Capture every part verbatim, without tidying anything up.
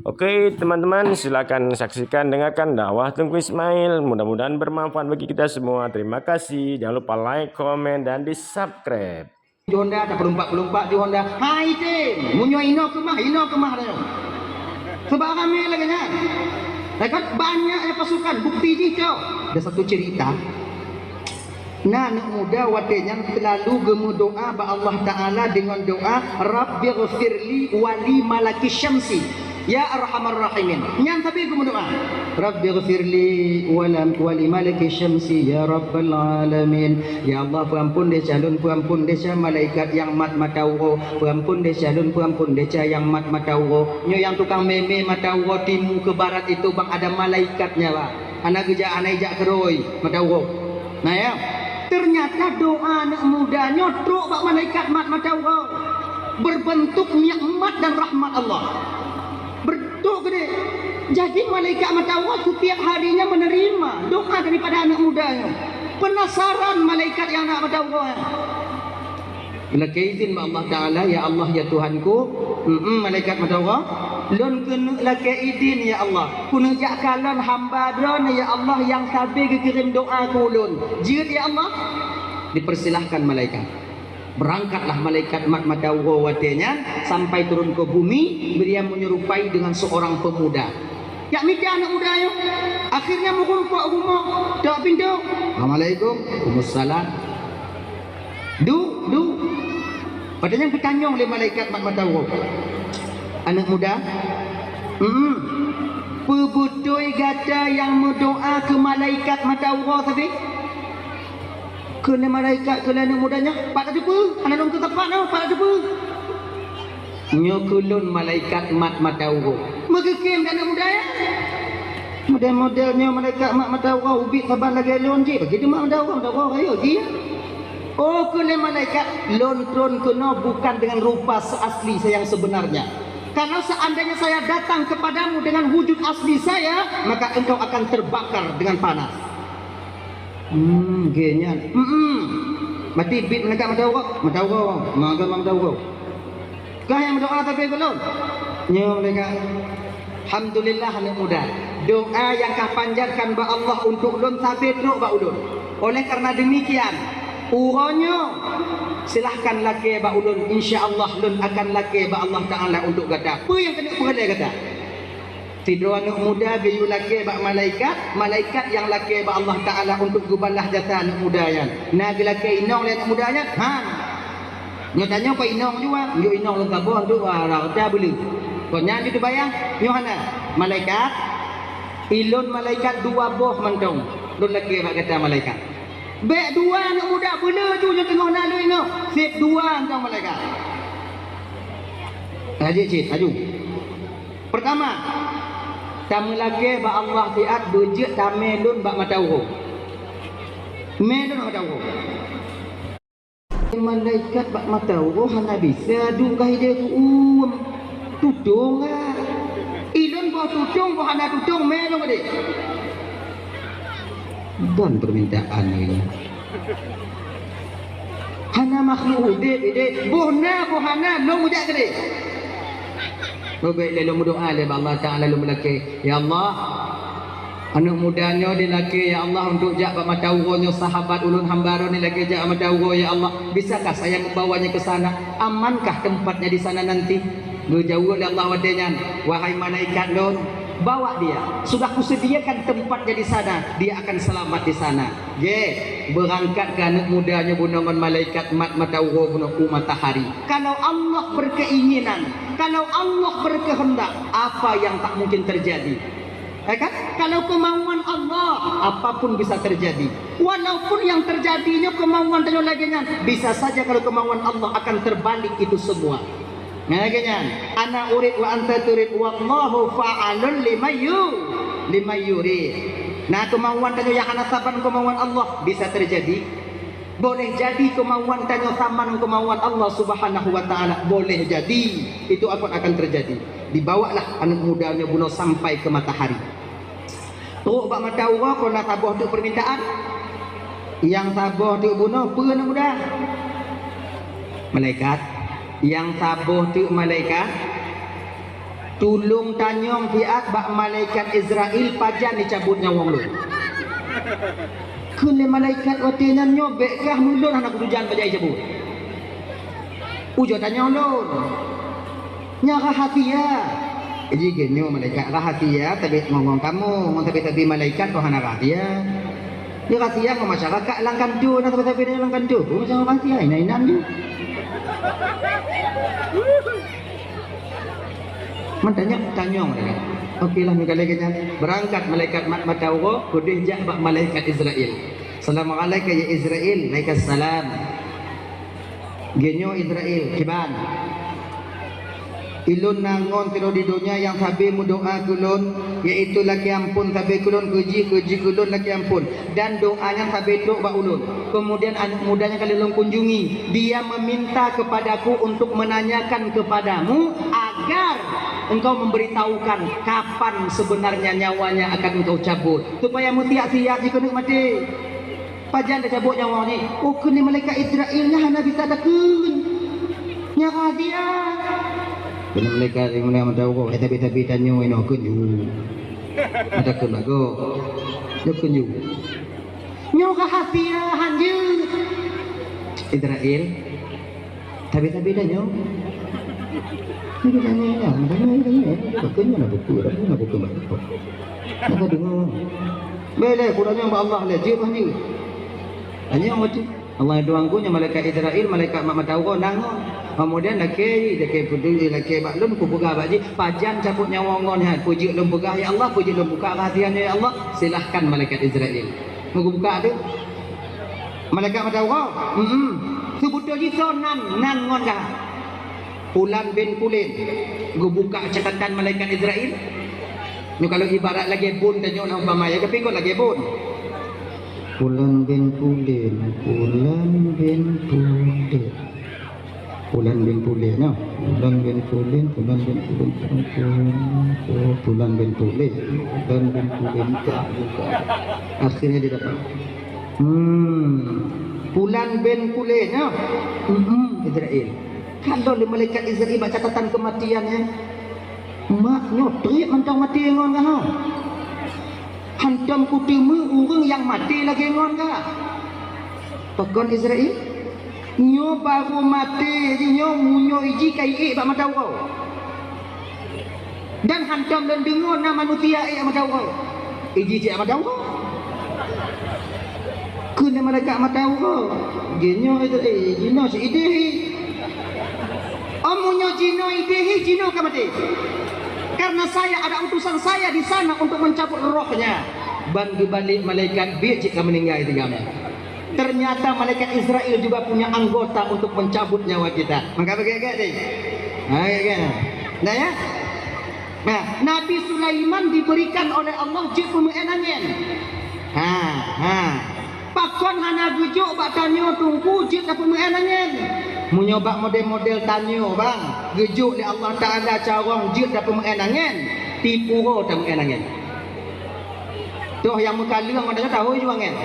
Oke, teman-teman, silakan saksikan, dengarkan dakwah Teungku Ismail. Mudah-mudahan bermanfaat bagi kita semua. Terima kasih. Jangan lupa like, komen, dan di-subscribe. Ju Honda, tapeulumpak-lumpak ju Honda. Hai tem, meunyoe inoe keumah, inoe keumah dah. Sebab ramé lagée nyan. Kan banyak ya pasukan, bukti jih cok. Ada satu cerita. Na aneuk muda watée nyan selalu geumeudoa bak Allah Taala deungon doa, "Rabbighfirli wa li malaki syamsi, ya arhamar rahimin." Nyan sabe geumeudoa, "Rabbighfirli wa lam, wa li malaki syamsi, ya rabbal alamin." Ya Allah, peuampun desya lôn, peuampun desya malaikat nyang mat mata uroe, peuampun desya lôn, peuampun desya nyang mat mata uroe. Nyoe nyang tukang mé-mé mata uroe timu keu barat itu bang ada malaikatnya, Pak. Hana geujak, hana ijak keurôi mata uroe. Nah, ya. Ternyata doa aneuk muda nyoe trok bak malaikat mat mata uroe. Berbentuk nikmat dan rahmat Allah. Bertuk gede. Jadi malaikat mata uroe setiap harinya menerima doa daripada aneuk muda nyoe. Penasaran malaikat nyang na mata uroe nyan. Lakée idin bak Allah Taala, "Ya Allah, ya Tuhanku, mm, malaikat mata uroe, lôn keuneuk lakée idin, ya Allah, keuneuk jak kalon hamba Droe, ya Allah, nyang sabe geukirém doa keu ulôn. Jeuet, ya Allah." Dipersilahkan malaikat. Berangkatlah malaikat mat mata uroe watée nyan sampai turun ke bumi, bria menyerupai dengan seorang pemuda. Jak mita aneuk muda nyoe. Akhirnya meurumpok u rumoh, tok pintoe. "Assalamualaikum." "Waalaikumsalam." "Du, du." Padahai nyang geutanyong lé malaikat mat mata uroe. "Aneuk muda, mm, peubeutôi gata nyang meudoa keu malaikat mata uroe sabe?" Kheun lé malaikat keu lé aneuk muda nyan, "Pat tateupeue? Hana lôn keu teumpat nyoe, pat tateupeue?" "Nyoe keu lôn malaikat mat mata uroe." Meugeukheun aneuk muda nyan. "Model-model nyoe malaikat mat mata uroe, ubit saban lagée lôn jih, bagi teumat mata uroe, mata uroe rayeuk jih." "Oh," kheun lé malaikat, "lôn tron keunoe bukan dengan rupa seasli saya yang sebenarnya. Kalau seandainya saya datang kepadamu dengan wujud asli saya, maka engkau akan terbakar dengan panas." Hmm, geuh nyan. Hmm. Mati bit malaikat mata uroe, mata uroe, mata uroe. Kah nyang meudoa tapi belum? Nyoe malaikat. Alhamdulillah aneuk muda. Doa nyang kah panjatkan bak Allah untuk lôn sabe trok bak ulôn. Oleh karena demikian, uroe nyoe silahkan lakée bak ulôn, insya Allah lôn akan lakée bak Allah Taala untuk gata. Peue nyang keuneuk peureulée gata? Sidroe aneuk muda geuyue lakée bak malaikat, malaikat nyang lakée bak Allah Taala untuk geubalah jasa aneuk muda nyan. Na geulakée inong lé aneuk muda nyan? Han. Nyoe tanyoe keu inong jua, nyoe inong lôn saboh tu, ah, rata beuleueh. Kon nyan teubayang, nyoe hana. Malaikat, ilôn malaikat dua boh mantong lôn lakée bak gata malaikat. Bék dua aneuk muda beuleueh ju nyoe teungoh na lôn inong, seb dua mantong malaikat. Laju cit, laju. Pertama, tameulakée bak Allah siat beujeuet tamé lôn bak mata uroe. Mé lôn bak mata uroe. Malaikat bak mata uroe hana bisa duek kah idéh keu uem. Tutong ah. Ilôn boh tutong, boh hana tutong, mé lôn keudéh. Dan permintaan ini. Hana makhluk udeb idéh, boh na, boh hana, lôn meujak keudéh. Beubek lé lôn meudoa lé bak Allah Taala lôn meulakée, "Ya Allah, aneuk muda nyoe dilakée, ya Allah, untuk jak bak mata uroe nyoe, sahabat ulôn hamba droe nyoe dilakée jak mata uroe, ya Allah. Bisakah saya membawanya ke sana? Amankah tempatnya di sana nanti?" Geujaweueb lé Allah watée nyan, "Wahai malaikat lôn, bawa dia. Sudah kusediakan tempatnya di sana, dia akan selamat di sana." Gét, beurangkat keu aneuk muda nyoe bunoe ngon malaikat mat mata uroe bunoe u matahari. Kalau Allah berkeinginan, kalau Allah berkehendak, apa yang tak mungkin terjadi? Ya kan? Kalau kemauan Allah, apapun bisa terjadi. Walaupun yang terjadi nyoe kemauan tanyoe lagée nyan, bisa saja kalau kemauan Allah akan terbalik itu semua. Nah, lagée nyan, ana urid wa anta turid, wallahu fa'alun lima yu-, lima yurid. Nah, kemauan tanyoe nyang hana saban kemauan Allah bisa terjadi. Boleh jadi kemauan tanyoe saman kemauan Allah Subhanahu wa Ta'ala. Boleh jadi itu akan, akan terjadi. Dibawalah aneuk muda nyoe bunoe sampai ke matahari. Trok bak mata uroe kon na saboh teuk permintaan. Nyang saboh teuk bunoe peue aneuk muda? Malaikat. Nyang saboh teuk malaikat. Tulông tanyong siat bak malaikat Izrail pajan jicabut nyawöng lôn. Kheun lé malaikat watée nyan, nyoe bék kah meulôn hana kutujan pajan jicabut. Ujoe tanyong lôn. Nyan rahasia. Jadi geuh nyoe malaikat rahasia, tapi ngon-ngon kamoe, ngon tapi-tapi malaikat kok hana rahasia. Dia rahasia ngon masyarakat lam kantor, nah tapi-tapi lam kantor. Kok macam rahasia, inan-inan je. Mantanya tanyong mereka. Oke lah, mereka lagi nyan. Berangkat malaikat mat mata uroe, keudeh jak bak malaikat Izrail. "Assalamualaikum ya Izrail." "Waalaikumsalam." "Geuh nyoe Izrail, kiban? Ilôn na ngon sidroe di donya nyang sabe meudoa keu lôn, yaitu lakée amphon sabe keu lôn, keu jih, keu jih keu lôn lakée amphon. Dan doa nyan sabe trok bak ulôn. Kemudian aneuk muda nyang ka lheueh lôn kunjungi, dia meminta kepadaku untuk menanyakan kepadamu agar engkau memberitahukan kapan sebenarnya nyawanya akan engkau cabut, supaya meusiap-siap jikeuneuk maté." Pajan tacabot nyawöng jih? Oh, kheun lé malaikat Izrail nyan hana bisa takheun. Nyan rahasia. Kheun lé malaikat nyang meunang mata uroe, eh, tapi-tapi tanyoe inoe kheun ju. Mata kheun bagoe. Nyoe kheun ju. Nyoe rahasia han jeuet. Izrail. Tapi-tapi tanyoe. Tapi tanyoe lah, tanyoe, tanyoe. Pakon nyoe na buku, na buku baru. Maka dengar. Boleh, kurangnya bak Allah lé, jeuet bah ni. Tanyoe macam Allah doang ku nyoe malaikat Izrail, malaikat mat mata uroe nangong. Kemudian lakée, lakée peudui, lakée bak lôn kupeugah bak jih, pajan cabot nyawöng ngon nyan, peujeuet lôn peugah ya Allah, peujeuet lôn buka rahasia nyoe ya Allah. Silahkan malaikat Izrail. Meubuka tu. Malaikat mata uroe? Hmm. Seubeutôi jih soe nan, nan ngon kah? Pulan bin Pulen. Geubuka catatan malaikat Izrail. Nyoe kalau ibarat lagée bon tanyoe lah umpama ya, tapi kon lagée bon. Pulan bin Pulen, Pulan bin Pulen. Pulan bin Pulen, no. Pulan bin Pulen, Pulan bin Pulen, Pulan bin Pulen, Pulan bin Pulen, Pulan bin Pulen, tak buka. Akhirnya dia dapat. Hmm. Pulan bin Pulen, no. Hmm, Izrail. Kalau lé malaikat Izrail bak catatan kematian ya. Mak nyoe trép mantong maté ngon kah? Hantom kuteumé ureuëng nyang maté lagée ngon kah? Pakon Izrail? Nyoe barô maté jih nyoe, meunyoe iji ka iék bak mata uroe. Dan hantom lôn deungoe na manusia ék mata uroe. Iji cit mata uroe. Kheun lé malaikat mata uroe. Jinoe itu, eh, jinoe si idéh. Oh, meunyoe jinoe idéh, jinoe ka maté. Karena saya ada utusan saya di sana untuk mencabut rohnya. Ban geubalek malaikat biet cit ka meuninggai tinggai. Ternyata malaikat Israel juga punya anggota untuk mencabut nyawa kita. Maka begitu deh. Nah, ya kan? Nah, ya. Nah, Nabi Sulaiman diberikan oleh Allah jeuet peumeu'en angén. Ha, ha. Pakon hana geujok bak tanyoe teungku jeuet tapeumeu'en angén? Meunyoe bak model-model tanyoe, bang, geujok lé Allah Taala carông jeuet tapeumeu'en angén, tipu roh tameu'en angén. Toh nyang meukaleueng ngon tanyoe tahu ju angén.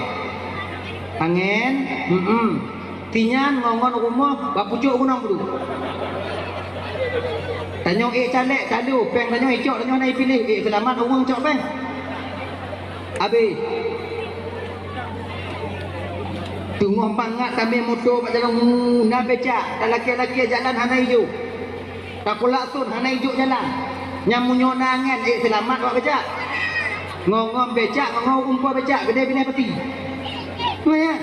Angén, hmm. Tinyan ngon-ngon rumoh bak pucok gunong peuduek. Tanyoe ék caleg, talu, péng tanyoe icok, tanyoe hana ipiléh, ék seulamat ureuëng cok péng. Abéh. Teungoh mangat tamé moto bak jalan, na becak, talakée-lakée jalan hana ijok. Takulak thon hana ijok jalan. Nyang meunyoe na angén, ék seulamat awak becak. Ngon-ngon becak, ngon-ngon umpua becak, binéh-binéh peuti. Nyan,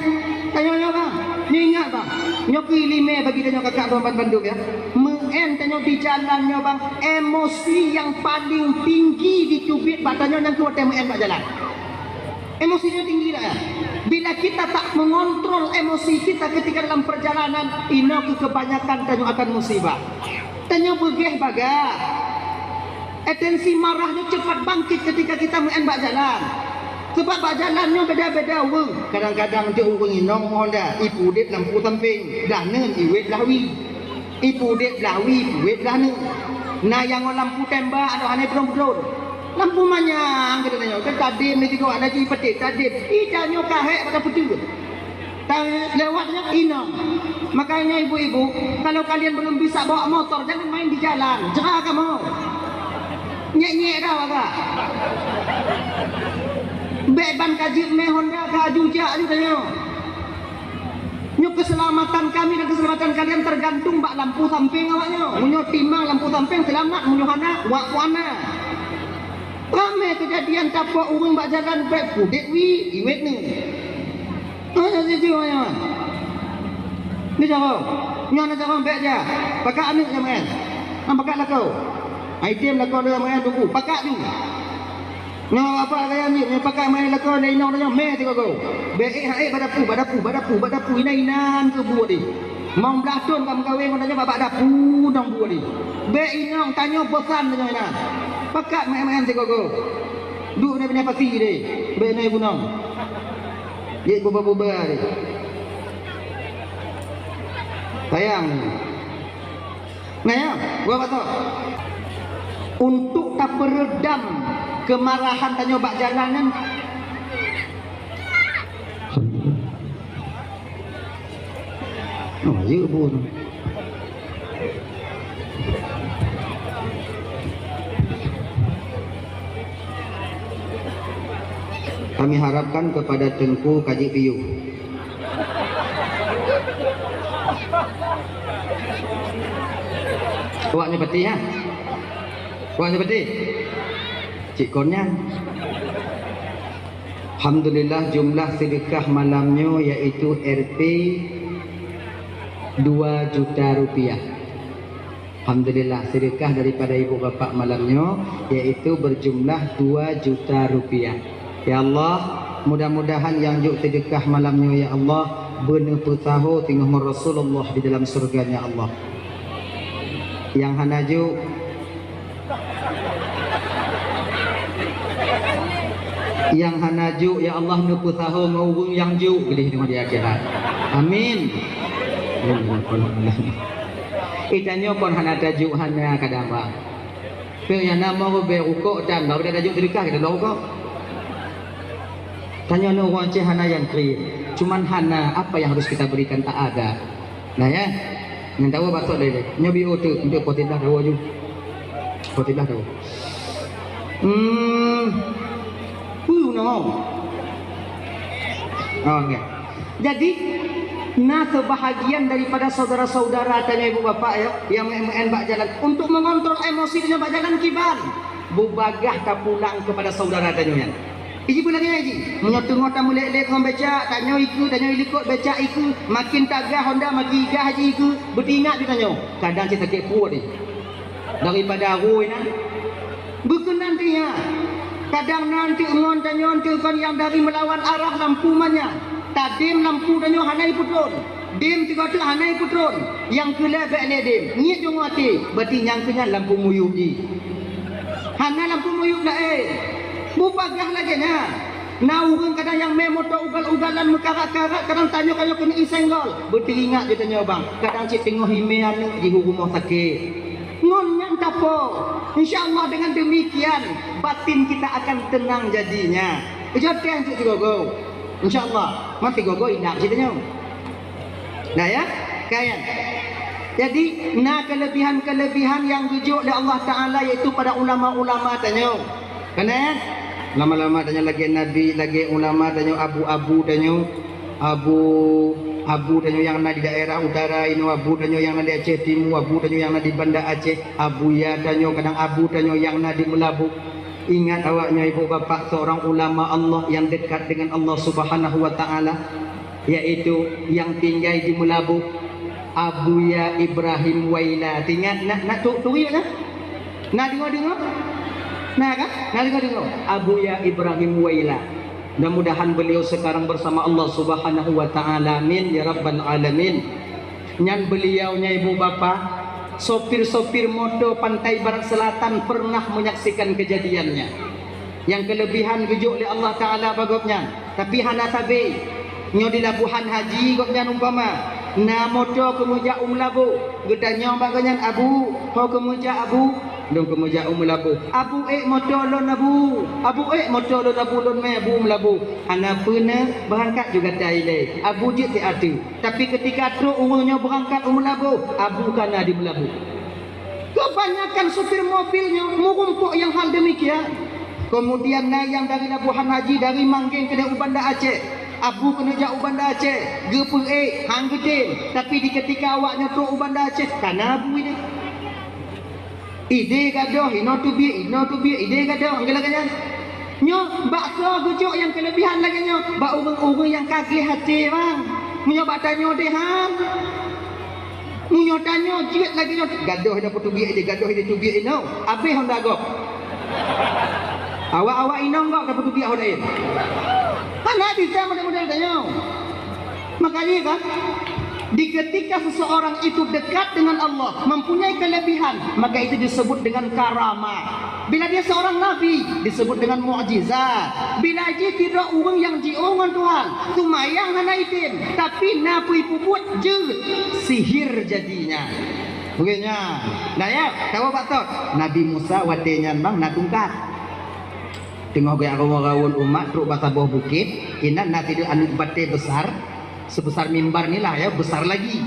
tanyoe nyoe bang, nyoe ingat bang. Nyoe keuh iéleumé bagi tanyoe kakak droe bandum ya. Meu'en tanyoe di jalan nyoe bang, emosi nyang paléng tinggi jiteubiet bak tanyoe nyang keu watée meu'en bak jalan. Emosi nyoe tinggi dah ya. Bila kita tak mengontrol emosi kita ketika dalam perjalanan, inoe keuh kebanyakan tanyoe akan musibah. Tanyoe beugéh bagah. Atensi marah nyoe cepat bangkit ketika kita meu'en bak jalan. Sebab bak jalan nyoe beda-beda ureuëng. Kadang-kadang jeuet ureuëng inong Honda, ipudeb lampu sampéng, blah neuen iwet blah wie. Ipudeb blah wie, iwet blah neuen. Na nyang ngon lampu tembak, adak hana peudong-peudong. Lampu manyang keuneuk nyoe, kan tadem ni tigo, ada ji peudeb, tadem. Ida nyoe ka hék pada peudeuh. Tan lewat nyan inong. Makanya ibu-ibu, kalau kalian belum bisa bawa motor, jangan main di jalan. Jera kamu. Nyek-nyek dah baka. Bèk ban ka jeuet mè Honda ka aju jak aju tanyoe. Nyoe keuseulamatan kami dan keuseulamatan kalian teugantung bak lampu sampéng awaknyoe. Meunyoe timang lampu sampéng seulamat, meunyoe hana, wak puana. Ramè keujadian tapok ureueng bak jalan bèk pudek wi, iwet ni. Oh, ya, ya, ya, ya. Ni carông. Nyoe na carông bèk ja. Pakat aneuk ja meu'en. Am pakat lakoe. Ai tem lakoe lé meu'en tuku. Pakat ni. Nyoe apa gaya ni, nyoe pakat meu'en lakoe lé inong nyoe mè sigoe-goe. Bèk ék ha ék badapu, badapu, badapu, badapu inan-inan keu buet ni. Mong blah thon ka meukawen ngon tanyoe bak dapu nong buet ni. Bèk inong tanyoe bosan tanyoe inan. Pakat meu'en-meu'en sigoe-goe. Duek na binèh pasi deh. Bèk na gunong. Jeuet buba-buba lé. Sayang. Nah, ya, gua kata. Untuk tapeureudam keumarahan tanyoe bak jalan nyan. Oh, ya, Bu. Kami harapkan kepada Teungku Kaji Piyu. Awak nyoe peuti, ha? Awak nyoe peuti? Cit kon nyan. Alhamdulillah, jumlah sedekah malam nyoe yaitu R P dua juta rupiah. Alhamdulillah, sedekah daripada ibu bapak malam nyoe yaitu berjumlah dua juta rupiah. Ya Allah, mudah-mudahan nyang jok sedekah malam nyoe, ya Allah, beuneupeusaho singoh ngon Rasulullah di dalam syurga-Nya Allah. Nyang hana jok, nyang hana jok, ya Allah, neupeusaho ngon ureueng nyang jok geudeh di akhirat. Amin. Ih, tanyoe kon hana tajok hana kadang, Bang. Peu nyang na mo rubée rukok dan baru dah tajok sedekah kita dua rukok. Tanyoe ni ureueng Aceh hana nyang krim. Cuman hana apa yang harus kita berikan tak ada. Nah ya. Nyang tahu batok deh. Nyoe bio tu untuk potiblah tahu aju. Potiblah tahu. Hmm. Puh no. Oh, okay. Jadi, na seubahagian daripada saudara-saudara tanyoe ibu bapak ya, nyang meu'en-meu'en bak jalan, untuk mengontrol emosi tanyoe bak jalan kiban, beubagaih tapulang kepada saudara tanyoe nyan. Iji pun lagèe nyan iji, meunyoe teungoh tameulek-lek ngon becak, tanyoe ikeue, tanyoe ilikot becak ikeue, makin tagah honda, makin gah iji ikeue, beuteuingat di tanyoe, kadang cit sakét pruet ih. Daripada arui nyan, beukeunan teuh nyan. Kadang na teuk ngon tanyoe teuk kon nyang dari meulawan arah lampu manyang. Tadem lampu tanyoe hana ipeutron. Dem sigoe teuk hana ipeutron. Nyang keu lhèe bèk lé dem. Ngiet deungoe até, berarti nyang keu nyan lampu muyueb jih. Hana lampu muyueb laén. Beubagaih lagèe nyan. Na ureueng kadang nyang mè moto ugal-ugalan meukarat-karat, kadang tanyoe ka nyoe keuneuk isenggol. Beuteuingat di tanyoe bang, kadang cit teungoh imè aneuk jih u rumoh sakét. Ngon nyan tapo. Insya Allah dengan demikian batin kita akan tenang jadinya. Beujoteng cit sigoe-goe. Insya Allah, meusigoe-goe indak cit tanyoe. Nah ya, kaya. Jadi na kelebihan-kelebihan yang geujok lé Allah Taala yaitu pada ulama-ulama tanyoe. Kana ya? Ulama-ulama tanyoe lagèe nabi, lagèe ulama tanyoe abu-abu tanyoe. Abu, abu tanyoe nyang na di daerah utara inoe, abu tanyoe nyang na di Aceh Timu, abu tanyoe nyang na di Banda Aceh, abuya tanyoe kadang abu tanyoe nyang na di Meulaboh. Ingat awak nyoe ibu bapak seorang ulama Allah yang dekat dengan Allah Subhanahu wa Taala. Yaitu nyang tinggai di Meulaboh, Abuya Ibrahim Waila. Teuingat na, na tu, turi na? Na deungoe-deungoe? Na kan? Na deungoe-deungoe. Abuya Ibrahim Waila. Mudah-mudahan beliau sekarang bersama Allah Subhanahu wa Taala. Amin ya rabbal alamin. Nyan beliau nyan ibu bapa, sopir-sopir moto Pantai Barat Selatan pernah menyaksikan kejadiannya. Nyang keulebihan geujok lé Allah Taala bak gobnyan, tapi hana sabe. Nyoe di Labuhan Haji gobnyan umpama na moto keumeujak u Meulaboh, geutanyong bak gobnyan, "Abu, ho keumeujak Abu?" "Lôn keumeujak u Meulaboh." "Abu ék moto lôn Abu, Abu ék moto lôn Abu, lôn mè Abu u Meulaboh." Hana peue, beurangkat juga gata ilèe. Abu jeuet siat teuk. Tapi keutika trok ureueng nyoe beurangkat u Meulaboh, Abu ka na di Meulaboh. Keu Kebanyakan supir mobil nyoe meurumpok nyang hal demikian. Kemudian na nyang dari Labuhan Haji, dari Manggeng keuneuk u Banda Aceh. Abu keuneuk jak u Banda Aceh, geupeuék, han geutem. Tapi di ketika awak nyoe trok u Banda Aceh, ka na abu ideh. Ideh gadoh, inoe teubiet, inoe teubiet, ideh gadoh, nyang lagèe nyan. Nyoe, bak soe geujok nyang keulebihan lagèe nyoe? Bak ureueng-ureueng nyang ka gleh até, bang. Meunyoe bak tanyoe deh, han. Meunyoe tanyoe jeuet lagèe nyoe, gadoh inoe peuteubiet ideh, gadoh ideh teubiet inoe. Abéh honda gob. Awak-awak inong gob ka peuteubiet honda laén. Hana bisa model-model tanyoe. Makanya kan, di ketika seseorang itu dekat dengan Allah, mempunyai kelebihan, maka itu disebut dengan karamah. Bila dia seorang nabi, disebut dengan mukjizat. Bila jih sidroe ureueng nyang jiôh ngon Tuhan, seumayang hana item, tapi na peue peubuet jeuet, sihir jadinya. Bukan nyan. Nah ya, tahu bak tot? Nabi Musa watèe nyan bang na tungkat. Teungoh geujak rawon-rawon umat trok bak saboh bukét, inan na sidroe aneuk batèe besar, sebesar mimbar ni lah ya, besar lagi.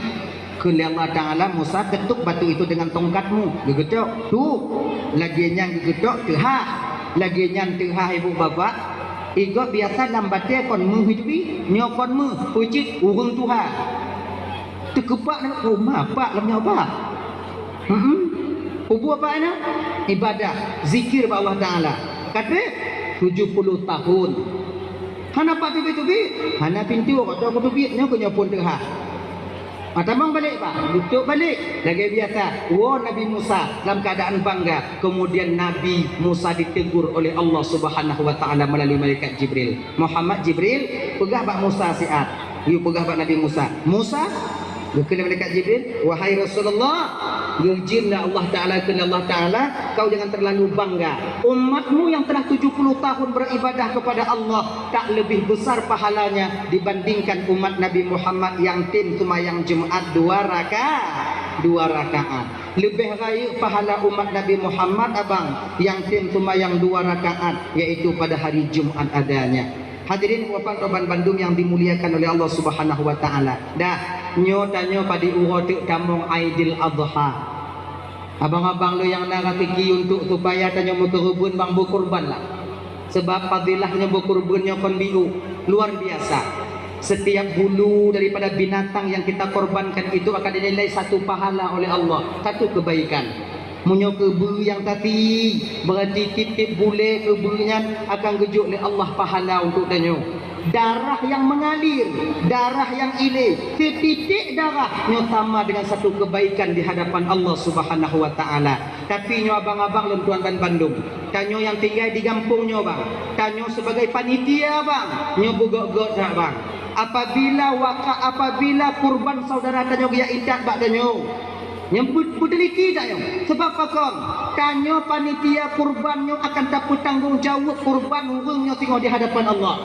Kheun lé Allah Taala, "Musa, ketuk batu itu dengan tongkatmu." Geugeutok, tuh. Lagèe nyan geugeutok, teuhah. Lagèe nyan teuhah ibu bapak. Igob biasa lam batèe kon méuh itu bi, nyoe kon méuh, peucit ureueng tuha. Teukeupak nyoe, oh, ma pak lam nyoe pak. Hmm. Peubuet apa na? Ibadah, zikir bak Allah Taala. Ka trép tujuh puluh tahun. Hana pat teubiet-teubiet, hana pintoe, ka trép teubiet nyoe keu nyoe phon teuhah. Ah, tamong balek, Pak. Duek balek. Lagèe biasa, woe Nabi Musa dalam keadaan bangga. Kemudian Nabi Musa ditegur oleh Allah Subhanahu wa Taala melalui malaikat Jibril. "Muhammad Jibril, peugah bak Musa siat." Yue peugah bak Nabi Musa, "Musa," geukheun lé malaikat Jibril, "Wahai Rasulullah, geujin lé Allah Taala, kheun lé Allah Taala, kau jangan terlalu bangga. Umatmu yang telah tujuh puluh tahun beribadah kepada Allah tak lebih besar pahalanya dibandingkan umat Nabi Muhammad yang tem seumayang Jumat dua raka-, dua rakaat. Leubeh rayeuk pahala umat Nabi Muhammad, abang, yang tem seumayang dua rakaat, yaitu pada hari Jumat adanya." Hadirin wapat korban bandum yang dimuliakan oleh Allah Subhanahu wa Taala. Dah, nyoe tanyoe padum uroe teuk tamong Aidil Adha. Abang-abang lôn nyang na raseuki untuk supaya tanyoe meukeureubeuen bang beukurban lah. Sebab fadilah nyoe beukurban nyoe kon biôh, luar biasa. Setiap bulu daripada binatang yang kita korbankan itu akan dinilai satu pahala oleh Allah, satu kebaikan. Meunyoe keubeue nyang tati, berarti tiep-tiep bulée keubeue nyan akan geujok lé Allah pahala untuk tanyoe. Darah yang mengalir, darah yang ilée, sititik darah nyoe sama dengan satu kebaikan di hadapan Allah Subhanahu wa Taala. Tapi nyoe abang-abang lôn tuan dan bandum, tanyoe nyang tinggai di gampông nyoe bang, tanyoe sebagai panitia bang, nyoe beugok-gok that bang. Apabila waka-, apabila kurban saudara tanyoe geujak intat bak tanyoe, nyang beu-, beuteliti tanyoe. Sebab pakon? Tanyoe panitia kurban nyoe akan tapeutanggong jaweueb kurban ureuëng nyoe singoh di hadapan Allah.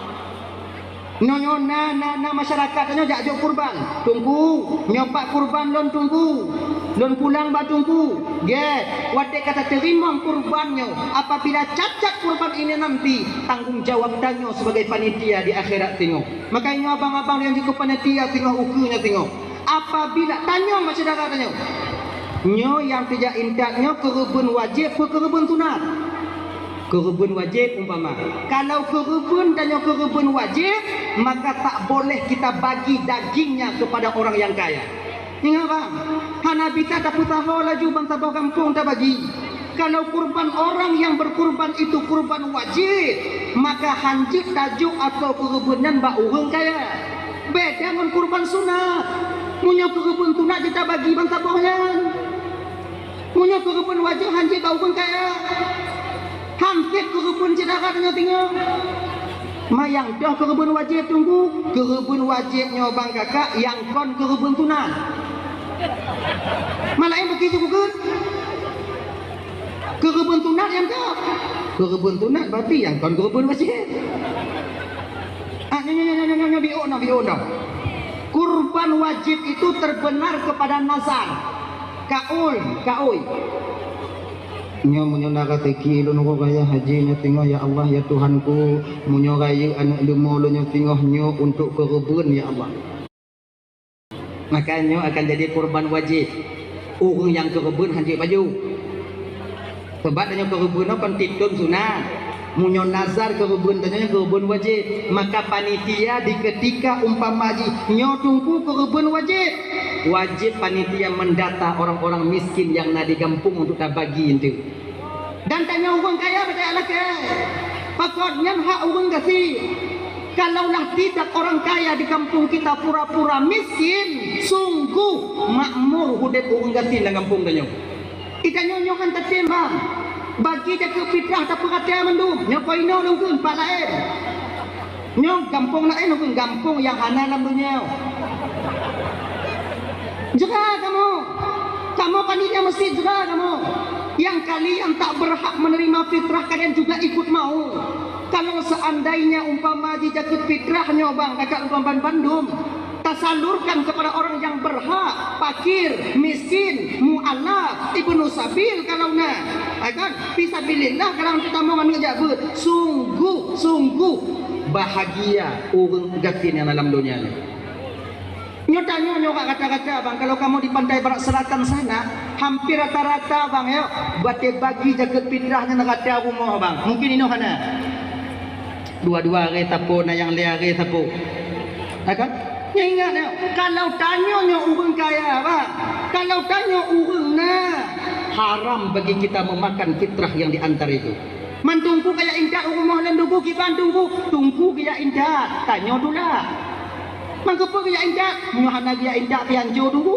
Nyoe, nyoe na, na, na masyarakat tanyoe jak jok kurban. Teungku, nyoe pat kurban lôn Teungku. Lôn pulang bak Teungku. Gét, watée ka tateurimong kurban nyoe, apabila cacat kurban ini nanti, tanggung jawab tanyoe sebagai panitia di akhirat singoh. Maka ingat abang-abang nyang jeuet keu panitia singoh ukeue nyoe singoh. Apabila tanyong bak syedara tanyoe, nyoe nyang teujak intat nyoe keureubeuen wajéb peu keureubeuen sunat? Keureubeuen wajéb umpama. Kalau keureubeuen tanyoe keureubeuen wajéb, maka tak boleh kita bagi dagingnya kepada orang yang kaya. Ingat bang, hana bisa tapeusaho laju bansaboh gampông tabagi. Kalau kurban orang yang berkurban itu kurban wajib, maka hanjeuet tajok atau keureubeuen nyan bak ureuëng kaya. Beda ngon kurban sunat. Meunyoe keureubeuen sunat jeuet tabagi bansaboh nyan. Meunyoe keureubeuen wajib hanjeuet bak ureuëng kaya. Hanseb keureubeuen syedara tanyoe singoh. Ma nyang toh keureubeuen wajéb Teungku, keureubeuen wajéb nyoe bang kakak nyang kon keureubeuen sunat. Ma laén bagi jeuet bukon. Keureubeuen sunat nyang toh. Keureubeuen sunat berarti nyang kon keureubeuen wajéb. Ah, nyoe, nyoe, nyoe, biôh nyoe, biôh nyoe. Kurban wajib itu terbenar kepada nazar. Kaul, kaul. Nyoe meunyoe na raseuki lôn uroe raya haji nyoe singoh, ya Allah, ya Tuhanku, meunyoe rayeuk aneuk leumo lôn nyoe singoh nyoe untuk keureubeuen, ya Allah. Maka nyoe akan jadi kurban wajéb. Ureuëng nyang keureubeuen hanjeuet baju. Sebab tanyoe keureubeuen nyoe kon tiep thon sunat. Meunyoe nazar keureubeuen tanyoe nyoe keureubeuen wajéb, maka panitia di ketika umpama jih nyoe teungku keureubeuen wajéb. Wajéb panitia mendata orang-orang miskin yang na di gampông untuk tabagi enteuk. Dan tanyoe ureuëng kaya beudak lakée. Pakon nyan hak ureuëng gasien. Kalaulah tidak orang kaya di kampung kita pura-pura miskin, sungguh makmur udeb ureuëng gasien lam gampông tanyoe. Di tanyoe nyoe kan teutimang. Bagi jakeuet fitrah tapeurata mandum. Nyoe keunoe lôn kheun pat laén. Nyoe gampông laén lôn kheun, gampông nyang hana lam donya. Jera kamoe. Kamoe panitia masjid, jera kamoe. Yang kalian tak berhak menerima fitrah, kalian juga ikut mau. Kalau seandainya umpama jih jakeuet fitrah nyoe bang, dakak umpama bandum, tasalurkan kepada orang yang berhak, fakir, miskin, mualaf, ibnu sabil kalau na. Ha kan? Fisabilillah kalau untuk tamong aneuk jak beuet. Sungguh, sungguh bahagia ureuëng gasien nyang dalam donya nyoe. Nyoe tanyoe nyoe kata-kata bang, kalau kamoe di Pantai Barat Selatan sana, hampir rata-rata bang ya, batée bagi jakeuet fitrah nyan rata rumoh bang. Mungkin inoe hana. Dua-dua hari sapo, na nyang lhée hari sapo. Ya kan? Nyoe ingat ya, kalau tanyoe nyoe ureuëng kaya bang, kalau tanyoe ureuëng na, haram bagi kita memakan fitrah yang diantar itu. Man teungku kaya intat u rumoh lôn teungku kiban teungku, teungku kaya intat, tanyoe tulak. Man keupeue kaya intat? Nyoe hana kaya intat pian co teungku.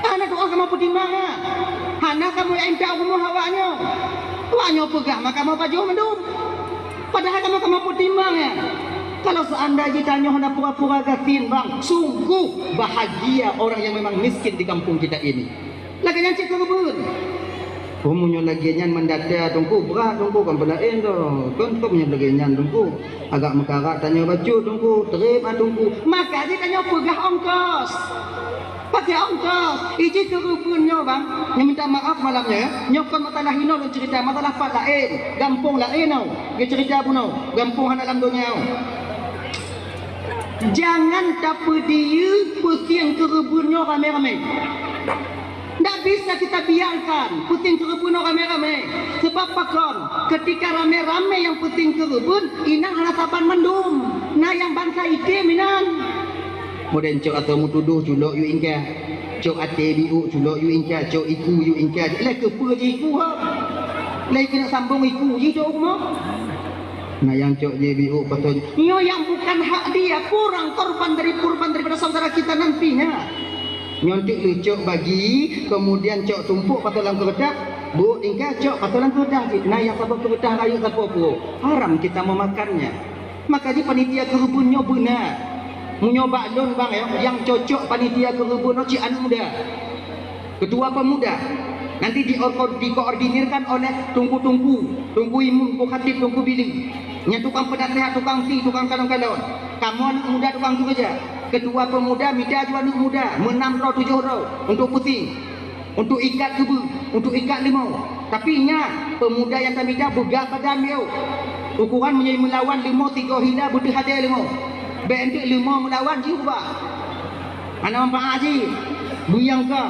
Hana tu'oh kamoe peutimang na. Hana kamoe kaya intat u rumoh awak nyoe. Awak nyoe peugah ma kamoe pajoh mandum. Padahai kamoe kamoe peutimang ya. Kalau seandai jih tanyoe hana pura-pura gasien bang, sungguh bahagia orang yang memang miskin di kampung kita ini. Lagée nyan cit keureubeuen. Oh meunyoe lagée nyan mandata teungku, brat teungku, kon peulaén doh. Kon kok meunyoe lagée nyan teungku, agak meukarat tanyoe bacut teungku, treb ah teungku. Maka jih tanyoe peugah ongkos. Pakai ongkos. Iji keureubeuen nyoe bang, nyoe minta maaf malam nyoe ya. Nyoe kon masalah inoe lôn cerita, masalah pat laén, gampông laén nyoe. Geucerita bunoe, gampông hana lam donya nyoe. Jangan tapeudiyeu peusieng keureubeuen nyoe ramé-ramé. Ndak bisa kita biarkan peusieng keureubeuen nyoe ramé-ramé. Sebab pakon, ketika ramé-ramé nyang peusieng keureubeuen, inan hana saban mandum. Na nyang bansa item inan. Modern cok ateueh meutudoh culok yue ingka. Cok até biuk culok yue ingka, cok iku yue ingka. Lé keupeue jih iku ha? Lé keuneuk sambong iku jih cok u rumoh. Na nyang cok jih biuk pasoe. Nyoe nyang bukan hak dia, kurang korban dari kurban daripada saudara kita nantinya. Nyoe teuk leucok bagi, kemudian cok tumpuk pasoe lam keureutah, buet ingka cok pasoe lam keureutah cit. Na nyang saboh keureutah rayeuk saboh puruek. Haram kita memakannya. Maka jih panitia keureubeuen nyoe beuna. Meunyoe bak lôn bang ya, nyang cocok panitia keureubeuen nyoe cit aneuk muda. Ketua pemuda nanti diorko-, dikoordinirkan oleh tungku-tungku, tungku imum, tungku khatib, tungku bili. Nyang tukang peunasehat, tukang si, tukang kalon-kalon. Kamoe aneuk muda tukang keureuja. Ketua pemuda mita ju aneuk muda meunam droe tujoh droe untuk peusieng, untuk ikat keubeue, untuk ikat leumo. Tapi ingat, pemuda nyang tamita beugah badan yo. Ukuran meunyoe meulawan leumo tiga hila beuteuh hadé leumo. Bék enteuk leumo meulawan jih ubah. Hana manfaat jih. Buyang ka.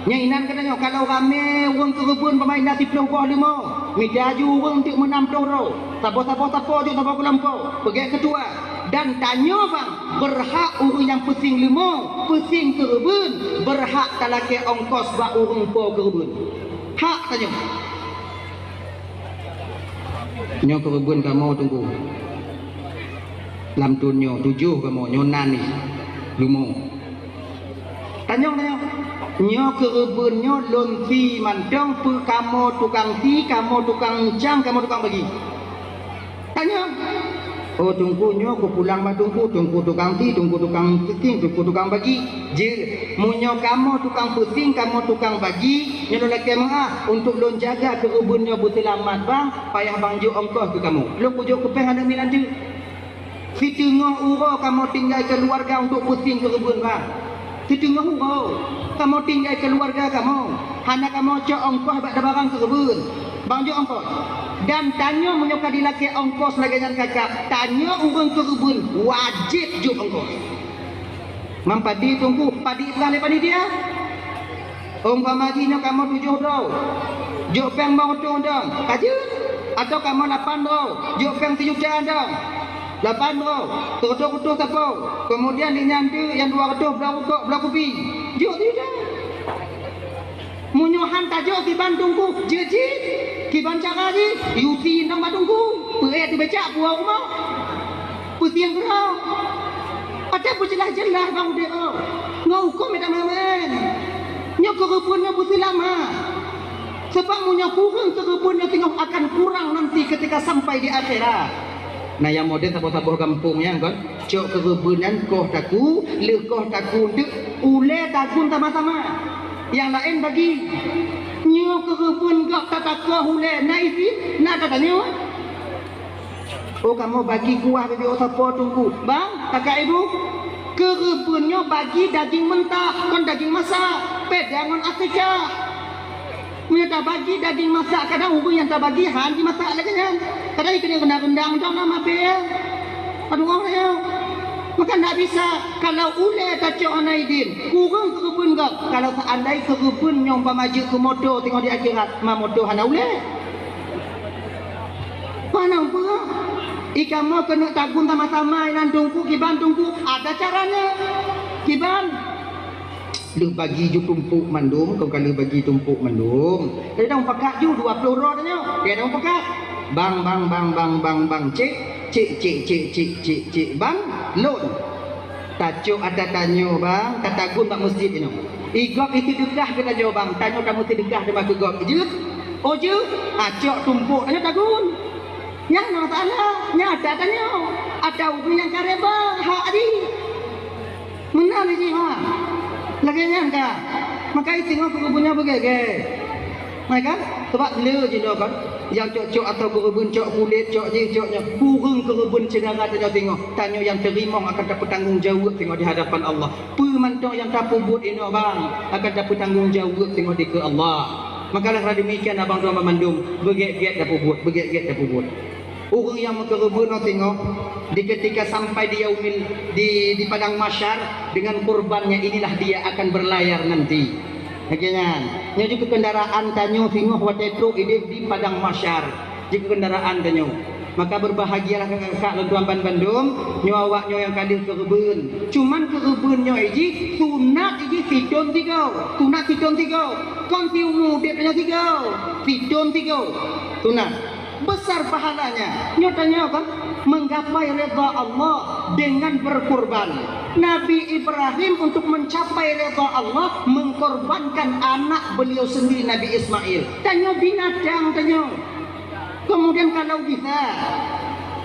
Nyang inan geutanyoe, kalau ramé ureuëng keureubeuen peumain na siplôh boh leumo, mita ju ureuëng teuk meunam ploh droe. Saboh-saboh sapo ju saboh kelompok, peugét keutua. Dan tanyoe bang, beurhak ureuëng nyang peusieng leumo, peusieng keureubeuen, beurhak talakée ongkos bak ureuëng po keureubeuen. Hak tanyoe. Nyoe keureubeuen kamoe teungku. Lam thon nyoe tujoh kamoe, nyoe nan nih leumo. Tanyong, tanyong. Nyoe keureubeuen nyoe lôn si mantong peu kamoe tukang si, kamoe tukang cang, kamoe tukang bagi. Tanyong. Oh teungku nyoe kupulang bak teungku, teungku tukang si, teungku tukang peusieng, teungku tukang bagi. Jeuet, meunyoe kamoe tukang peusieng, kamoe tukang bagi, nyoe lôn lakée meuáh untuk lôn jaga keureubeuen nyoe beuseulamat bang, payah bang jok ongkos keu kamoe. Lôn kujok keu péng aneuk miet anjeuk. Siteungoh uroe kamoe tinggai keuluwarga untuk peusieng keureubeuen bang. Siteungoh uroe kamoe tinggai keuluwarga kamoe, hana kamoe cok ongkoh bak tabarang keureubeuen. Bang jok ongkoh. Dan tanyoe meunyoe ka jilakée ongkos lagée nyan kakak, tanyoe ureuëng keureubeuen wajéb jok ongkos. Mam padi teungku, padi peugah lé panitia. Umpama jih nyoe kamoe tujoh droe, jok péng limong reutôh dong, ka jeuet? Atawa kamoe lapan droe, jok péng sijuta dong, lapan droe, sireutoh reutôh sapeue, keumudian di nyan teuk nyang dua reutôh bloe rukok, bloe kupi, jok sijuta. Meunyoe han tajok kiban teungku, jeuet cit. Kiban cara jih, yusi inong bak teungku. Peuék teubecak puwoe rumoh. Peusieng keudroe. Até peujeulaih-jeulaih bang udeb nyoe. Ngon hukôm nyang tameuén. Nyoe keureubeuen nyoe peuseulamat. Sabab meunyoe kureueng keureubeuen nyoe teungoh akan kurang nanti ketika sampai di akhirat. Na nyang model saboh-saboh gampông nyan kon, cok keureubeuen nyan koh takue, lheueh koh takue teuk ulée tagun sama-sama. Nyang laén bagi. Nyoe keureubeuen gob tatakoh ulée na idin, na tatanyoe. Oh, kamoe bagi kuah bibi oh sapo teungku. Bang, kakak ibu, keureubeuen nyoe bagi daging mentah, kon daging masak. Beda ngon akikah. Meunyoe tabagi daging masak, kadang ureueng nyang tabagi han jimasak lagée nyan. Kadang ikeu rendang-rendang dong na mabe. Aduh, Allah ya. Maka ndak bisa kalau ulée tacok hana idin, kureueng keureubeuen gob. Kalau seandai keureubeuen nyoe umpama jeuet keu moto teungoh di akhirat, ma moto hana ulée. Mana umpama? Ikamoe keuneuk tagun sama-sama inan teungku, kiban teungku, ada caranya. Kiban. Lheueh bagi ju tumpôk mandum, kon ka lheueh bagi tumpôk mandum. Kadang pakat ju dua ploh droe tanyoe. Kadang pakat. Bang, bang, bang, bang, bang, bang, cek, cek, cek, bang, lôn. Tacok ata tanyoe, bang, tatagun bak meuseujid inoe. Igob itu deukah keu tanyoe, bang, tanyoe tameuseudekah teuma keu gob. Jeuet? Oh, jeuet? Acok tumpôk tanyoe tagun. Nyan na masalah. Nyan ata tanyoe. Ata ureueng nyang ka reba hak jih. Meunan jih, ha. Lagée nyan ka. Maka itingoh keureubeuen nyoe beugée-gée. Hai kan? Sabab le jinoe kan. Nyang cok-cok atau keureubeuen cok kulét, cok jih, cok nyoe. Kureueng keureubeuen syedara tanyoe tingoh. Tanyoe nyang teurimong akan tapeutanggong jaweueb tingoh di hadapan Allah. Peue mantong nyang tapeubuet inoe bang akan tapeutanggong jaweueb tingoh dikeue Allah. Maka lagée demikian abang tuan banmandum, beugét-gét tapeubuet, beugét-gét tapeubuet. Ureuëng nyang meukeureubeuen nyoe singoh, di ketika sampai di yaumil, di, di padang mahsyar, dengan kurbannya inilah dia akan berlayar nanti. Lagée nyan, nyoe jih keu kendaraan tanyoe singoh watée trok idéh di padang mahsyar, jih keu kendaraan tanyoe. Maka berbahagialah kakak-kakak lôn tuan ban bandum, nyoe awak nyoe nyang ka lheueh keureubeuen. Cuman keureubeuen nyoe jih, sunat jih sithon sigoe, sunat sithon sigoe. Kon siumu udeb tanyoe sigoe, sithon sigoe. Sunat. Besar pahalanya. Nyoe tanyoe kan menggapai redha Allah dengan berkurban. Nabi Ibrahim untuk mencapai redha Allah mengkorbankan anak beliau sendiri Nabi Ismail. Tanyoe binatang tanyoe. Kemudian kalau bisa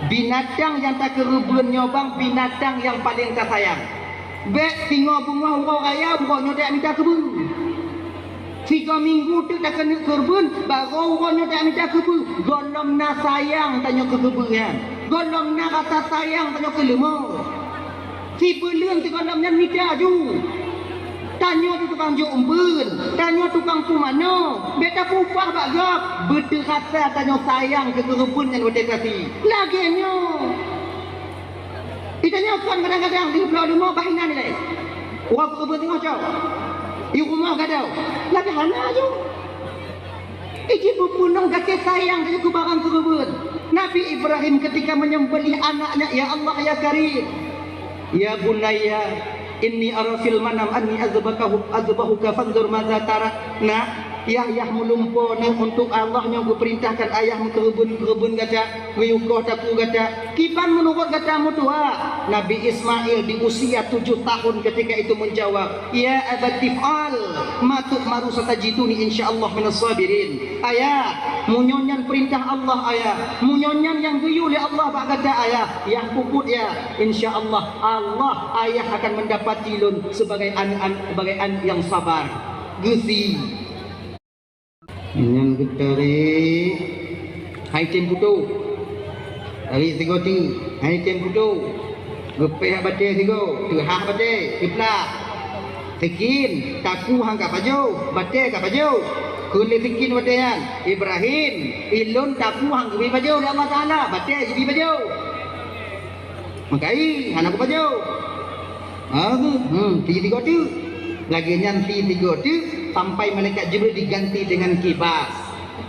binatang nyang takeureubeuen nyoe bang binatang nyang paleng tasayang. Bék singoh beungoh uroe raya uroe nyoe tajak mita keubeuen. Sigoe minggu teuk takeuneuk keureubeuen, barô uroe nyoe tajak mita keubeuen. Gohlom na sayang tanyoe keu keubeuen nyan. Gohlom na rasa sayang tanyoe keu leumô. Sibuleuen sigohlom nyan mita aju. Tanyoe tukang jok umbeuen, tanyoe tukang pumanoe. Bék tapeuupah bak gob, beuteurasa tanyoe sayang keu keureubeuen nyan watée tasi. Lagée nyoe. Itanyoe kon kadang-kadang di pulo lima bah inan ilée. Uroe keureubeuen teungoh cok. I rumoh gadôh. Lagée hana aju. Iji beupunoh gaséh sayang keu barang keureubeuen. Nabi Ibrahim ketika menyembelih anaknya, "Ya Allah, ya Karim. Ya bunayya, inni ara fil manam anni azbahuka, azbahuka fanzur madza tara." Nak, Yah, yah meulumpo nyoe untuk Allah nyoe geupeurintahkan ayah meukeureubeuen-keureubeuen gata. Geuyue koh takue gata, kiban meunurot gata meutuah. Nabi Ismail di usia tujuh tahun ketika itu menjawab, "Ya abati if'al ma tu'maru satajiduni insyaallah minas sabirin." Ayah, meunyoe nyan peurintah Allah, ayah, meunyoe nyan nyang geuyue lé Allah bak gata, ayah, yah peubuet, yah. Insyaallah, Allah, ayah akan mendapati lôn sebagai aneuk, sebagai aneuk nyang sabar. Geusi. Nyan geutari hai tem puto. Tari sigoe teuk, hai tem puto. Geupéh batée sigoe, teuhah batée, teuplah. Sikin, takue han ka pajoh, batée ka pajoh. Kheun lé sikin watée nyan, "Ibrahim, ilôn takue han geubri pajoh lé Allah Taala, batée jibi pajoh." Meukai, hana kupajoh. Ah, hmm, si tigo teuk. Lagée nyan si tigo teuk. Sampai malaikat Jibril diganti dengan kibas.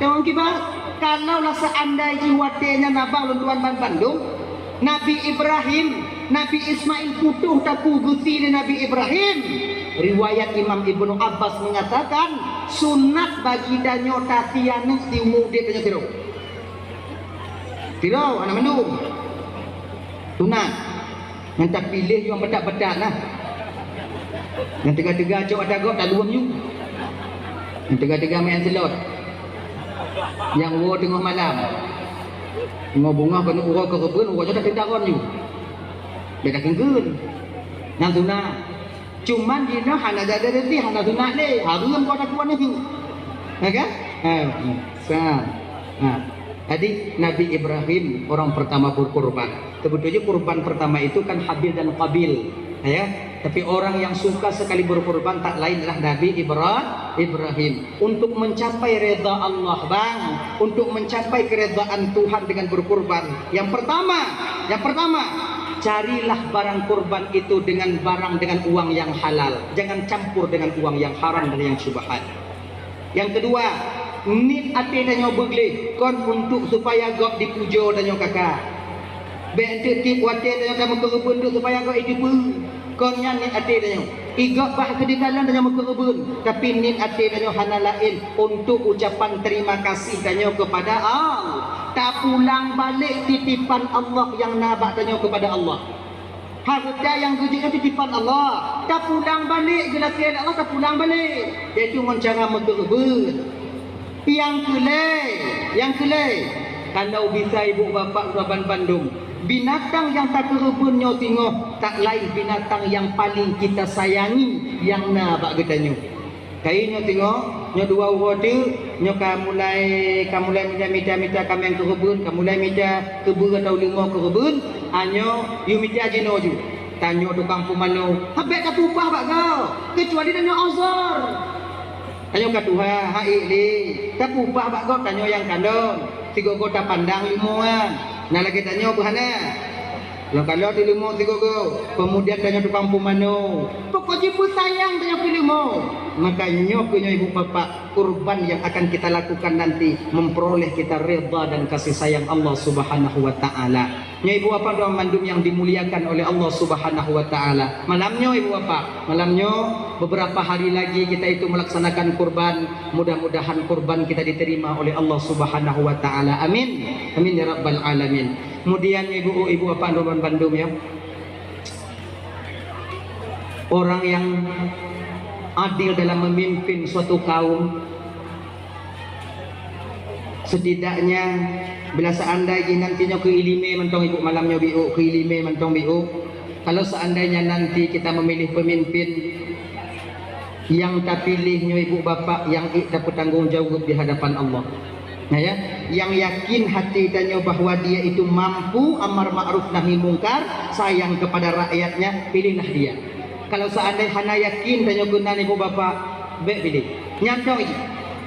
Deungon kibas, kalaulah seandai jih watée nyan abang lôn tuan banmandum, Nabi Ibrahim, Nabi Ismail putôh takue geusie lé Nabi Ibrahim. Riwayat Imam Ibnu Abbas mengatakan, sunat bagi tanyoe tasie aneuk di umu udeb tanyoe sidroe. Sidroe hana mandum. Sunat. Nyang tapiléh nyang beutak-beutak nah. Nyang teuga-teuga cok ata gob taluem nyoe. Nyang teuga-teuga main slot. Nyang woe teungoh malam. Ngo bungah keuneuk uroe keureubeuen, uroe nyoe tateundaron nyoe. Beda keungkeuen. Nyang sunat. Cuman jinoe hana jadi rezeki, hana sunat lé. Hareuem kau takuan itu. Ya kan? Ha, sa. Ha. Jadi Nabi Ibrahim orang pertama berkorban. Sebetulnya kurban pertama itu kan Habil dan Qabil, ya. Tapi orang yang suka sekali berkorban tak lain adalah Nabi Ibra-, Ibrahim. Untuk mencapai reda Allah, bang, untuk mencapai keredaan Tuhan dengan berkorban, yang pertama, yang pertama, carilah barang kurban itu dengan barang, dengan uang yang halal. Jangan campur dengan uang yang haram dan yang syubhat. Yang kedua, niet até tanyoe beugleh kon untuk supaya gob dipujoe tanyoe kaka. Bék enteuk tieb watée tanyoe tameukeureubeuen untuk supaya gob jiteupeue. Kon nyan niet até tanyoe. Igob bah keuditalan tanyoe meukeureubeuen, tapi niet até tanyoe hana laén untuk ucapan terima kasih tanyoe kepada Allah. Tapulang balek titipan Allah nyang na bak tanyoe kepada Allah. Hareuta nyang geujok nyoe titipan Allah. Tapulang balek geulakée lé Allah, tapulang balek. Yaitu ngon cara meukeureubeuen. Nyang keulhée, nyang keulhée, kalau bisa ibu bapak saban bandum, binatang nyang takeureubeuen nyoe singoh, tak lain binatang nyang paling kita sayangi nyang na bak geutanyoe. Kayée nyoe singoh, nyoe dua uroe teuk, nyoe ka mulai, ka mulai mita-mita, mita kaméng keureubeuen, ka mulai mita keubeue atau leumo keureubeuen, a nyoe yue mita jinoe ju. Tanyoe tukang pumanoe, habéh ka peupah bak gob, keucuali tanyoe ozor. Tanyoe ka tuha, hai lé, tapubah bak gob tanyoe nyang kalon, sigoe-goe tapandang leumo nyan. Na lagée tanyoe beuhana. Lôn kalon di leumo sigoe-goe, keumudian tanyoe tukang pumanoe. Pokok jih peusayang tanyoe keu leumo. Maka nyoe keuh nyoe ibu bapak, kurban yang akan kita lakukan nanti memperoleh kita redha dan kasih sayang Allah Subhanahu wa Ta'ala. Nyoe ibu bapak doa mandum yang dimuliakan oleh Allah Subhanahu wa Ta'ala. Malam nyoe ibu bapak, malam nyoe beberapa hari lagi kita itu melaksanakan kurban. Mudah-mudahan kurban kita diterima oleh Allah Subhanahu wa Ta'ala. Amin. Amin ya rabbal alamin. Kemudian ibu, ibu bapak doa mandum ya. Orang yang adil dalam memimpin suatu kaum, setidaknya bila seandai jih nanti nyoe keu ileumé mantong ibu malam nyoe biuk, keu ileumé mantong biuk. Kalau seandainya nanti kita memilih pemimpin yang tapiléh nyoe ibu bapak yang ék tapeutanggong jaweueb di hadapan Allah. Nah ya, yang yakin hati tanyoe bahwa dia itu mampu amar ma'ruf nahi mungkar, sayang kepada rakyatnya, pilihlah dia. Kalau seandai hana yakin tanyoe keunan ibu bapak, bék piléh. Nyantong iji,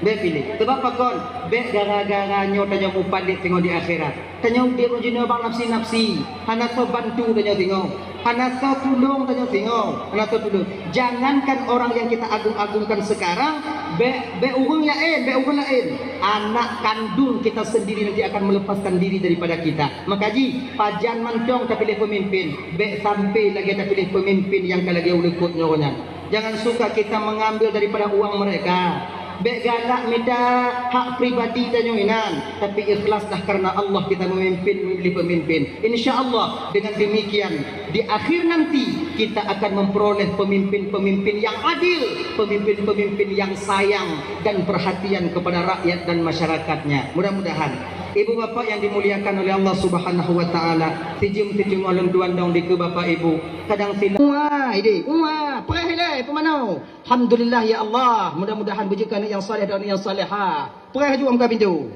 bék piléh. Sebab pakon? Bék gara-gara nyoe tanyoe mupalit teungoh di akhirat. Tanyoe udeb ngon jinoe bak nafsi-nafsi. Hana soe bantu tanyoe teungoh. Hana soe tulông tanyoe teungoh. Hana soe tulông. Jangankan orang yang kita agung-agungkan sekarang, bék, bék ureuëng laén, bék ureuëng laén. Anak kandung kita sendiri nanti akan melepaskan diri daripada kita. Maka jih, pajan mantong tapiléh pemimpin. Bék sampai lagée tapiléh pemimpin nyang ka lagée uleukot nyoe nyan. Jangan suka kita mengambil daripada uang mereka. Bék galak mita hak pribadi tanyoe inan, tapi ikhlaslah karena Allah kita memimpin, memilih pemimpin. Insya Allah, dengan demikian, di akhir nanti, kita akan memperoleh pemimpin-pemimpin yang adil, pemimpin-pemimpin yang sayang dan perhatian kepada rakyat dan masyarakatnya. Mudah-mudahan. Ibu bapak yang dimuliakan oleh Allah Subhanahu wa Ta'ala, sijeuem-sijeuem ulôn tuan dong dikeue bapak ibu, kadang silap. Wah, ini, wah, preh ilée, pemano. Alhamdulillah, ya Allah, mudah-mudahan beujeuet keu aneuk nyang saleh dan aneuk nyang salehah. Preh ju muka pintoe.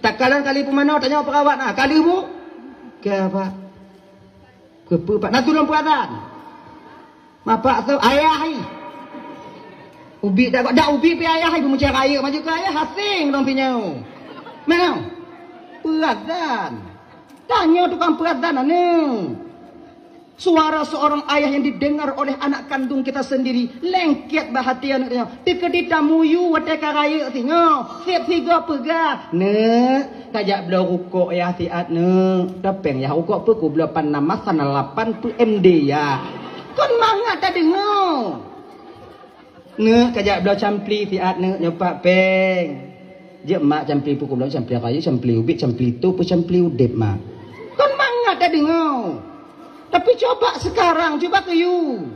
Takalon kali pemano, tanyoe perawat na, kali bu? Ke apa? Ke pe, Pak? Na tulông peuazan. Mapak tu ayah ai. Ubi dak, dak ubi pi ayah ai, beumeujak rayeuk maju keu ayah, asing dong pinyoe. Mana? Peuazan. Tanyoe tukang peuazan aneuk. Suara seorang ayah yang didengar oleh anak kandung kita sendiri, lengket bak hati aneuk nyoe. Teukeudi tamuyue watée ka rayeuk singoh, seb sigoe peugah, "Neuk, kajak bloe rukok yah siat, Neuk." "Tapéng yah rukok peue kubloe pan nama sana lapan peuet M D yah." Kon mangat tadeungoe. "Neuk, kajak bloe campli siat, Neuk, nyoe pat péng." "Jeuet mak, campli peue kubloe, campli kayu, campli ubit, campli tu, peue campli udeb mak." Kon mangat tadeungoe. Tapi coba sekarang, coba keu yue.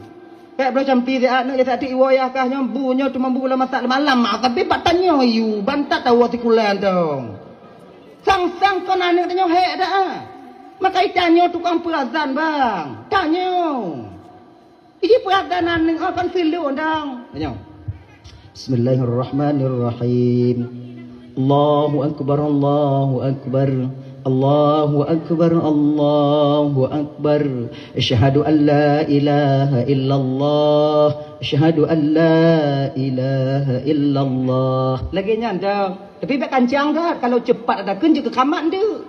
"Kajak bloe campli siat, Neuk, ya tak iwoe yah kah nyoe bu nyoe teuma bu lam masak malam mak, tapi bak tanyoe yue bantat tawoe sikulan tong." Sang-sang kon aneuk tanyoe hék dak ah. Maka itanyoe tukang peuazan bang. Tanyoe. Iji peurasaan aneuk oh kan seuleu dong. Tanyoe. Bismillahirrahmanirrahim. Allahu akbar, Allahu akbar. Allahu akbar, Allahu akbar. Asyhadu an la ilaha illallah. Asyhadu an la ilaha illallah. Lagée nyan dong. Tapi bak kancang dah. Kalau cepat ada kan juga kamat tu.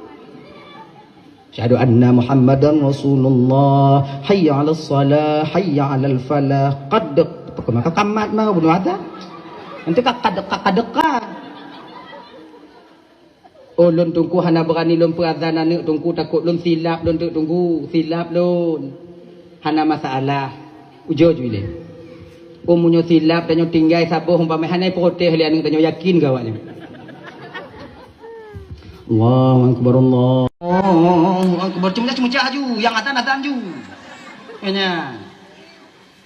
Asyhadu anna Muhammadan Rasulullah. Hayya 'alas shalah, hayya 'alal falah. Qad, pokok maka kamat mah bunoe ata. Nanti ka kadeka-kadeka. Oh, lôn Teungku hana beurani lôn peuazan aneuk Teungku, takot lôn silap lôn teuk Teungku, silap lôn. Hana masalah. Ujoe ju ilée. Oh, meunyoe silap tanyoe tinggai saboh umpama hana protes lé aneuk tanyoe yakin gawat nyoe. Allahu akbar, Allahu akbar. Cuma cuma cak aju, yang azan azan ju. Nya.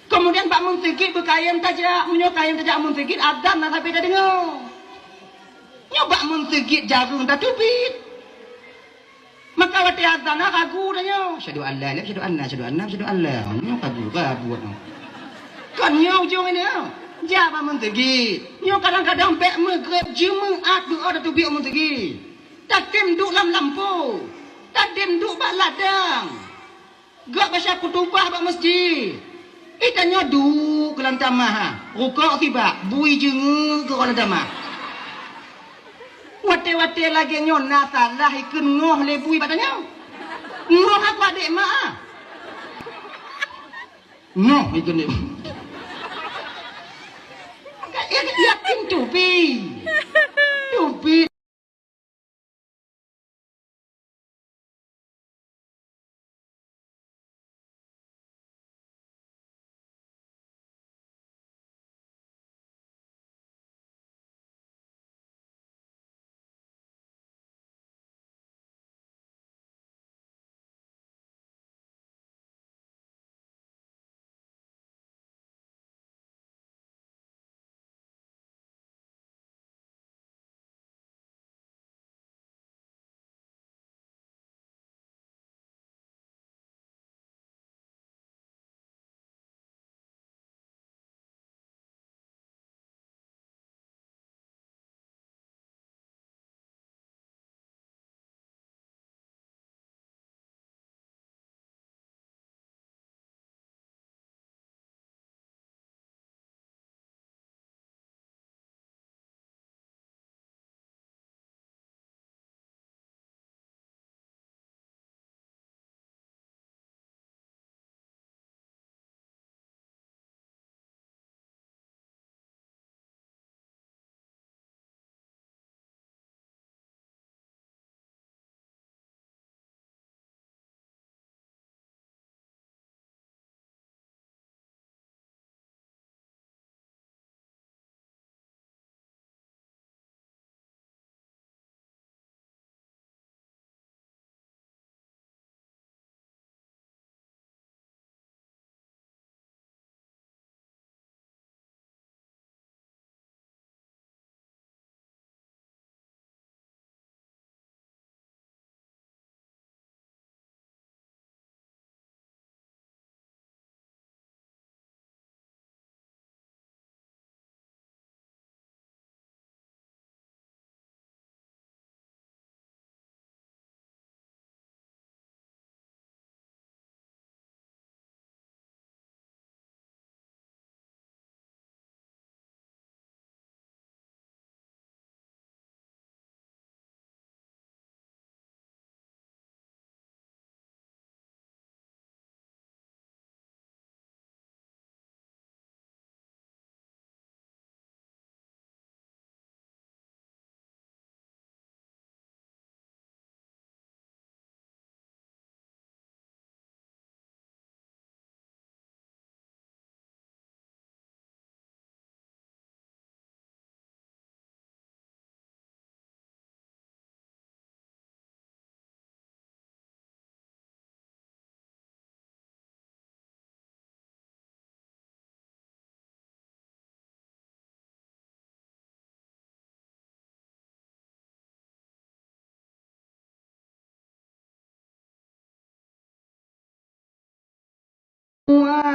Kemudian bak meuseugit beukayém tajak, meunyoe kayém tajak meuseugit azan na sabe tadeungoe. Nyoe bak meuseugit jareueng tateubiet. Maka watée azan na ragu tanyoe, syadu an la ilaha, syadu anna, syadu anna, syadu an la. Nyoe ragu, ragu nyoe. Kon nyoe ujong ini. Jak bak meuseugit. Nyoe kadang-kadang bék meugreb jeumeut dua tateubiet meuseugit. Tatem duek lam lampôh, tatem duek bak ladang, gak baca kutubah bak meuseujid. Ih, tanyoe duek keu lam tamah, ha. Rukok sibak, bui jeungeuk keu lam tamah. Watée-watée lagée nyoe na salah ikheun ngoh lé bui bak tanyoe. Ngoh aku adék mak, ah. Ngoh ikheun lé bui. Yakin tupi. Tupi.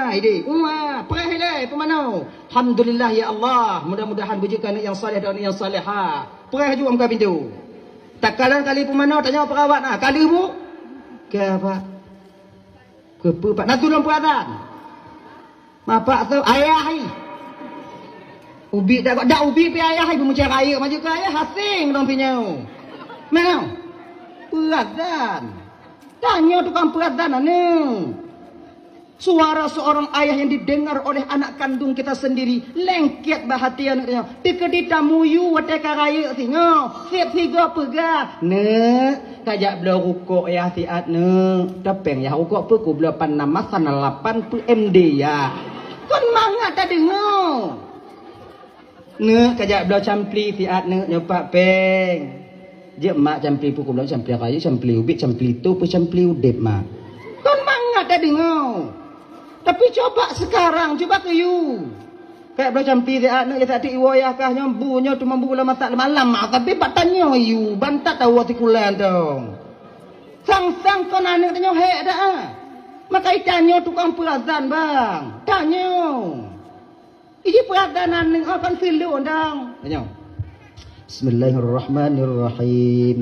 Hai deh, wah, preh ilée peumanoe. Alhamdulillah ya Allah, mudah-mudahan beujeuet keu aneuk nyang saleh dan aneuk nyang salehah. Preh ju lam pintoe. Takalon kali peumanoe, tanyoe perawat na, ka lheueh bu? Ka, Pak. Keupeue, Pak? Na tulông peuazan. Mapak tu ayah ai. Ubit dak, dak ubit pi ayah ai, beumucai rayeuk maju keu ayah, haseng dong pinyoe. Mana? Peuazan. Tanyoe tukang peuazan aneuk. Suara seorang ayah yang didengar oleh anak kandung kita sendiri, lengket bak hati aneuk nyoe. Teukeudi tamuyue watée ka rayeuk singoh, seb sigoe peugah, "Neuk, kajak bloe rukok yah siat, neuk. Tapéng yah rukok peue kubloe pan nama sana lapan peue M D yah." Kon mangat tadeungoe. Neuk, kajak bloe campli siat, neuk, nyoe pat péng. Jeuet mak campli peue kubloe, campli kayu, campli ubit, campli tu, peue campli udeb mak. Kon mangat tadeungoe. Tapi coba sekarang, coba keu yue. Kajak bloe campli siat, neuk, ya tak iwoe yah kah nyoe bu nyoe teuma bu lam masak malam mak, tapi bak tanyoe yue bantat tawoe sikulan dong. Sang-sang kon aneuk tanyoe hék dak ah. Maka itanyoe tukang peuazan bang. Tanyoe. Iji peuadanan nyoe kan filon dang. Nyoe. Bismillahirrahmanirrahim.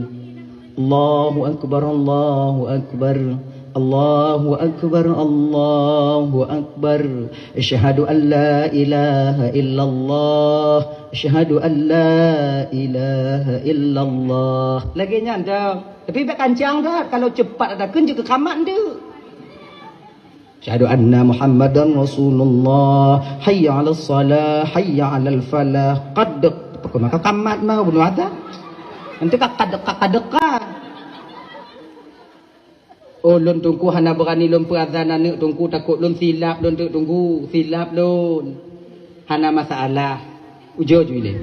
Allahu akbar, Allahu akbar. Allahu akbar, Allahu akbar. Asyhadu an la ilaha illallah. Asyhadu an la ilaha illallah. Lagée nyan dang. Tapi bak kancang dah kalau cepat ada keunjeuet keu kamat ndeuk. Asyhadu anna Muhammadan Rasulullah. Hayya 'alas shalah, hayya 'alal falah. Qad, pokok maka kamat mah bunoe ata. Nanti ka kad, ka kadeka. Oh, lôn Teungku hana beurani lôn peuazan aneuk Teungku, takot lôn silap lôn teuk Teungku, silap lôn. Hana masalah. Ujoe ju ilée.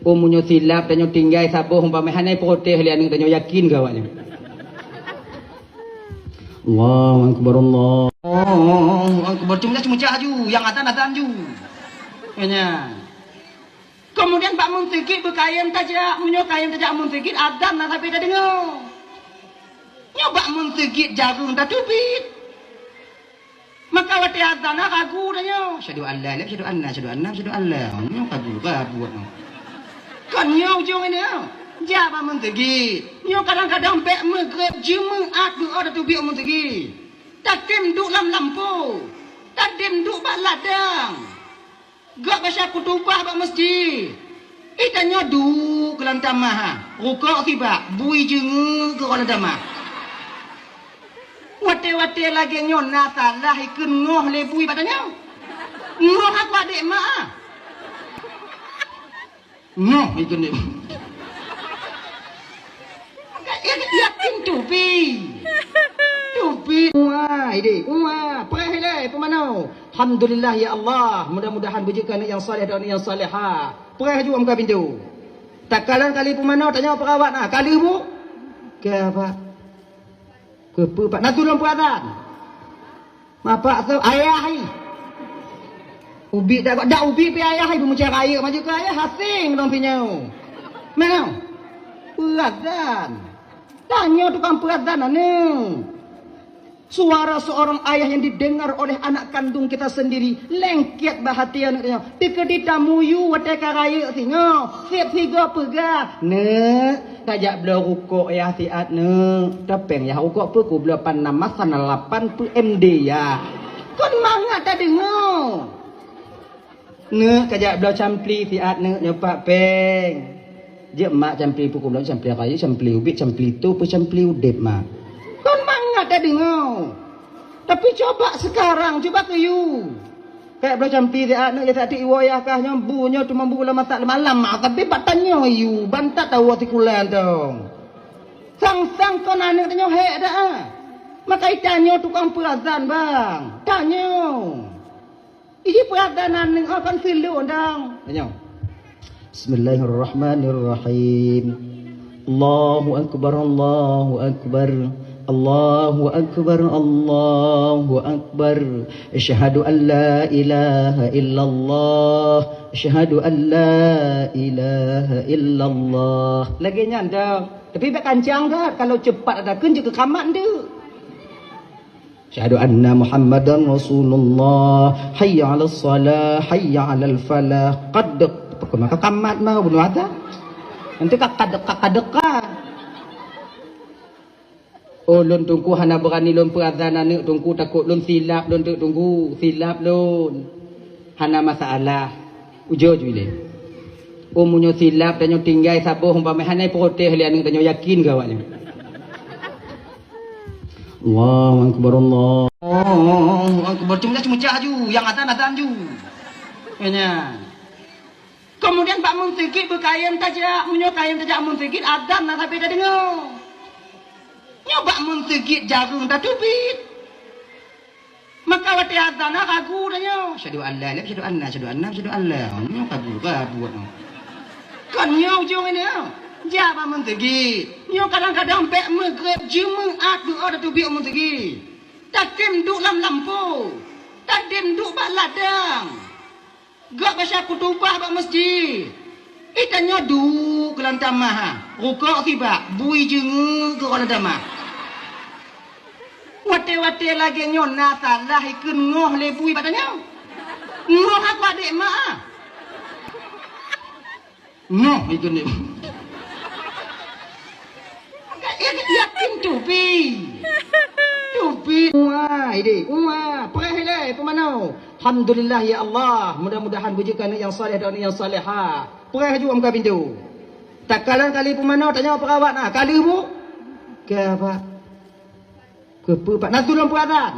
Oh, meunyoe silap tanyoe tinggai saboh umpama hana protes lé aneuk tanyoe yakin keu awak nyan. Allahu akbar, Allahu akbar. Cuma cuma ju, nyang azan azan ju. Nyan. Kemudian bak meuseugit beukayém tajak, meunyoe kayém tajak meuseugit azan na sabe tadeungoe. Nyoe bak meuseugit jareueng tateubiet. Maka watée azan na ragu dah nyoe. Asyhadu an la ilaha, asyhadu anna, asyhadu anna, asyhadu an la. Nyoe ragu, ragu nyoe. Kon nyoe ujong ini nyoe. Jak bak meuseugit. Nyoe kadang-kadang bék meugreb jeumeut dua tateubiet meuseugit. Tatem duek lam lampôh. Tatem duek bak ladang. Gak baca kutubah bak meuseujid. Ih, tanyoe duek lam tamah, ha. Rukok sibak, bui jeungeuk keu lam tamah. Watée-watée lagée nyoe na salah ikheun ngoh lé bui bak tanyoe. Ngoh aku adék mak, ah. Ngoh ikheun lé bui. Yakin tupi. Tupi. Wah, ide. Wah, preh ilée peumanoe. Alhamdulillah ya Allah, mudah-mudahan beujeuet keu aneuk nyang saleh dan aneuk nyang salehah. Preh ju lam pintoe. Takalon kali peumanoe, tanyoe perawat na, ka lheueh bu? Ka, Pak. Keupeue, Pak? Na tulông peuazan. Mapak tu ayah ai. Ubit dak, dak ubit pi ayah ai, beumucai rayeuk maju keu ayah, haseng dong pinyoe. Mana? Peuazan. Tanyoe tukang peuazan aneuk. Suara seorang ayah yang didengar oleh anak kandung kita sendiri, lengket bak hati aneuk nyoe. Teukeudi tamuyue watée ka rayeuk singoh, seb sigoe peugah, "Neuk, kajak bloe rukok yah siat, neuk. Tapéng yah rukok peue kubloe pan nama sana lapan peue M D yah." Kon mangat tadeungoe. Neuk, kajak bloe campli siat, neuk, nyoe pat péng. Jeuet mak campli peue kubloe, campli kayu, campli ubit, campli tu, peue campli udeb mak. Kon mangat tadeungoe. Tapi coba sekarang, coba keu yue. Kajak bloe campli siat, neuk, ya tak iwoe yah kah nyoe bu nyoe teuma bu lam masak malam mak, tapi bak tanyoe yue bantat tawoe sikulan dong. Sang-sang kon aneuk tanyoe hék dak ah. Maka itanyoe tukang peuazan bang. Tanyoe. Iji peuadanan nyoe kan filon dang. Nyoe. Bismillahirrahmanirrahim. Allahu akbar, Allahu akbar. Allahu akbar, Allahu akbar. Asyhadu an la ilaha illallah. Asyhadu an la ilaha illallah. Lagée nyan dah. Tapi bak kancang dah kalau cepat ada keunjeuet keu kamat ndeuk. Asyhadu anna Muhammadan Rasulullah. Hayya 'alas shalah, hayya 'alal falah. Qad, pokok maka kamat mah bunoe ata. Nanti ka kad, ka kadeka. Oh, lôn Teungku hana beurani lôn peuazan aneuk Teungku, takot lôn silap lôn teuk Teungku, silap lôn. Hana masalah. Ujoe ju ilée. Oh, meunyoe silap tanyoe tinggai saboh umpama hana protes lé aneuk tanyoe, yakin keu awaknyan. Allahu akbar, Allahu akbar. Cuma cuma ju, nyang azan azan ju. Nyan. Kemudian bak meuseujid beukayém tajak, meunyoe kayém tajak meuseujid, azan na sabe tadeungoe. Nyoe bak meuseujid jareueng tateubiet. Maka watée azan na ragu tanyoe, "Asyhadu an la ilaha, asyhadu anna, asyhadu anna, asyhadu an la." Nyoe ragu, ragu nyoe. Kon nyoe ujong nyoe. Jak bak meuseujid. Nyoe kadang-kadang bék meugreb Jumaat doa tateubiet meuseujid. Tatem duek lam lampôh. Tatem duek bak ladang. Gak baca khutubah bak masjid. Itanyoe duek lam tamah, ha. Rukok sibak, bui jeungeue gak lam tamah. Watée-watée lagée nyoe na salah ikheun ngoh lé bui bak tanyoe. Ngoh aku adék mak, ah. Noh, itu ni. Yakin tubi. Tubi. Wah, ini. Wah, pereh ilée peumanö. Alhamdulillah ya Allah. Mudah-mudahan beujeuet keu aneuk nyang saleh dan aneuk nyang salehah. Pereh ju buka pintoe. Takalon kali peumanö, tanyoe perawat na. Kali bu. Ke apa? Keupeue pat na tulông peuazan?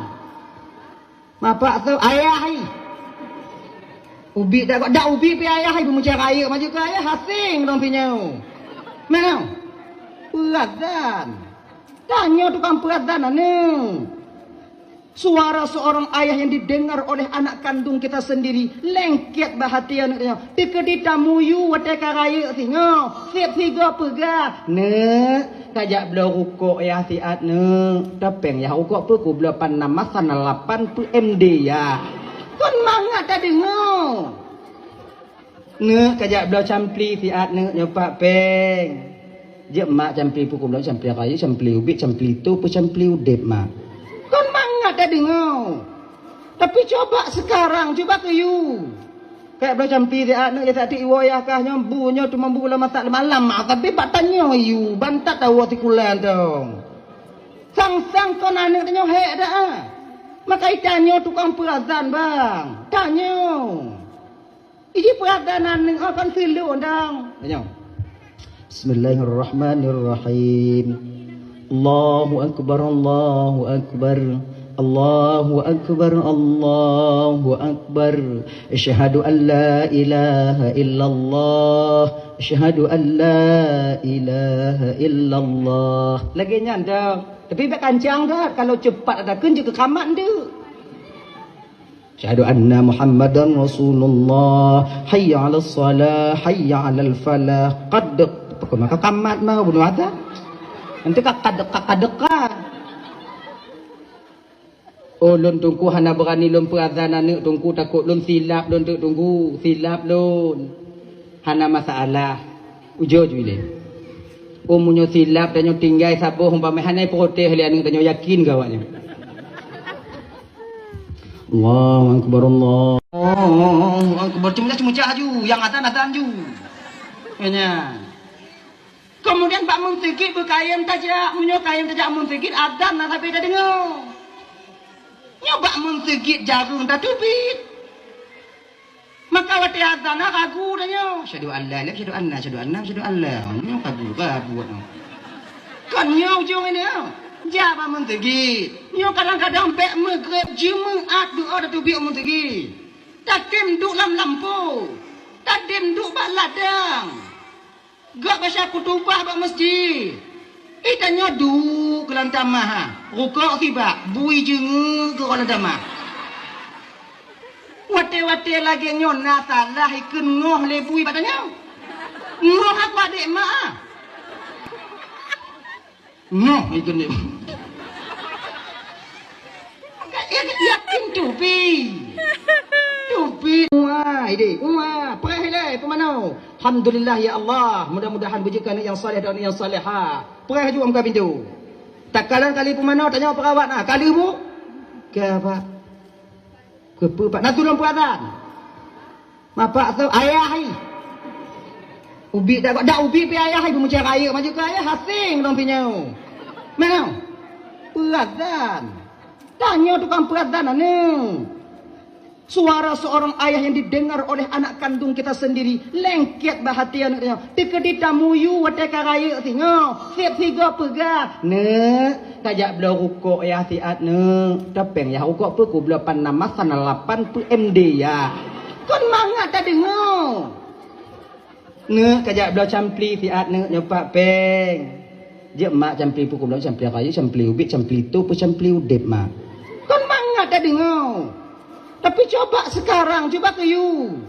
Mapak sôk ayah hai. Ubit dak, dak ubit pi ayah hai, beumucah rayeuk maju keu ayah, hasing dong pi nyoe. Mana? Peuazan. Tanyoe tukang peuazan aneuk. Suara seorang ayah yang didengar oleh anak kandung kita sendiri lengket bak hati aneuk nyoe. Teukeudi tamuyu watée ka rayeuk singoh, seb sigoe peugah, "Neuk, kajak bloe rukok yah siat neuk." Tapéng yah rukok peue kubloe pan nama sana lapan peue M D yah. Kon mangat tadeungoe. "Neuk, kajak bloe campli siat neuk nyoe pat péng." Jeuet mak campli peue kubloe, campli kayu, campli ubit, campli tu, peue campli udeb mak. Kon mangat tadeungoe. Tapi coba sekarang, coba keu yue. Kajak bloe campli siat neuk, ya tak iwoe yah kah nyoe bu nyoe teuma bu lam masak malam, tapi bak tanyoe yue, bantat tawoe sikulan dong. Sang-sang kon aneuk tanyoe hék dak ah. Maka itanyoe tukang peuazan bang. Tanyoe. Iji peuadanan nyoe kon seuleueng dang. Tanyoe. Bismillahirrahmanirrahim. Allahu akbar, Allahu akbar. Allahu akbar, Allahu akbar. Asyhadu an la ilaha illallah. Asyhadu an la ilaha illallah. Lagée nyan dah. Tapi bak kancang dah. Kalau cepat ada keunjeuet keu kamat ndeuk. Asyhadu anna Muhammadan Rasulullah. Hayya 'alas shalah, hayya 'alal falah. Qad, pokok maka kamat mah bunoe ata. Nanti ka kad, ka kadeka. Oh, lôn Teungku hana beurani lôn peuazan aneuk Teungku, takot lôn silap lôn teuk Teungku, silap lôn. Hana masalah. Ujoe ju ilée. Oh, meunyoe silap tanyoe tinggai saboh umpama hana protes lé aneuk tanyoe, yakin keu awaknyan. Allahu akbar, Allahu akbar. Cuma cuma ju, nyang azan azan ju. Nyan. Kemudian bak meuseujid beukayém tajak, meunyoe kayém tajak meuseujid, azan na sabe tadeungoe. Nyoe bak meuseujid jareueng tateubiet. Maka watée azan na ragu tanyoe. Asyhadu an la ilaha, asyhadu anna, asyhadu anna, asyhadu an la. Nyoe ragu, ragu nyoe. Kon nyoe ujong nyoe. Jak bak meuseujid. Nyoe kadang-kadang bék meugreb Jumaat doa tateubiet meuseujid. Tatem duek lam lampôh. Tatem duek bak ladang. Gak baca khutubah bak masjid. Itanyoe duek lam tamah, ha. Rukok sibak, bui jeungeue gak lam tamah. Watée-watée lagée nyoe na salah ikheun ngoh lé bui bak tanyoe. Ngoh aku adék mak, ah. Noh, ikheun nyoe. Yakin tubi. Tubi. Wah, ini. Wah, pereh ilée peumanö. Alhamdulillah ya Allah. Mudah-mudahan beujeuet keu aneuk nyang saleh dan aneuk nyang salehah. Pereh ju buka pintoe. Takalon kali peumanö, tanyoe perawat na. Kali bu. Ka, Pak. Keupeue, Pak? Na tulông peuazan. Mapak tu ayah ai. Ubit dak, dak ubit pi ayah ai, beumucai rayeuk maju keu ayah, hasing dong pi nyoe. Mana? Peuazan. Tanyoe tukang peuazan aneuk. Suara seorang ayah yang didengar oleh anak kandung kita sendiri, lengket bak hati aneuk nyoe. Teukeudi tamuyu watée ka rayeuk singoh, seb sigoe peugah, "Neuk, kajak bloe rukok yah siat, Neuk. Topeng yah rukok peue kubloe pan nama sana lapan peuh M D yah." Kon mangat tadeungoe. "Neuk, kajak bloe campli siat, Neuk, nyoe pat péng." "Jeuet, Mak, campli peue kubloe, campli rayeuk, campli ubit, campli toh, peue campli udeb, Mak." Kon mangat tadeungoe. Tapi coba sekarang, coba keu yue.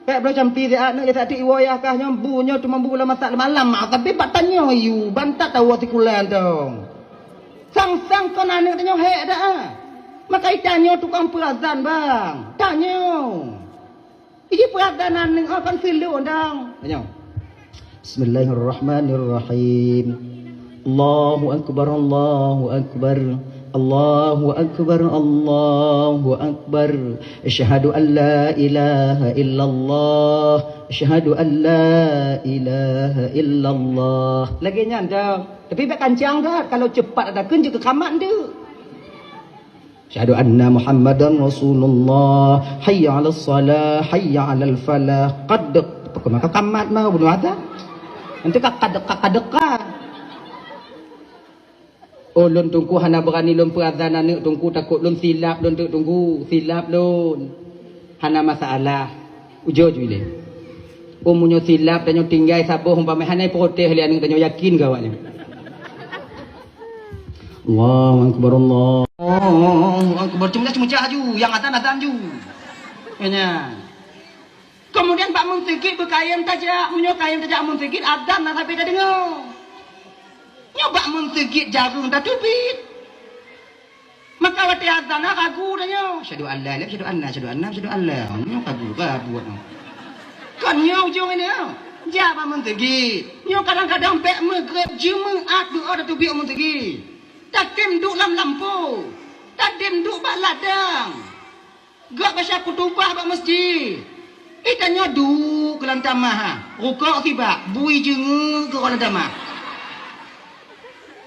Kajak bloe campli siat, Neuk, ya tak iwoe yah kah nyoe, bu nyoe teuma bu lam masak malam, Mak, tapi bak tanyoe yue, bantat tawoe sikulan dong. Sang-sang kon aneuk tanyoe hék dak, ah. Maka itanyoe tukang peuazan, bang. Tanyoe. Iji peuadanan nyoe kan filon dong. Nyoe. Bismillahirrahmanirrahim. Allahu akbar, Allahu akbar. Allahu akbar, Allahu akbar. Asyhadu an la ilaha illallah. Asyhadu an la ilaha illallah. Lagée nyan dong. Tapi bèk kancang that. Kalau cepat ada keunjeuet keu kamat ndeuk. Asyhadu anna Muhammadan Rasulullah. Hayya 'alas shalah, hayya 'alal falah. Qad, pakon maka kamat mah bunoe ata. Nanti ka kadeka kadeka. Oh, lôn Teungku hana beurani lôn peuazan aneuk Teungku, takot lôn silap lôn teuk Teungku, silap lôn. Hana masalah. Ujoe ju ilée. Oh, meunyoe silap tanyoe tinggai saboh umpama hana protes lé aneuk tanyoe, yakin keu awaknyan. Allahu akbar, Allahu akbar. Cuma cuma ju, nyang azan azan ju. Nyan. Kemudian bak meuseujid beukayém tajak, meunyoe kayém tajak meuseujid, azan na sabe tadeungoe. Nyoe bak meuseujid jareueng tateubiet. Maka watée azan na ragu tanyoe, "Asyhadu an la ilaha, asyhadu anna, asyhadu anna, asyhadu an la." Nyoe ragu, ragu nyoe. Kon nyoe ujong nyoe. Jak bak meuseujid. Nyoe kadang-kadang bèk meugreb Jumeu'at doa tateubiet meuseujid. Tatem duek lam lampôh. Tatem duek bak ladang. Gak baca khutubah bak masjid. Ih, tanyoe duek lam tamah, ha. Rukok sibak, bui jeungeuk keu lam tamah.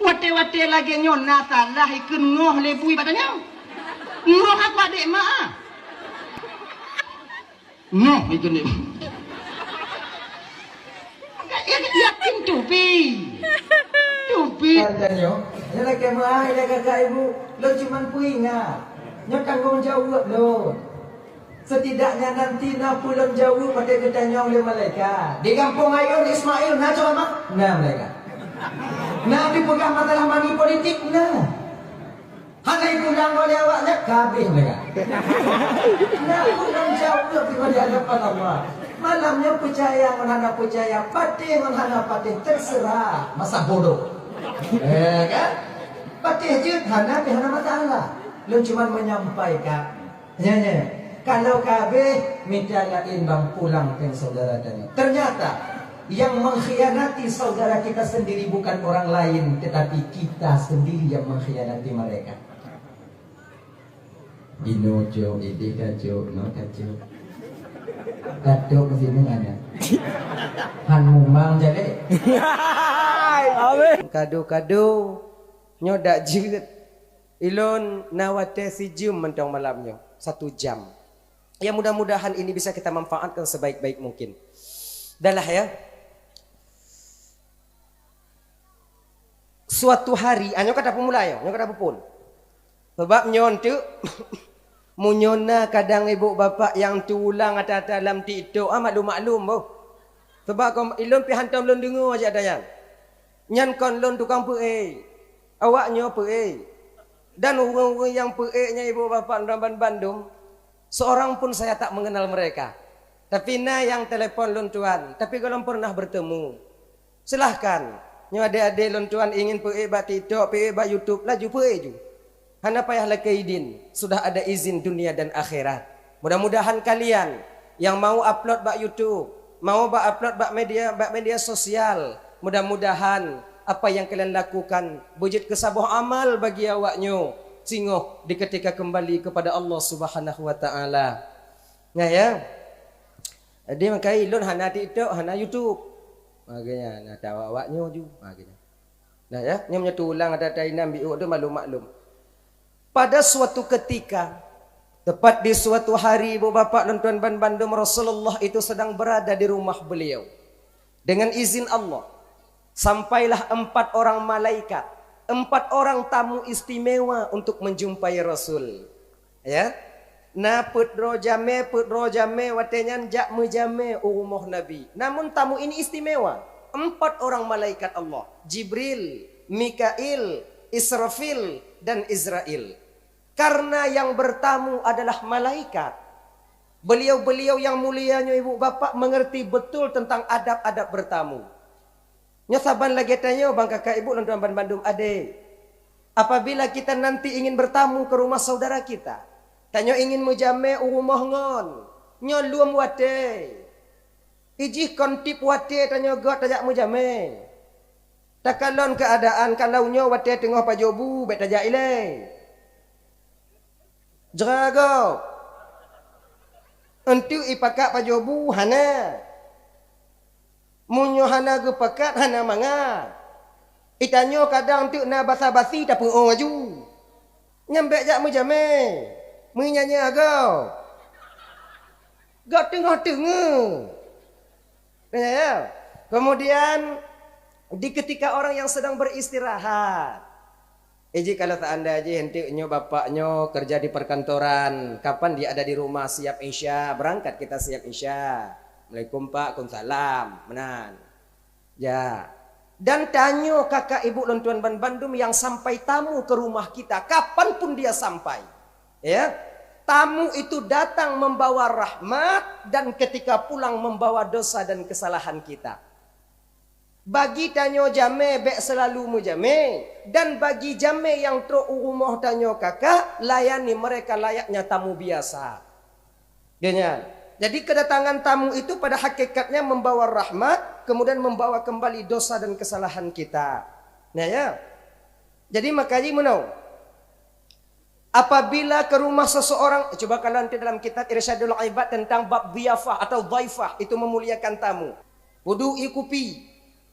Watée-watée lagée nyoe na salah ikheun ngoh lé bui bak tanyoe. Ngoh aku adék mak, ah. Ngoh ikheun lé bui. Yakin tupi. Tupi. Tanyoe, nyoe lakée meu'ah ilée kakak ibu, lôn cuman peuingat. Nyoe tanggong jaweueb lôn. Setidaknya nanti na peue lôn jaweueb watée geutanyong lé malaikat. Di gampông Ayun Ismail na ceuramah? Na malaikat. Na dipeugah masalah money politik? Na. Hana ikulang oleh awaknyan, ka habéh mereka. Nah, ureueng jaweueb di hadapan Allah. Malam nyoe peucaya ngon hana peucaya, patéh ngon hana patéh, terserah. Masa bodoh. Eh, kan? Patéh jeuet hana pih hana masalah. Lôn cuman menyampaikan. Nyan, nyan. Kalau ka habéh, mita laén bang pulang péng saudara tanyoe. Ternyata, yang mengkhianati saudara kita sendiri bukan orang lain, tetapi kita sendiri yang mengkhianati mereka. Inoe cok, idéh ka cok, noe ka cok. Ka cok meusimeung aneuk. Han mumang jalek. Amin. Kado-kado, nyoe dak jeuet. Ilôn na watée sijeuem mantong malam nyoe, satu jam. Ya, mudah-mudahan ini bisa kita manfaatkan sebaik-baik mungkin. Dah lah, ya. Suatu hari, ah, nyoe ka tapeumulai, nyoe ka tapeupon. Sabab nyoe teuk, meunyoe na kadang ibu bapak nyang teuulang ata-ata lam TikTok, ah, maklum-maklum boh. Sabab kon ilôn pih hantom lôn deungoe jak ata nyan. Nyan kon lôn tukang peuék, awak nyoe peuék. Dan ureuëng-ureuëng nyang peuék nyan ibu bapak droe ban bandum, seorang pun saya tak mengenal mereka. Tapi na nyang telepon lôn tuan, tapi gohlom pernah bertemu. Silahkan, nyoe adé-adé lôn tuan ingin peuék bak TikTok, peuék bak YouTube, laju peuék ju. Hana payah lakée idin, sudah ada izin dunia dan akhirat. Mudah-mudahan kalian yang mau upload bak YouTube, mau bak upload bak media, bak media sosial, mudah-mudahan apa yang kalian lakukan beujeuet keu saboh amal bagi awak nyoe. singoh di ketika kembali kepada Allah Subhanahu wa Ta'ala. Nah, ya. Jadi, makajih lôn hana TikTok, hana YouTube. Makanya, nah, tawa awak nyoe ju. Makanya. Nah, ya, nyoe meunyoe teulang ada-ada inan biuk tu maklum-maklum. Pada suatu ketika, tepat di suatu hari, ibu bapak lôn tuan ban bandum, Rasulullah itu sedang berada di rumah beliau. Dengan izin Allah, sampailah empat orang malaikat, empat orang tamu istimewa untuk menjumpai Rasul. Ya. Na peuet droe jamé, peuet droe jamé watée nyan jak meujamé u rumoh Nabi. Namun tamu ini istimewa. Empat orang malaikat Allah, Jibril, Mikail, Israfil, dan Izrail. Karena yang bertamu adalah malaikat. Beliau-beliau yang mulia nyoe, ibu bapak, mengerti betul tentang adab-adab bertamu. Nyoe saban lagée tanyoe, bang kakak ibu lôn tuan ban bandum adé. Apabila kita nanti ingin bertamu ke rumah saudara kita, tanyoe ingin meujamé u rumoh ngon, nyoe lom watée. Ijih kon tieb watée tanyoe göt tajak meujamé. Takalon keuadaan, kalau nyoe watée teungoh pajoh bu, bék tajak ilée. Jra gob. Enteuk ipakat pajoh bu, hana. Meunyoe hana geupakat, hana mangat. Itanyoe kadang teuk na basa-basi tapeu'oh laju. Nyan bék jak meujamé. Meunyanyi gob. Gob teungoh teungeue. Ya, ya. Kemudian, di ketika orang yang sedang beristirahat, eh, jih kalau seandai jih enteuk nyoe bapak nyoe kerja di perkantoran, kapan dia ada di rumah siap Isya, berangkat kita siap Isya. Assalamualaikum, Pak. Waalaikumsalam. Meunan. Ya. Dan tanyoe kakak ibu lôn tuan ban bandum yang sampai tamu ke rumah kita, kapan pun dia sampai. Ya. Tamu itu datang membawa rahmat dan ketika pulang membawa dosa dan kesalahan kita. Bagi tanyoe jamé bék seulalu meujamé, dan bagi jamé nyang trok u rumoh tanyoe kakak, layani mereka layaknya tamu biasa. Geuh nyan. Jadi, kedatangan tamu itu pada hakikatnya membawa rahmat, kemudian membawa kembali dosa dan kesalahan kita. Nah, ya. Jadi, makajih meunoe. Apabila ke rumah seseorang, cuba kalau nanti dalam kitab Irsyadul Ibad tentang bab dhiyafah atau dhaifah, itu memuliakan tamu. Peuduek ie kupi,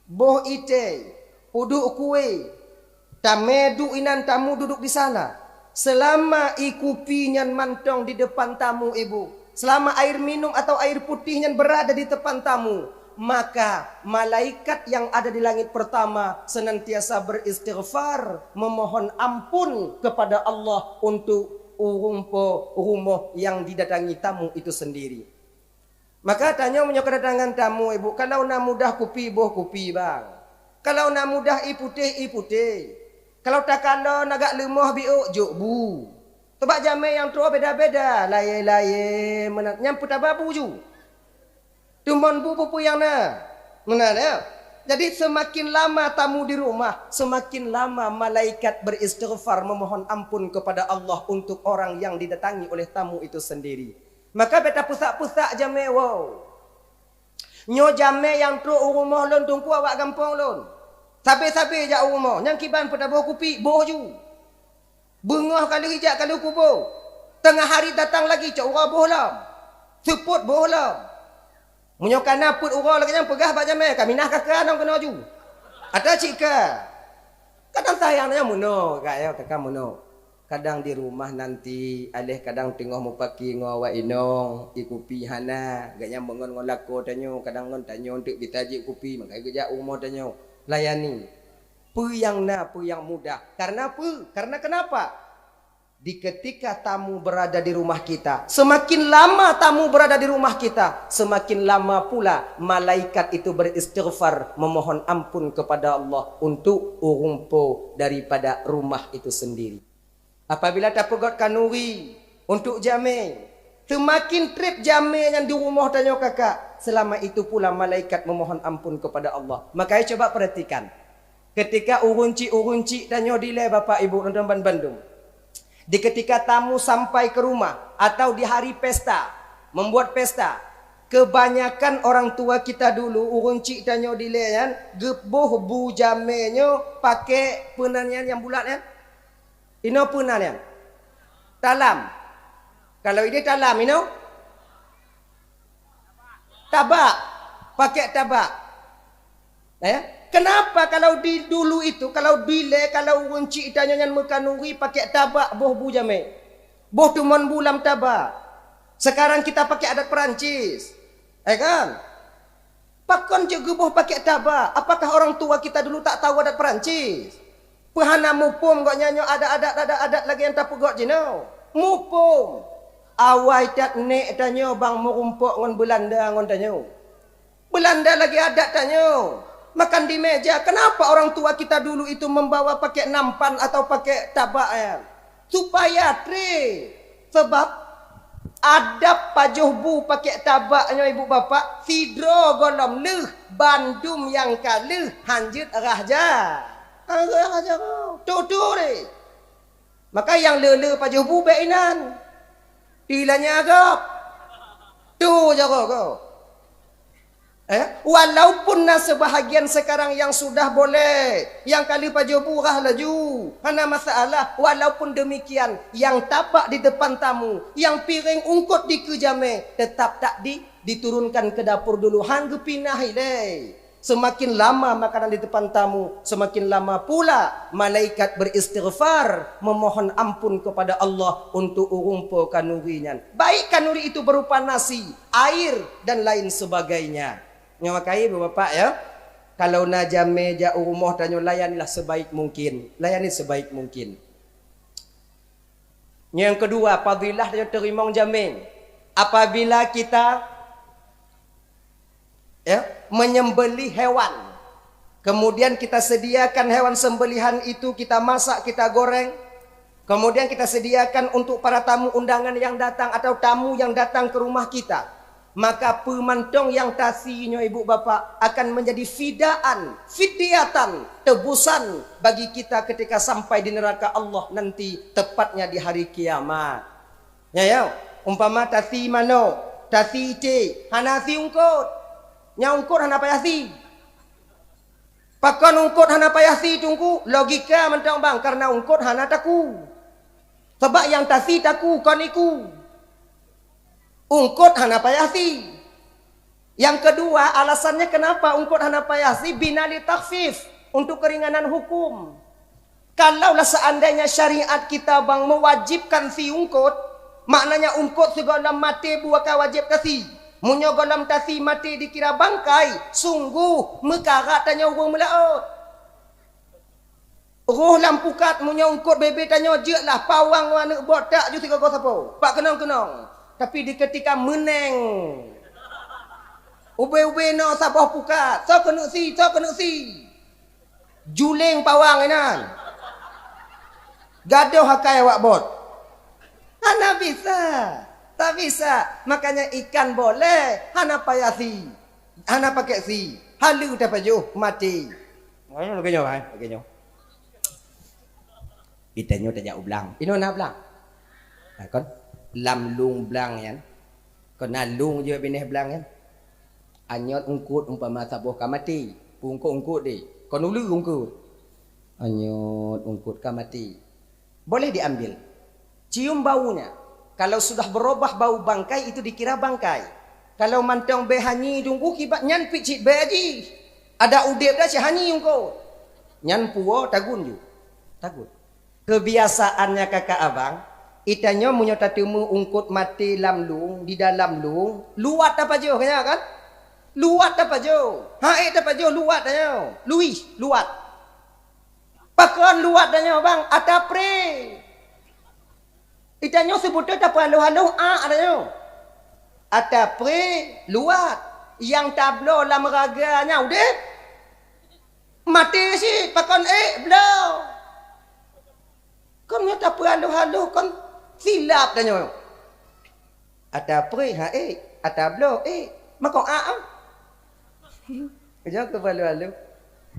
boh ie teh, peuduek kue, tamé duek inan tamu duduk di sana. Selama ie kupi nyan mantong di depan tamu ibu, selama air minum atau air putih nyan berada di depan tamu, maka malaikat yang ada di langit pertama senantiasa beristighfar, memohon ampun kepada Allah untuk ureuëng po rumoh yang didatangi tamu itu sendiri. Maka tanyoe meunyoe kedatangan tamu, ibu, kalau na mudah kupi, boh kupi, bang. Kalau na mudah ie putéh, ie putéh. Kalau takalon agak leumoh biôk, jok bu. Teubak jamé nyang troh beda-beda, layée-layée, meunan, nyang peutaba bu ju. Teumon bu peue-peue nyang na. Meunan, ya. Jadi, semakin lama tamu di rumah, semakin lama malaikat beristighfar memohon ampun kepada Allah untuk orang yang didatangi oleh tamu itu sendiri. Maka bék tapeusak-peusak jamé, wow. Nyoe jamé nyang trok u rumoh lôn teungku awak gampông lôn. Sabe-sabe jak u rumoh, nyang kiban peutaboh kupi, boh ju. Beungoh ka lheueh jak ka lheueh kuboh. Teungoh hari datang lagi cok uroe boh lom. Seupôt boh lom. Meunyoe ka na peuet uroe lagée nyan peugah bak jamé, ka minah ka keu anong keunoe ju. Ata cit ka. Kadang sayang nyan meunoe, ka ya, ka meunoe. Kadang di rumah nanti, aléh kadang teungoh mupaki ngon awak inong, ie kupi hana, gobnyan meungon ngon lakoe tanyoe, kadang ngon tanyoe teuk bita jeuet kupi, maka geujak u rumoh tanyoe. Layani. Peue nyang na, peue nyang mudah. Karena peue? Karena kenapa? Di ketika tamu berada di rumah kita, semakin lama tamu berada di rumah kita, semakin lama pula malaikat itu beristighfar, memohon ampun kepada Allah untuk ureuëng po daripada rumah itu sendiri. Apabila tapeugöt khanuri untuk jamé, seumaken treb jamé nyang di rumoh tanyoe kakak, seulama itu pula malaikat meumohon amphon keupada Allah. Makajih cuba peuratikan, keutika ureuëng chik-ureuëng chik tanyoe dilée bapak ibu lôn tuan ban bandum, di keutika tamu sampai keu rumah atau di hari pesta, membuat pesta, keubanyakan orang tua kita dulu, ureuëng chik tanyoe dilée nyan, geuboh bu jamé nyoe paké peunan nyan nyang bulat nyan. Inoe peue nan nyan? Talam. Kalau idéh talam inoe? Tabak. Pakèk tabak. Eh? Kenapa kalau di dulu itu, kalau dilèe, kalau ureueng chik tanyoe nyan meukanuri pakèk tabak boh bu jamèe? Boh teumon bu lam tabak. Sekarang kita pakai adat Perancis. Eh kan? Pakon jeuet geuboh pakèk tabak? Apakah orang tua kita dulu tak tahu adat Perancis? Peu hana muphom gobnyan nyoe adat-adat, adat-adat lagèe nyang tapeugöt jinoe? Muphom. Awai that nèk tanyoe bang meurumpok ngon Beulanda ngon tanyoe. Beulanda lagèe adat tanyoe. Makan di meja. Kenapa orang tua kita dulu itu membawa pakèk nampan atau pakèk tabak nyan? Supaya trép. Sabab adab pajoh bu pakèk tabak nyoe ibu bapak, sidroe gohlom lheueh, bandum nyang ka lheueh hanjeuet rhah ja. Rhah ja. Tutu deh. Maka nyang le-le pajoh bu bèk inan. Di lanya gob. Tu jaroe gob. Eh, walaupun na sebahagian sekarang yang sudah boleh, nyang ka lheueh pajoh bu rhah laju, hana masalah. Walaupun demikian, nyang tabak di depan tamu, nyang piréng eungkôt dikeue jamèe, tetap tak di, diturunkan ke dapur dulu, han geupinah ilèe. Semakin lama makanan di depan tamu, semakin lama pula malaikat beristighfar, memohon ampun kepada Allah untuk ureueng po kanuri nyan. Baik kanuri itu berupa nasi, air, dan lain sebagainya. Nyoe makajih, Bapak, ya. Kalau na jamèe jak u rumoh tanyoe, layanilah sebaik mungkin. Layani sebaik mungkin. Nyang kedua, fadilah tanyoe teurimong jamèe. Apabila kita, ya, menyembelih hewan, kemudian kita sediakan hewan sembelihan itu, kita masak, kita goreng, kemudian kita sediakan untuk para tamu undangan yang datang atau tamu yang datang ke rumah kita, maka peue mantong nyang tasi nyoe ibu bapak akan menjadi fidaan, fidyatan, tebusan bagi kita ketika sampai di neraka Allah nanti, tepatnya di hari kiamat. Ya, ya. Umpama tasi manok, tasi iték, hana si eungkôt. Nyang eungkôt hana payah si. Pakon eungkôt hana payah si, Teungku? Logika mantong, Bang, karena eungkôt hana taku. Sabab nyang tasi taku, kon iku. Eungkôt hana payah si. Yang kedua, alasannya kenapa eungkôt hana payah si, bina li takhfif, untuk keringanan hukum. Kalaulah seandainya syariat kita, Bang, mewajibkan si eungkôt, maknanya eungkôt sigohlom maté bu ka wajéb tasi. Meunyoe gohlom tasi maté dikira bangkai, sungguh meukarat tanyoe ureueng meulaôt. Roh lam pukat, meunyoe eungkôt bèbè tanyoe, jeuetlah pawang ngon aneuk bot, tak ju sigoe-goe sapo. Pak keunong-keunong. Tapi di keutika meuneng, ubé-ubé noe saboh pukat, soe keuneuk si, soe keuneuk si. Juléng pawang inan. Gadôh akai awak bot. Hana bisa. Tak bisa. Makanya ikan boleh, hana payah si. Hana pakai si. Haleue tapajoh, maté. Lagèe nyoe, hai, lagèe nyoe. Itanyoe tajak u blang. Inoe na blang. Ha, kon? Lam lông blang nyan. Kon na lông jih binéh blang nyan. Anyot eungkôt umpama saboh ka maté. Peue eungkôt-eungkôt deh. Kon uleue eungkôt. Anyot eungkôt ka maté. Boleh diambil. Cium baunya. Kalau sudah berubah bau bangkai, itu dikira bangkai. Kalau mantong bèe hanyi, Teungku, kiban nyan pih cit bèe jih. Adak udép dah cit hanyi eungkôt. Nyan puwoe tagun ju. Tagun. Kebiasaannya kakak abang, itanyoe meunyoe tateumé eungkôt maté lam lông, di dalam lông, luwat tapajoh, nyan kan? Luwat tapajoh. Ha'ék tapajoh luwat tanyoe. Luih, luwat. Pakon luwat tanyoe, bang? Ata pré. Itanyoe seubeutôi tapeuhaloh-haloh ak tanyoe. Ata pré luwat. Nyang tabloe lam raga nyan udép. Maté cit, pakon ék bloe. Kon nyoe tapeuhaloh-haloh kon silap tanyoe. Ata pré ha'ék, ata bloe ék, makon ak ah. Nyoe keu palu-alu.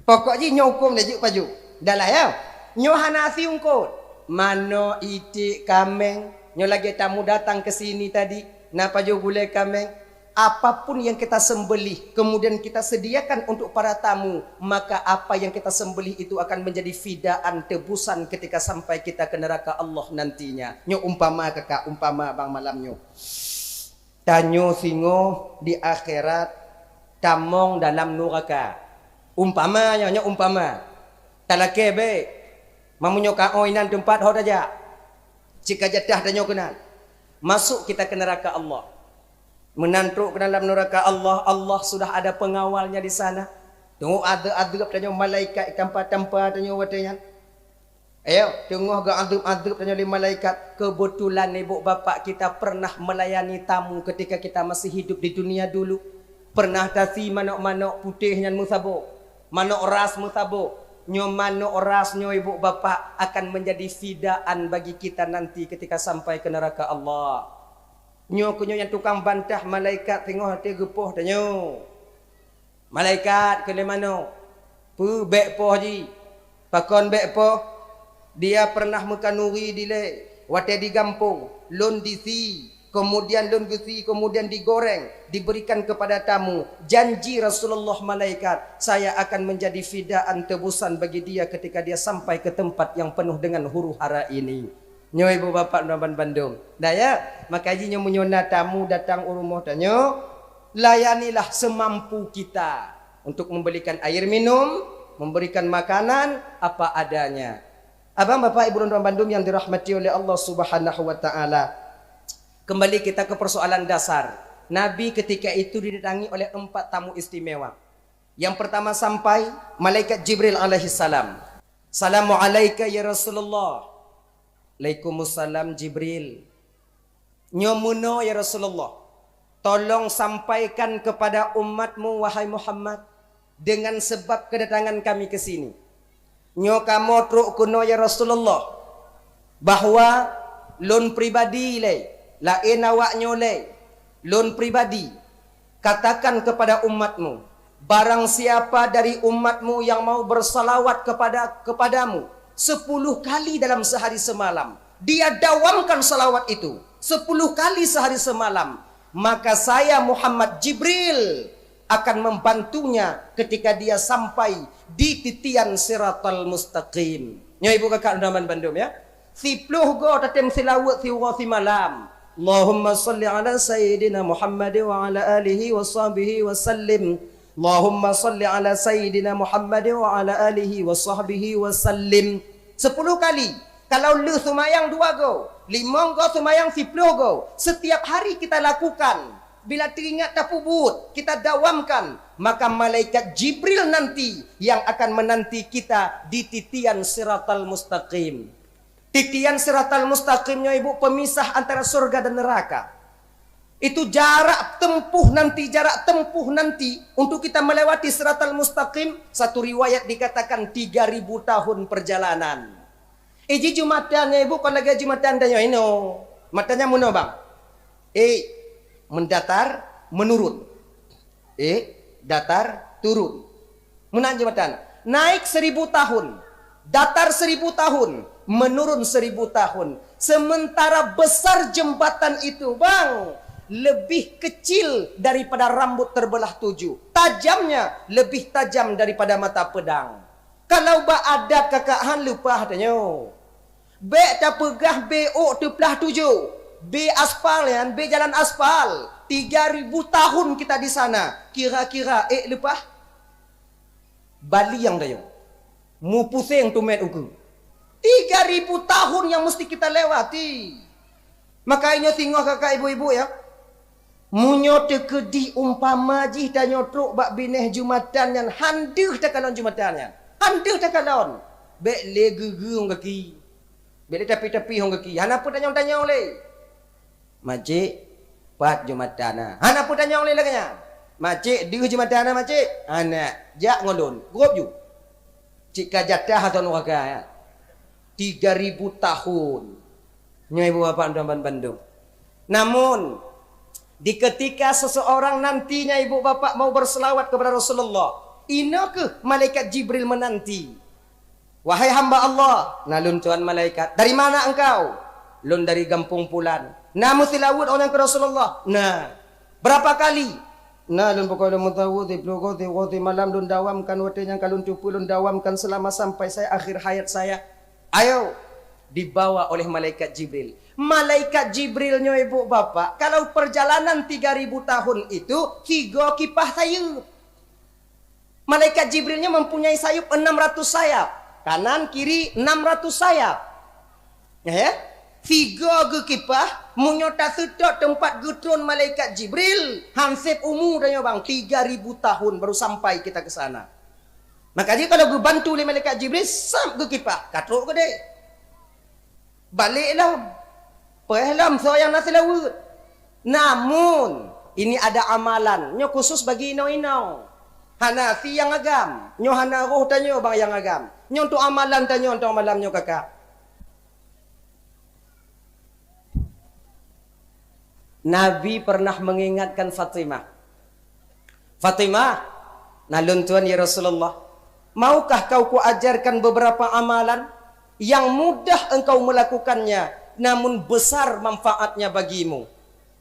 Pokok jih nyoe hukôm lé jeuet pajoh. Dalam ya. Nyoe hana si eungkôt. Manok, iték, kaméng. Nyoe lagèe tamu datang ke sini tadi, na pajoh gulèe kaméng. Apapun yang kita sembelih, kemudian kita sediakan untuk para tamu, maka apa yang kita sembelih itu akan menjadi fidaan, tebusan ketika sampai kita ke neraka Allah nantinya. Nyoe umpama kakak, umpama bang malam nyoe. Tanyoe singoh di akhirat, tamong dalam nuraka. Umpama nyoe, nyoe umpama. Talakée bék. Mamunyoe ka oi nan teumpat ho tajak. Cit ka jatah tanyoe keunan. Masuk kita ke neraka Allah. Meunan trok ke dalam neraka Allah, Allah sudah ada pengawalnya di sana. Teungoh adeueb-adeueb tanyoe malaikat tampa-tampa tanyoe watée nyan. Ayo, teungoh geuadeueb-adeueb tanyoe lé malaikat. Kebetulan ibu bapak kita pernah melayani tamu ketika kita masih hidup di dunia dulu. Pernah tasi manok-manok putéh nyan meusabô, manok ras meusabô. Nyoe manok ras nyoe ibu bapak akan menjadi fidaan bagi kita nanti ketika sampai ke neraka Allah. Nyoe keuh nyoe nyang tukang bantah malaikat teungoh watée geupoh tanyoe. Malaikat kheun lé manok, "Peue bék poh jih?" "Pakon bék poh? Dia pernah meukanuri dilée watée di gampông, lôn disi, kemudian lôn geusi, kemudian digoreng, diberikan kepada tamu. Janji Rasulullah malaikat, saya akan menjadi fidaan tebusan bagi dia ketika dia sampai ke tempat yang penuh dengan huru-hara ini." Nyoe ibu bapak dan bandum. Dah ya, maka jih nyoe meunyoe na tamu datang u rumoh tanyoe, layanilah semampu kita untuk membelikan air minum, memberikan makanan apa adanya. Abang, bapak, ibu dan bandum yang dirahmati oleh Allah Subhanahu wa taala. Kembali kita ke persoalan dasar. Nabi ketika itu didatangi oleh empat tamu istimewa. Yang pertama sampai, malaikat Jibril alaihissalam. "Salamu alaika ya Rasulullah." "Alaikumussalam Jibril." "Nyoe meunoe ya Rasulullah, tolong sampaikan kepada umatmu wahai Muhammad dengan sebab kedatangan kami ke sini. Nyoe kamoe trok keunoe ya Rasulullah, bahwa lôn pribadi lé, laén awak nyoe lé, lôn pribadi, katakan kepada umatmu, barang siapa dari umatmu yang mau bersalawat kepada kepadamu sepuluh kali dalam sehari semalam, dia dawamkan salawat itu sepuluh kali sehari semalam, maka saya Muhammad Jibril akan membantunya ketika dia sampai di titian siratal mustaqim." Nyoe ibu kakak dan bandum ya. Siploh go tatem silawat siuroe simalam. Allahumma salli ala sayyidina Muhammad wa ala alihi wa sahbihi wa sallim. Allahumma salli ala sayyidina Muhammad wa ala alihi wa sahbihi wa sallim. Sepuluh kali. Kalau lheueh seumayang dua go, limong go seumayang siploh go. Setiap hari kita lakukan. Bila teringat tapeubuet, kita dawamkan, maka malaikat Jibril nanti yang akan menanti kita di titian siratal mustaqim. Titian siratal mustaqim nyoe ibu pemisah antara surga dan neraka. Itu jarak tempuh nanti, jarak tempuh nanti untuk kita melewati siratal mustaqim, satu riwayat dikatakan tiga ribu tahun perjalanan. Eh, jih jumatan nyoe ibu kon lagée jumatan tanyoe inoe. Matan nyan meunoe bang. Eh, mendatar, menurun. Eh, datar, turun. Meunan jumatan. Naik seribu tahun, datar seribu tahun, menurun seribu tahun. Sementara besar jembatan itu, bang, lebih kecil daripada rambut terbelah tujuh. Tajamnya lebih tajam daripada mata pedang. Kalau bak adat kakak han leupah tanyoe. Bék tapeugah bé ôk teuplah tujoh, bé aspal nyan, bé jalan aspal. Tiga ribu tahun kita di sana, kira-kira ék leupah? Baliang tanyoe. Mupuseng tumet ukeue. Tiga ribu tahun yang mesti kita lewati. Maka ingat singoh kakak ibu-ibu ya. Meunyoe teukeudih umpama jih tanyoe trok bak binéh jumatan nyan, han deuh takalon jumatan nyan. Han deuh takalon. Bék lé geugeu ngon gaki. Bék lé tapi-tapi ngon gaki. Hana peutanyong-tanyong lé. "Macik, pat jumatan na?" Hana peutanyong lé lagée nyan. "Macik, deuh jumatan na, Macik?" "Hana, jak ngon lôn." Gob ju. Cit ka jatah atau nuraka ya. Tiga ribu tahun. Nyoe ibu bapak dan bandum. Namun, di ketika seseorang nantinya ibu bapak mau berselawat kepada Rasulullah, inoe keuh malaikat Jibril menanti. "Wahai hamba Allah," "Na lôn tuan malaikat." "Dari mana engkau?" "Lôn dari gampông pulan." "Na meusilawat awak nyan keu Rasulullah?" "Na." Berapa kali? Na lôn peukoh lôn meusaweue, siploh goe, siuroe, simalam lôn dawamkan, watée nyang ka lôn teupeue lôn dawamkan selama sampai saya akhir hayat saya. Ayo, dibawa oleh malaikat Jibril. Malaikat Jibril nyoe, ibu bapak, kalau perjalanan tiga ribu tahun itu, tiga kipah sayeup. Malaikat Jibril nyoe mempunyai sayup enam ratus sayap, kanan kiri enam ratus sayap. Ya, tiga geukipah, meunyoe taseutôt teumpat geutron malaikat Jibril, hanseb umu tanyoe bang, tiga ribu tahun baru sampai kita ke sana. Maka jih kalau geubantu lé malaikat Jibril, sab geukipah, ka trok keudeh. Balek lom. Preh lom soe nyang na seulaweuet. Namun, ini ada amalan. Nyoe khusus bagi inong-inong. Hana si nyang agam. Nyoe hana roh tanyoe bang nyang agam. Nyoe untuk amalan tanyoe untuk malam nyoe kakak. Nabi pernah mengingatkan Fatimah. "Fatimah, na lôn tuan ya Rasulullah, maukah kau kuajarkan beberapa amalan yang mudah engkau melakukannya, namun besar manfaatnya bagimu?"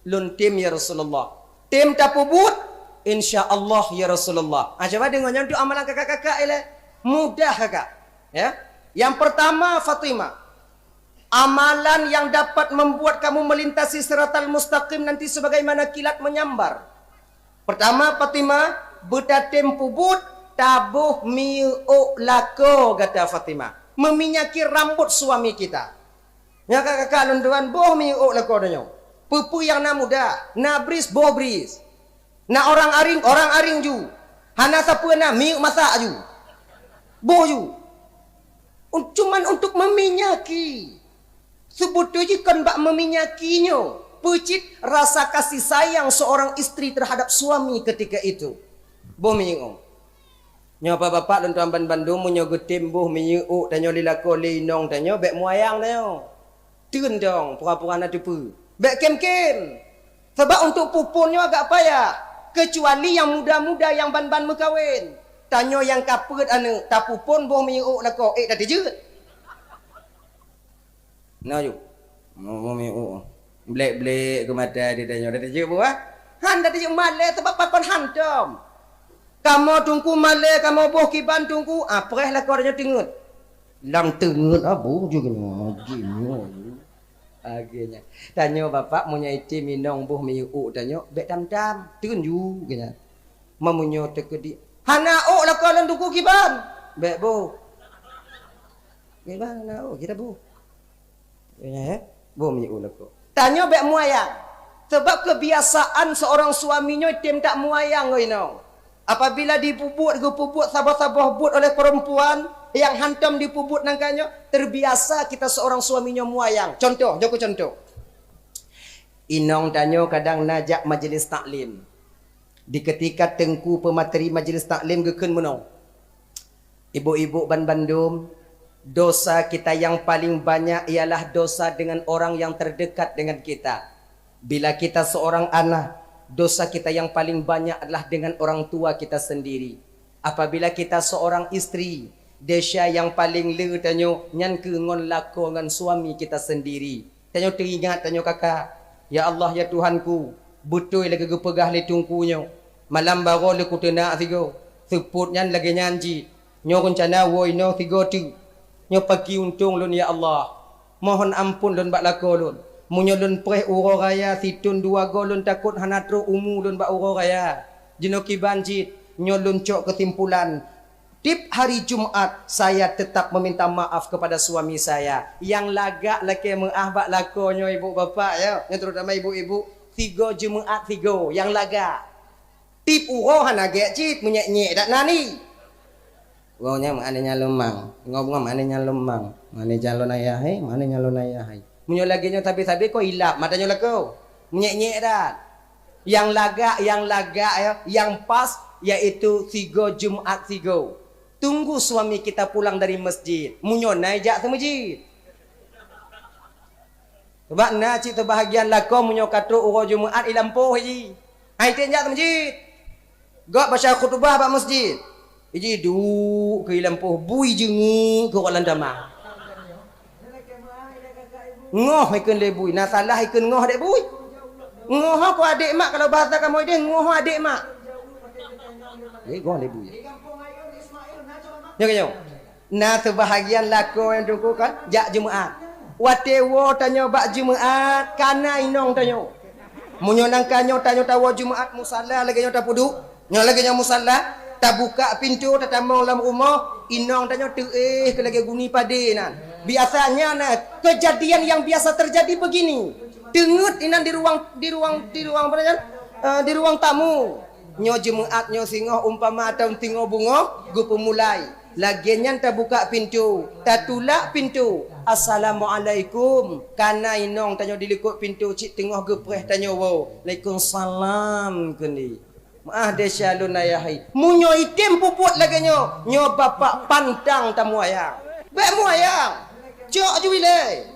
"Lôn tem ya Rasulullah." "Tem tapeubuet?" "Insya Allah ya Rasulullah." Ah, cuba deungoe nyoe untuk amalan kakak-kakak ilée. Mudah kakak. Ya. Yang pertama Fatimah, amalan yang dapat membuat kamu melintasi siratal mustaqim nanti sebagaimana kilat menyambar. Pertama, Fatimah, beutatem peubuet taboh miyeuk lakoe gata Fatimah. Meminyaki rambut suami kita. Nyoe kakak-kakak lôn tuan boh miyeuk lakoe tanyoe. Peue-peue nyang na muda, na bris boh bris. Na orang aring, orang aring ju. Hana sapeue na miyeuk masak ju. Boh ju. Un-, cuman untuk meminyaki. Seubeutôi jih kon bak meminyaki nyoe, peucit rasa kasih sayang seorang istri terhadap suami ketika itu. Boh miyeuk. Nyoe bapak-bapak lôn tuan ban bandum, meunyoe geutem boh miyeuk tanyoe lé lakoe lé inong tanyoe, bék muayang tanyoe. Teun dong, pura-pura na teupeue. Bék kem-kem. Sabab untuk pupon nyoe agak payah, keucuali nyang muda-muda nyang ban-ban meukawen. Tanyoe nyang ka peuet aneuëk, tapupon boh miyeuk lakoe, ék tateujeut. Na ju. Boh miyeuk. Blek-blek keu mata di tanyoe, tateujeut boh, ah? Han tateujeut malée sabab pakon hantom. Kamoe teungku malée, kamoe boh kiban teungku, ah, preh lakoe tanyoe teungeut. Lam teungeut, ah, boh ju keunoe, geunoe. Akhirnya, tanyoe bapak meunyoe item inong boh miyeuk tanyoe, bék tam-tam, teun ju keunan. Meunyoe teukeudi, hana ôk lakoe lôn teungku kiban, bék boh. Kiban hana ôk, kita boh. Ya, ya. Boh miyeuk lakoe. Tanyoe bék muayang. Sebab kebiasaan seorang suami nyoe tem tak muayang ngon inong. Apabila dipubuet, geupubuet saboh-saboh buet oleh perempuan yang hantom dipubuet nangka nyoe, terbiasa kita seorang suami nyoe muayang. Contoh, joko contoh. Inong tanyoe kadang na jak majelis taklim. Di ketika teungku peumateri majelis taklim geukheun meunoe, "Ibu-ibu ban bandum, dosa kita yang paling banyak ialah dosa dengan orang yang terdekat dengan kita. Bila kita seorang anak, dosa kita yang paling banyak adalah dengan orang tua kita sendiri. Apabila kita seorang istri, desya nyang paleng le tanyoe nyan keuh ngon lakoe ngon suami kita sendiri." Tanyoe teuingat tanyoe kakak, "Ya Allah, ya Tuhanku, beutôi lagée geupeugah lé teungku nyoe, malam baroe lé kuteunak sigoe, seupôt nyan lagée nyan jih. Nyoe reuncana woe inoe sigoe teuk. Nyoe paki untông lôn, ya Allah. Mohon ampôn lôn bak lakoe lôn. Meunyoe lôn preh uroe raya sithon dua goe lôn takot hana troh umu lôn bak uroe raya. Jinoe kiban cit, nyoe lôn cok keusimpulan, tiep hari Jumat saya tetap meminta maaf kepada suami saya." Nyang lagak lakée meuáh bak lakoe nyoe ibu bapak ya, nyoe terutama ibu-ibu, sigoe Jumat sigoe nyang lagak. Tiep uroe hana gét cit, meunyék-nyék dak nani. Goe nyan meuani nyan lôn mang, goe nyan meuani nyan lôn mang, meuani nyan lôn ayah hai, meuani nyan lôn ayah hai. Meunyoe lagée nyoe sabe-sabe ko ilab mata nyoe lakoe. Meunyék-nyék dak. Nyang lagak, nyang lagak ya, nyang pas yaitu sigoe Jumat sigoe. Tunggu suami kita pulang dari masjid. Meunyoe na ijak seumeujid. Sebab na cit teubahagian lakoe meunyoe ka trok uroe Jumat i lampôh jih. Hai tem jak seumeujid. Gok baca khutubah bak masjid. Iji duek keu i lampôh bui jeungeuk keu ureueng lam tamah. Ngoh ikheun lé bui, na salah ikheun ngoh dek bui. Ngoh ko adék mak, kalau bahasa kamoe deh, ngoh adék mak. Eh, goh lebu ya. Nyoe, nyoe. Na seubahagian lakoe nyang teungku kan jak Jumat. Watée woe tanyoe bak Jumat, kana inong tanyoe. Meunyoe nangka nyoe tanyoe tawoe Jumat musala lagée nyoe tapeuduek, nyoe lagée nyoe musala, tabuka pintoe tatamong lam rumoh, inong tanyoe teuéh keu lagée guni padé nan. Biasanya na kejadian yang biasa terjadi begini. Teungeut inan di ruang, di ruang, di ruang apa nyan? Eh, di ruang tamu. Nyoe Jumat nyoe singoh umpama atau singoh beungoh geupeumulai. Lagée nyan tabuka pintoe, tatulak pintoe. "Assalamualaikum." Kana inong tanyoe dilikot pintoe cit teungoh geupreh tanyoe woe. "Waalaikumsalam," keundi. "Meu'ah desya lôn ayah hai." Meunyoe item pubuet lagée nyoe, nyoe bapak pantang tamuayang. Bék muayang. Cok ju ilée.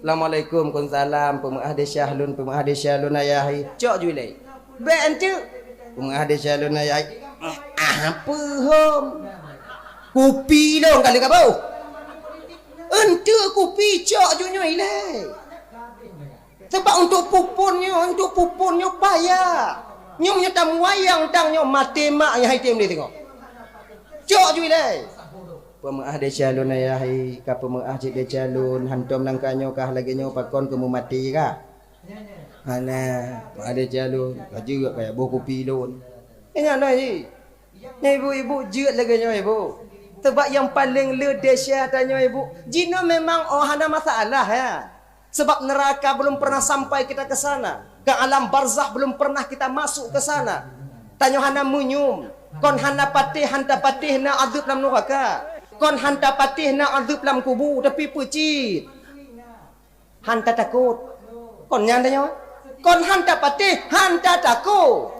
"Assalamualaikum." "Waalaikumsalam." "Peumeu'ah desya lôn, peumeu'ah desya lôn ayah hai." Cok ju ilée. "Bék enteuk." "Peumeu'ah desya lôn ayah hai." "Ah, peue hom? Kupi lôn kali ka boh." "Enteuk kupi, cok ju nyoe ilée." Sebab untuk pupun nyoe, untuk pupun nyoe payah. Nyoe meunyoe tamuayang tang nyoe maté mak nyang hai tem lé teungoh. Cok ju ilée. "Peumeu'ah desya lôn ayah hai, ka peumeu'ah cit desya lôn, hantom nangka nyoe kah lagée nyoe pakon keu meumaté kah?" "Hana, meu'ah desya lôn, ka jeuet kaya boh kupi lôn." Ingat na hi. Nyoe ibu-ibu jeuet lagée nyoe ibu. Sebab nyang paleng le desya tanyoe ibu, jinoe memang oh hana masalah ya. Sebab neraka belum pernah sampai kita ke sana. Ke alam barzakh belum pernah kita masuk ke sana. Tanyoe hana meunyoe. Kon hana patéh, hanta patéh na azeueb lam nuraka. Kon hanta patéh na azeueb lam kubu, tapi peucit. Hanta takot. Kon nyan tanyoe. Kon hanta patéh, hanta takot.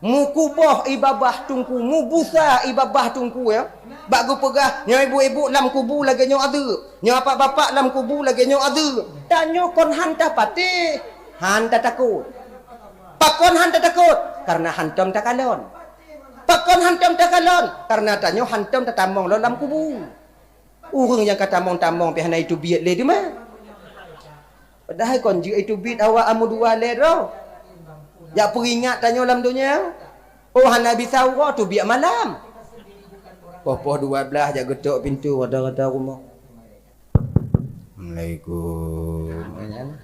Mukuboh i babah teungku, mubusa i babah teungku ya. Bak geupeugah, nyoe ibu-ibu lam kubu lagée nyoe azeueb. Nyoe bapak-bapak lam kubu lagée nyoe azeueb. Tanyoe kon hanta patéh, hanta takot. Pakon hanta takot? Karena hantom takalon. Pakon hantom takalon? Karena tanyoe hantom tatamong lom lam kubu. Ureuëng nyang ka tamong-tamong pih hana iteubiet lé teuma. Padahai kon jeuet iteubiet awak amu dua lé droe. Jak peuingat tanyoe lam donya. Oh hana bisa uroe teubiet malam. Poh-poh dua blaih jak geutok pintoe rata-rata rumoh. Assalamualaikum. Nyan.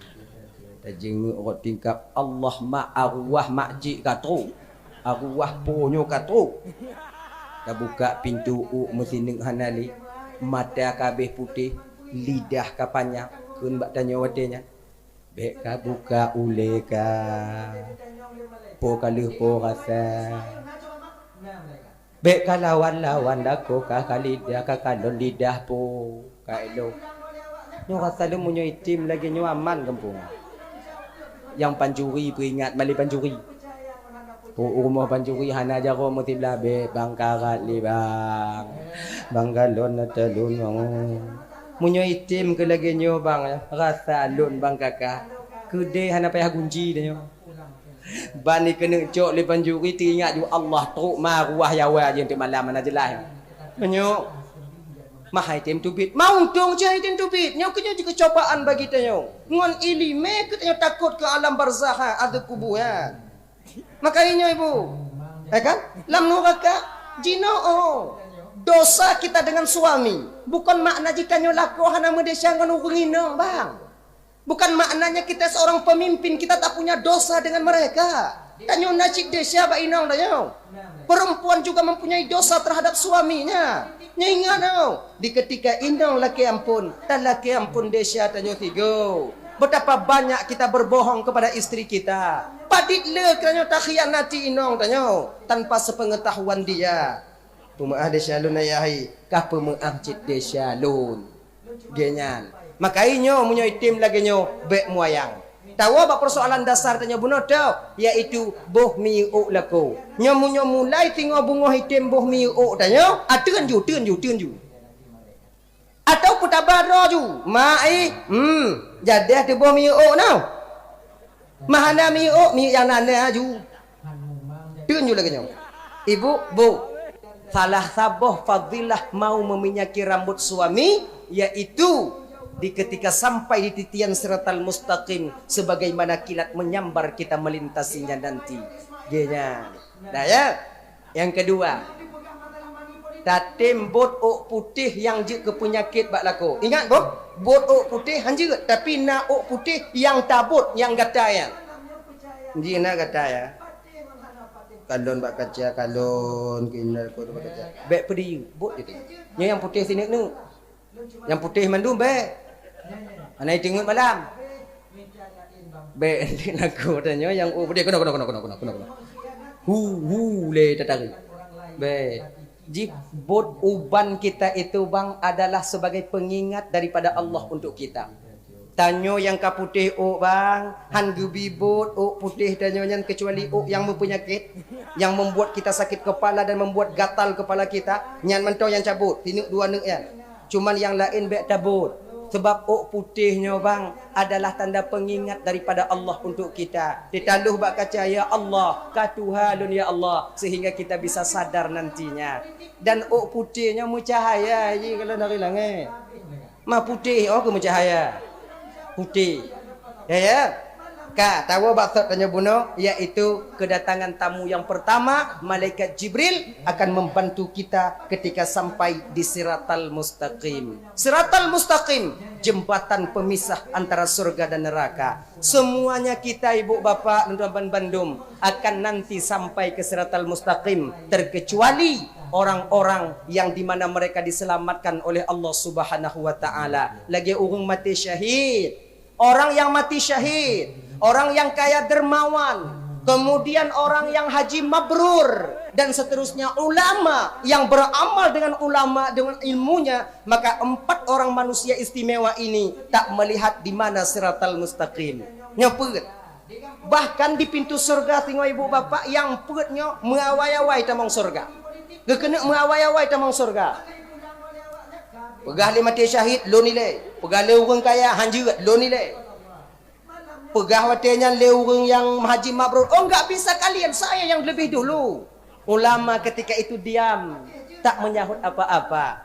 Tajeungeuk rot tingkap, Allah mak, arwah mak jih ka trok. Arwah po nyoe ka trok. Tabuka pintoe ôk meusineuk hana lé. Mata ka abéh putéh, lidah ka panyang. Kheun bak tanyoe watée nyan, "Bék ka buka ulée ka. Po ka lheueh po rasa." Bék ka lawan-lawan lakoe ka, ka lidah ka kalon lidah po ka ilong. Nyoe rasa lom meunyoe item lagée nyoe aman gampông. Nyang pancuri peuingat mali pancuri. Po u rumoh pancuri hana jaroe meusiblah bék bang karat lé bang. Bang kalon ata lôn bang. Meunyoe item keu lagée nyoe bang rasa lôn bang kakak. Keudeh hana payah gunci tanyoe. Ban ikeuneuk cok lé pancuri teuingat ju Allah trok ma ruah yawa jih teuk malam hana jeulaih. Meunyoe ma hai tem teubiet, ma untông cit hai tem teubiet. Nyoe keuh nyoe jih keucobaan bagi tanyoe. Ngon iéleumé keuh tanyoe takot keu alam barzakh, ha, azeub kubu, ha. Maka inyoe ibu, eh kan? Lam nuraka jinoe oh. Dosa kita dengan suami bukan makna jih tanyoe lakoe hana meudesya ngon ureuëng inong bang. Bukan maknanya kita seorang pemimpin, kita tak punya dosa dengan mereka. Tanyoe na cit desya bak inong tanyoe. Perempuan juga mempunyai dosa terhadap suaminya. Nyoe ingat oh, di ketika inong lakée amphon, talakée amphon desya tanyoe sigoe. Betapa banyak kita berbohong kepada istri kita. Padit le tanyoe takhianati inong tanyoe tanpa sepengetahuan dia. Peumeu'ah desya lôn ayah hai, ka peumeu'ah cit desya lôn. Geuh nyan. Maka inyoe meunyoe item lagée nyoe bék muayang. Tawoe bak persoalan dasar tanyoe bunoe teuh, yaitu boh miyueb ôk lakoe. Nyoe meunyoe mulai singoh beungoh item boh miyueb ôk tanyoe, a teun ju, teun ju, teun ju. Atau peutaba droe ju, mak ih, hmm, jadeh teuboh miyueb ôk nyoe. Meuhana miyueb ôk, miyueb nyang na-na ju. Teun ju lagée nyoe. Ibu, bu, salah saboh fadilah mau meminyaki rambut suami, yaitu Di ketika sampai di titian siratal mustaqim, sebagaimana kilat menyambar kita melintasinya nanti. Geuhnyan. Dah ya? Yang kedua, tatem bot ôk putéh nyang jeuet keu peunyakét bak lakoe. Ingat boh, bot ôk putéh han jeuet, tapi na ôk putéh nyang tabot nyang gata nyan. Jih na gata ya. Kalon bak kaca, kalon keunan bak kaca. Bèk peudiyeu, bot jih. Nyoe nyang putéh sineuk-neuk. Nyang putéh mandum bèk. Hana iteungeut malam. Bèk, lakoe tanyoe nyang, oh, putéh, keunoe, keunoe, keunoe. Hu, hu, lé tatarék. Bèk. Jih bot uban kita itu, bang, adalah sebagai pengingat daripada Allah untuk kita. Tanyoe nyang ka putéh ôk, bang, han geubi bot ôk putéh tanyoe nyan, kecuali ôk nyang meupeunyakét, yang membuat kita sakit kepala dan membuat gatal kepala kita, nyan mantong nyang cabot, sineuk dua neuk nyan. Cuman nyang laén bèk tabot, sebab ôk putéh nyoe, bang, adalah tanda pengingat daripada Allah untuk kita. Teutalôh bak kaca, "Ya Allah, ka tuha lôn, ya Allah," sehingga kita bisa sadar nantinya. Dan ôk putéh nyoe meucahaya jih kalau dari langét. Ma putéh, oh, keu meucahaya. Putéh. Ya, ya. Ka, tawoe bak sot tanyoe bunoe, yaitu kedatangan tamu yang pertama, malaikat Jibril akan membantu kita ketika sampai di Siratal Mustaqim. Siratal Mustaqim, jembatan pemisah antara surga dan neraka. Semuanya kita, ibu bapak, dan teman-teman bandum, akan nanti sampai ke Siratal Mustaqim, terkecuali orang-orang yang di mana mereka diselamatkan oleh Allah Subhanahu wa Ta'ala. Lagèe ureueng maté syahid, orang yang mati syahid, orang yang kaya dermawan, kemudian orang yang haji mabrur, dan seterusnya, ulama yang beramal dengan ulama, dengan ilmunya, maka empat orang manusia istimewa ini tak melihat di mana Siratal Mustaqim. Nyoe peuet. Bahkan di pintu surga singoh ibu bapak nyang peuet nyoe meuawai-awai tamong surga. Geukeuneuk meuawai-awai tamong surga. Peugah lé maté syahid, lôn ilèe. Peugah lé ureueng kaya, han jeuet, lôn ilèe. Peugah watèe nyan lé ureueng nyang haji mabrur, "Oh, enggak bisa kalian, saya yang lebih dulu." Ulama ketika itu diam, tak menyahut apa-apa.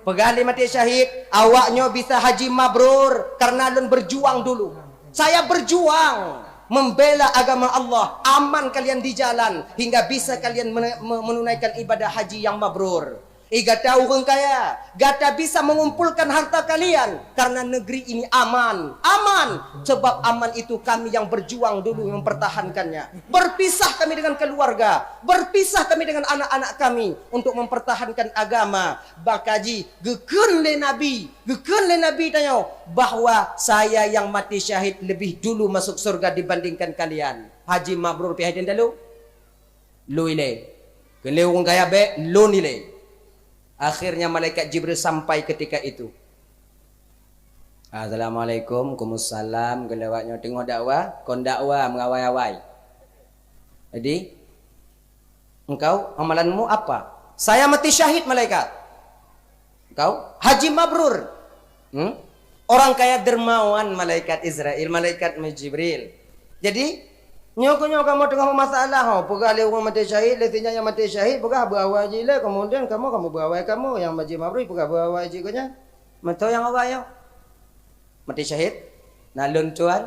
Peugah lé maté syahid, "Awak nyoe bisa haji mabrur karena lôn berjuang dulu. Saya berjuang membela agama Allah, aman kalian di jalan hingga bisa kalian mene-, me-, menunaikan ibadah haji yang mabrur." Eh, gata ureueng kaya, gata bisa mengumpulkan harta kalian karena negeri ini aman. Aman, sebab aman itu kami yang berjuang dulu mempertahankannya. Berpisah kami dengan keluarga, berpisah kami dengan anak-anak kami untuk mempertahankan agama. Baka jih geukheun lé Nabi, geukheun lé Nabi tanyoe bahwa saya yang mati syahid lebih dulu masuk surga dibandingkan kalian. Haji mabrur pih hai teuntèe lôn ilèe. Kheun lé ureueng kaya bèk, lôn ilèe. Akhirnya malaikat Jibril sampai ketika itu. "Assalamualaikum." "Waalaikumsalam." Geulewat nyoe teungoh dakwah, kon dakwah meuawai-awai. Jadi, "Engkau amalanmu apa?" "Saya mati syahid, malaikat." "Engkau haji mabrur." Hmm? Orang kaya dermawan, malaikat Israel, malaikat Jibril. Jadi, nyoe keuh nyoe kamoe teungoh masalah, ho, peugah lé ureueng maté syahid, lé sinyak nyang maté syahid, peugah beuawai jih lé, kemudian kamoe, kamoe beuawai kamoe, nyang haji mabrur peugah beuawai jih keuh nyan. Meutoe nyang awai nyoe. Maté syahid, na lôn tuan.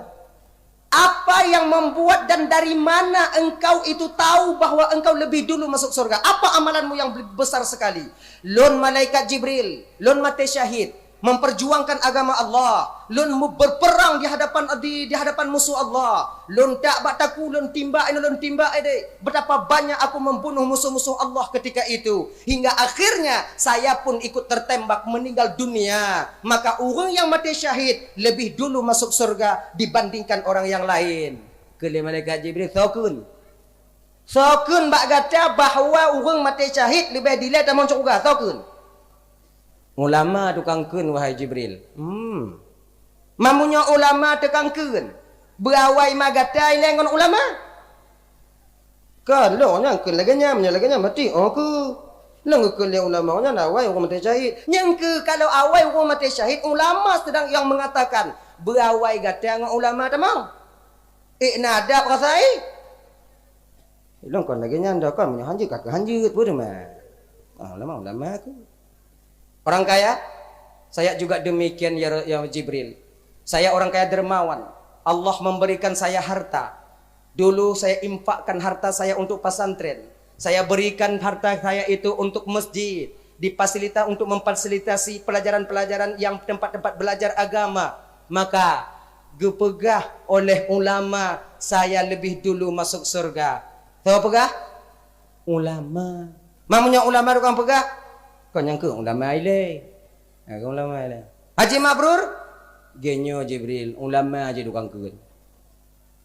Apa yang membuat dan dari mana engkau itu tahu bahwa engkau lebih dulu masuk surga? Apa amalanmu yang besar sekali? Lôn malaikat Jibril, lôn maté syahid, memperjuangkan agama Allah, lôn mu-, berperang di hadapan, di, di hadapan musuh Allah, lôn tak bak taku, lôn timbak, lôn timbak, eh, dek. Betapa banyak aku membunuh musuh-musuh Allah ketika itu, hingga akhirnya saya pun ikut tertembak meninggal dunia. Maka ureueng nyang maté syahid lebih dulu masuk surga dibandingkan orang yang lain. Kheun lé malaikat Jibril, "Soe kheun? Soe kheun bak gata bahwa ureueng maté syahid leubeh dilèe tamong syeuruga? Soe kheun?" "Ulama tukang kheun, wahai Jibril." Hmm. "Meunyoe ulama tukang kheun, beuawai ma gata ilèe ngon ulama?" "Kon lôn nyang kheun lagèe nyan, meunyoe lagèe nyan maté, oh, kheun. Lôn geukheun lé ulama nyan awai ureueng maté syahid." "Nyan keuh kalau awai ureueng maté syahid, ulama sedang yang mengatakan, beuawai gata ngon ulama tamong. Ék na adab rasai." "Lôn kon lagèe nyan dah, kon meunyoe hanjeuet ka keu hanjeuet, peue teuma?" Ah, ulama, ulama kheun. Orang kaya, Saya juga demikian, ya, ya Jibril. Saya orang kaya dermawan. Allah memberikan saya harta. Dulu saya infakkan harta saya untuk pesantren. Saya berikan harta saya itu untuk masjid, difasilita-, untuk memfasilitasi pelajaran-pelajaran yang tempat-tempat belajar agama. Maka geupeugah oleh ulama, saya lebih dulu masuk surga. Soe peugah? Ulama. Meunyoe ulama tukang peugah, kon nyang keuh ulama ilée. Ha, kon ulama ilée. Haji Mabrur, geunyoe Jibril, ulama jih tukang kheun.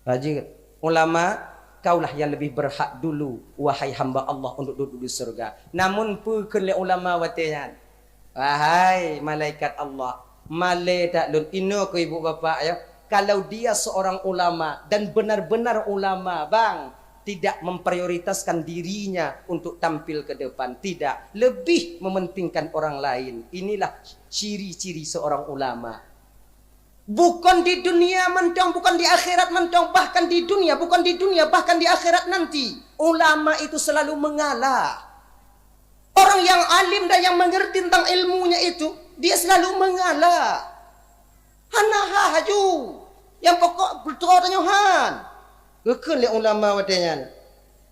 Haji, ulama, kaulah yang lebih berhak dulu, wahai hamba Allah, untuk duduk di surga. Namun peue kheun lé ulama watée nyan? Wahai malaikat Allah, malée that lôn, inoe keu ibu bapak ya, kalau dia seorang ulama dan benar-benar ulama, bang, tidak memprioritaskan dirinya untuk tampil ke depan, tidak, lebih mementingkan orang lain. Inilah ciri-ciri seorang ulama. Bukan di dunia mantong, bukan di akhirat mantong, bahkan di dunia, bukan di dunia, bahkan di akhirat nanti, ulama itu selalu mengalah. Orang yang alim dan yang mengerti tentang ilmunya itu, dia selalu mengalah. Hana ha haju. Yang pokok beutôi tanyoe han. Geukheun lé ulama watée nyan,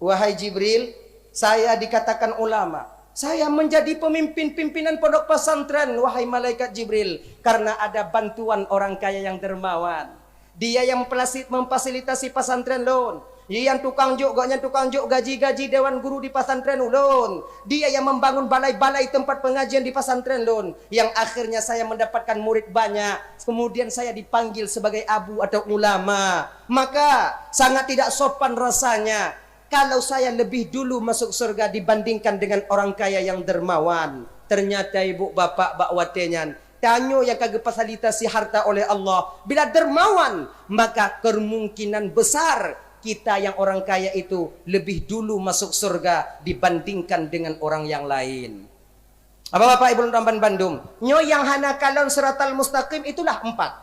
"Wahai Jibril, saya dikatakan ulama. Saya menjadi pemimpin pimpinan pondok pesantren, wahai malaikat Jibril, karena ada bantuan orang kaya yang dermawan. Dia yang memfasilitasi pesantren lôn. Dia yang tukang jok, gobnyan tukang jok gaji-gaji dewan guru di pesantren ulôn. Dia yang membangun balai-balai tempat pengajian di pesantren lôn, yang akhirnya saya mendapatkan murid banyak. Kemudian saya dipanggil sebagai abu atau ulama. Maka sangat tidak sopan rasanya kalau saya lebih dulu masuk surga dibandingkan dengan orang kaya yang dermawan." Ternyata ibu bapak bak watée nyan, tanyoe nyang ka geufasilitasi harta oleh Allah, bila dermawan, maka kemungkinan besar kita yang orang kaya itu lebih dulu masuk surga dibandingkan dengan orang yang lain. Bapak-bapak, ibu dan bandum, nyoe nyang hana kalon siratal mustaqim itulah empat.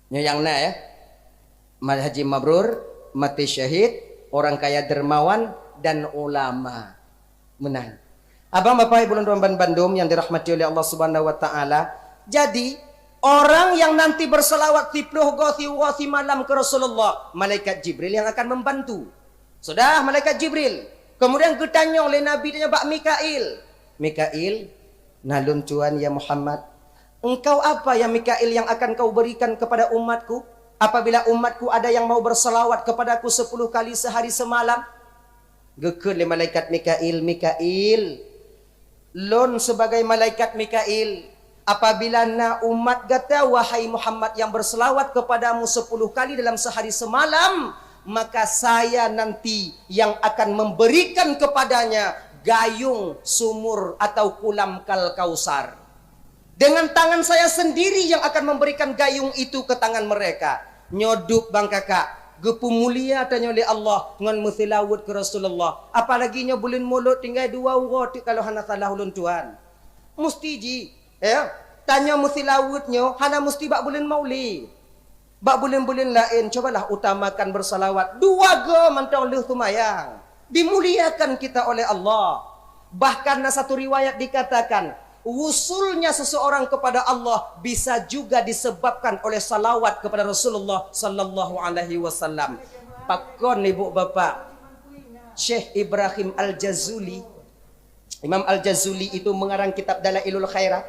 Nyoe nyang na ya. Haji mabrur, mati syahid, orang kaya dermawan, dan ulama. Meunan. Abang, bapak, ibu, lôn tuan ban bandum nyang dirahmati oleh Allah Subhanahu wa Taala. Jadi, orang yang nanti berselawat siplôh goe siwoe simalam ke Rasulullah, malaikat Jibril yang akan membantu. Sudah, malaikat Jibril. Kemudian geutanyong lé Nabi, tanyong bak Mikail. "Mikail, na lôn tuan ya Muhammad. Engkau apa ya Mikail yang akan kau berikan kepada umatku? Apabila umatku ada yang mau berselawat kepadaku sepuluh kali sehari semalam?" Geukheun lé malaikat Mikail, "Mikail, lôn sebagai malaikat Mikail, apabila na umat gata, wahai Muhammad, yang berselawat kepadamu sepuluh kali dalam sehari semalam, maka saya nanti yang akan memberikan kepadanya gayung sumur atau kulam Kal Kausar. Dengan tangan saya sendiri yang akan memberikan gayung itu ke tangan mereka." Nyoe duek bang kakak, geupeumulia tanyoe lé Allah ngon meuseulaweuet keu Rasulullah. Apalagi nyoe buleuen Mulod tinggai dua uroe teuk kalau hana salah ulôn tuan. Musti jih, ya. Tanyoe meuseulaweuet nyoe hana musti bak buleuen Maulid. Bak buleuen-buleuen laén, cubalah utamakan bersalawat. Dua goe mantong lheueh seumayang. Dimuliakan kita oleh Allah. Bahkan na satu riwayat dikatakan, wusulnya seseorang kepada Allah bisa juga disebabkan oleh salawat kepada Rasulullah sallallahu alaihi wasallam. Pakon ibu bapak, Syekh Ibrahim Al-Jazuli, Imam Al-Jazuli itu mengarang kitab Dalailul Khairat.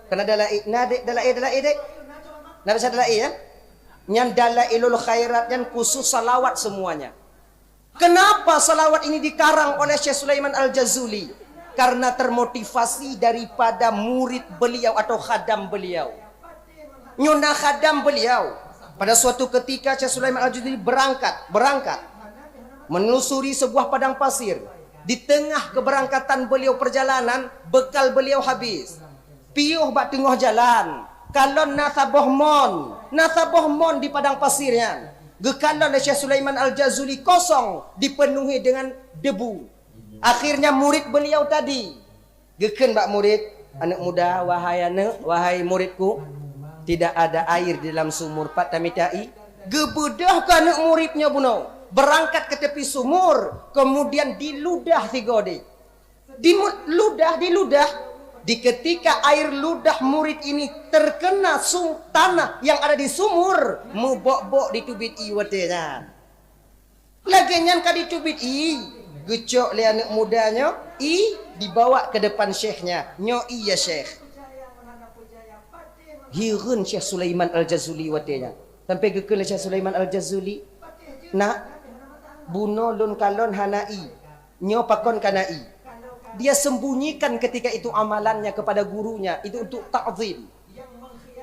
Karena dalail, na dek dalail, dalail dek? Na bisa dalail ya? Nyan Dalailul Khairat nyan khusus salawat semuanya. Kenapa salawat ini dikarang oleh Syekh Sulaiman Al-Jazuli? Karena termotivasi daripada murid beliau atau khadam beliau. Nyoe na khadam beliau. Pada suatu ketika Syekh Sulaiman Al-Jazuli berangkat, berangkat menelusuri sebuah padang pasir. Di tengah keberangkatan beliau perjalanan, bekal beliau habis. Piôh bak teungoh jalan, kalon na saboh mon, na saboh mon di padang pasir nyan. Geukalon lé Syekh Sulaiman Al-Jazuli kosong, dipenuhi dengan debu. Akhirnya murid beliau tadi geukheun bak murid, "Aneuk muda, wahai aneuk, wahai muridku, tidak ada air di dalam sumur, pat tamita ie?" Geubeudôh keu aneuk murid nyoe bunoe, berangkat ke tepi sumur, kemudian diludah sigoe deh. Diludah, diludah. Di ketika air ludah murid ini terkena sum-, tanah yang ada di sumur, mubok-bok diteubiet ié watée nyan. Lagée nyan ka diteubiet ié, geucok lé aneuëk muda nyoe, ié dibawa ke depan syekh nyan. Nyoe ié ya syekh. Hireuen Syekh Sulaiman Al-Jazuli watée nyan. Sampai geukheun lé Syekh Sulaiman Al-Jazuli, "Nak, bunoe lôn kalon hana ié. Nyoe pakon kana ié?" Dia sembunyikan ketika itu amalannya kepada gurunya, itu untuk takzim.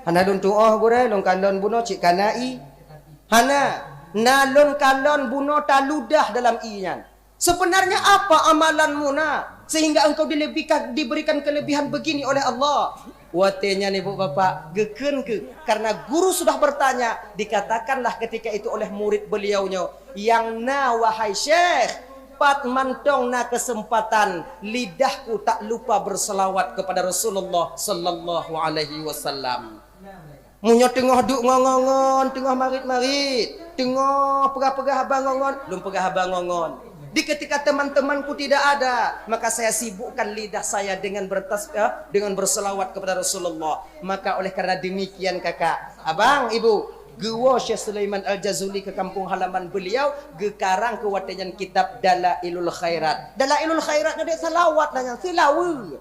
"Hana lôn tuoh gurée, lôn kalon bunoe cit kana ié. Hana, na lôn kalon bunoe taludah dalam ié nyan. Sebenarnya apa amalanmu na sehingga engkau dilebihkan, diberikan kelebihan begini oleh Allah?" Watée nyan ibu bapak geukheun keu, karena guru sudah bertanya, dikatakanlah ketika itu oleh murid beliau nyoe, "Nyang na wahai syekh, pat mantong na kesempatan lidahku tak lupa berselawat kepada Rasulullah sallallahu alaihi wasallam." Meunyoe teungoh duek ngon ngon, teungoh marit-marit, teungoh peugah-peugah haba ngon ngon, lôn peugah haba ngon ngon. Di ketika teman-temanku tidak ada, maka saya sibukkan lidah saya dengan bertas-, eh, dengan berselawat kepada Rasulullah. Maka oleh karena demikian kakak, abang, ibu, geuwoe Syekh Sulaiman Al-Jazuli ke kampung halaman beliau, geukarang keu watée nyan kitab Dalailul Khairat. Dalailul Khairat nyan dek salawat lah nyan, seulaweue.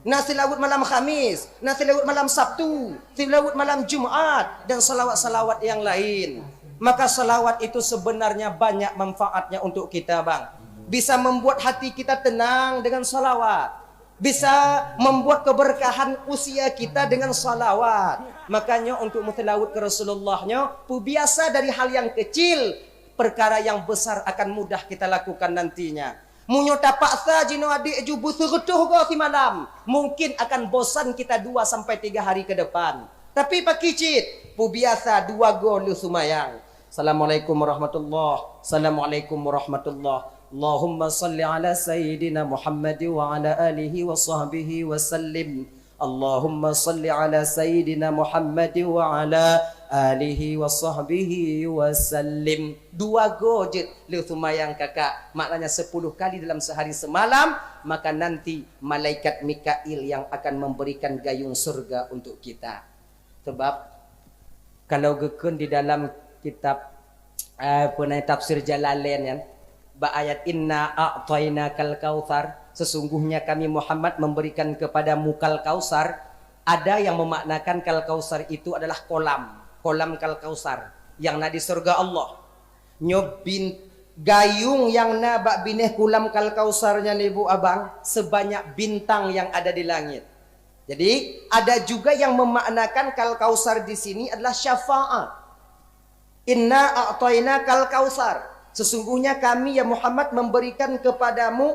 Na seulaweuet malam Khamis, na seulaweuet malam Sabtu, seulaweuet malam Jumat, dan salawat-salawat yang lain. Maka salawat itu sebenarnya banyak manfaatnya untuk kita, bang. Bisa membuat hati kita tenang dengan salawat. Bisa membuat keberkahan usia kita dengan salawat. Makanya untuk meuseulaweuet keu Rasulullah nyoe, peubiasa dari hal yang kecil, perkara yang besar akan mudah kita lakukan nantinya. Meunyoe tapaksa jinoe adék ju beuseureutôh goe simalam, mungkin akan bosan kita dua sampai tiga hari ke depan. Tapi pakri cit, peubiasa dua goe lheueh seumayang. Assalamualaikum warahmatullah. Assalamualaikum warahmatullah. Allahumma salli ala sayyidina Muhammad wa ala alihi wa sahbihi wa sallim. Allahumma salli ala sayyidina Muhammad wa ala alihi wa sahbihi wa sallim. Dua goe jeuet lheueh seumayang kakak, maknanya sepuluh kali dalam sehari semalam, maka nanti malaikat Mikail yang akan memberikan gayung surga untuk kita. Sebab kalau geukheun di dalam kitab, eh, peue nan, Tafsir Jalalain nyan, bak ayat, "Inna a'tainakal kautsar," sesungguhnya kami Muhammad memberikan kepadamu kal kautsar, ada yang memaknakan kal kautsar itu adalah kolam, kolam kal kautsar yang na di surga Allah. Nyoe bin-, gayung nyang na bak binéh kulam kal kautsar nyan, ibu abang, sebanyak bintang yang ada di langit. Jadi, ada juga yang memaknakan kal kautsar di sini adalah syafaat. "Inna a'tainakal kautsar." Sesungguhnya kami, ya Muhammad, memberikan kepadamu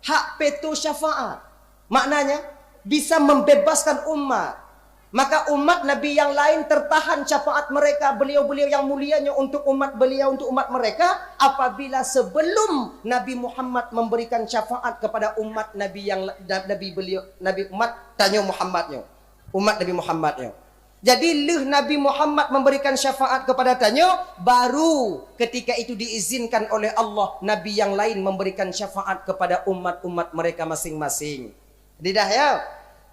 hak veto syafaat. Maknanya, bisa membebaskan umat. Maka umat Nabi yang lain tertahan syafaat mereka, beliau-beliau yang mulia nyoe untuk umat beliau, untuk umat mereka, apabila sebelum Nabi Muhammad memberikan syafaat kepada umat Nabi yang la-, da-, Nabi beliau, Nabi umat tanyoe Muhammad nyoe. Umat Nabi Muhammad nyoe. Jadi, lheueh Nabi Muhammad memberikan syafaat kepada tanyoe, baru ketika itu diizinkan oleh Allah Nabi yang lain memberikan syafaat kepada umat-umat mereka masing-masing. Jadi dah ya.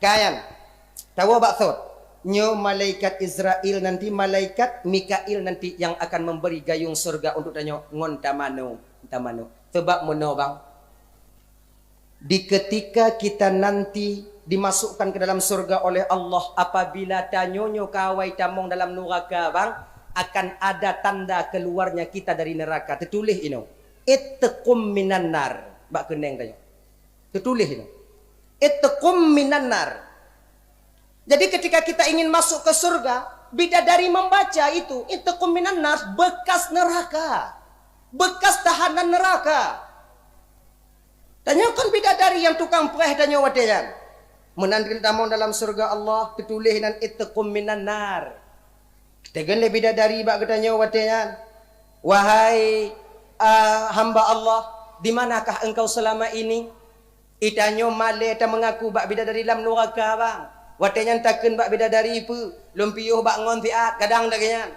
Kayan. Tawoe bak sot. Nyoe malaikat Israel nanti malaikat Mikail nanti yang akan memberi gayung surga untuk tanyoe ngon tamanoe, tamanoe. Sebab meunoe bang, di ketika kita nanti dimasukkan ke dalam surga oleh Allah, apabila tanyoe nyoe ka awai tamong dalam nuraka bang, akan ada tanda keluarnya kita dari neraka. Teutuléh inoe, "Itqum minan nar." Bak keuneng tanyoe. Teutuléh inoe, "Itqum minan nar." Jadi ketika kita ingin masuk ke surga, bidadari membaca itu, "Itqum minan nar," bekas neraka. Bekas tahanan neraka. Tanyoe kon bidadari nyang tukang preh tanyoe watée nyan. Meunan tamong dalam surga Allah, teutuléh nan, "Itqum minan nar." Teugeun lé bidadari bak geutanyoe watée nyan, "Wahai, ah, hamba Allah, di manakah engkau selama ini?" Itanyoe malée tameungaku bak bidadari lam nuraka bang. Watée nyan takheun bak bidadari, "Peue, lôn piôh bak ngon siat," kadang lagée nyan.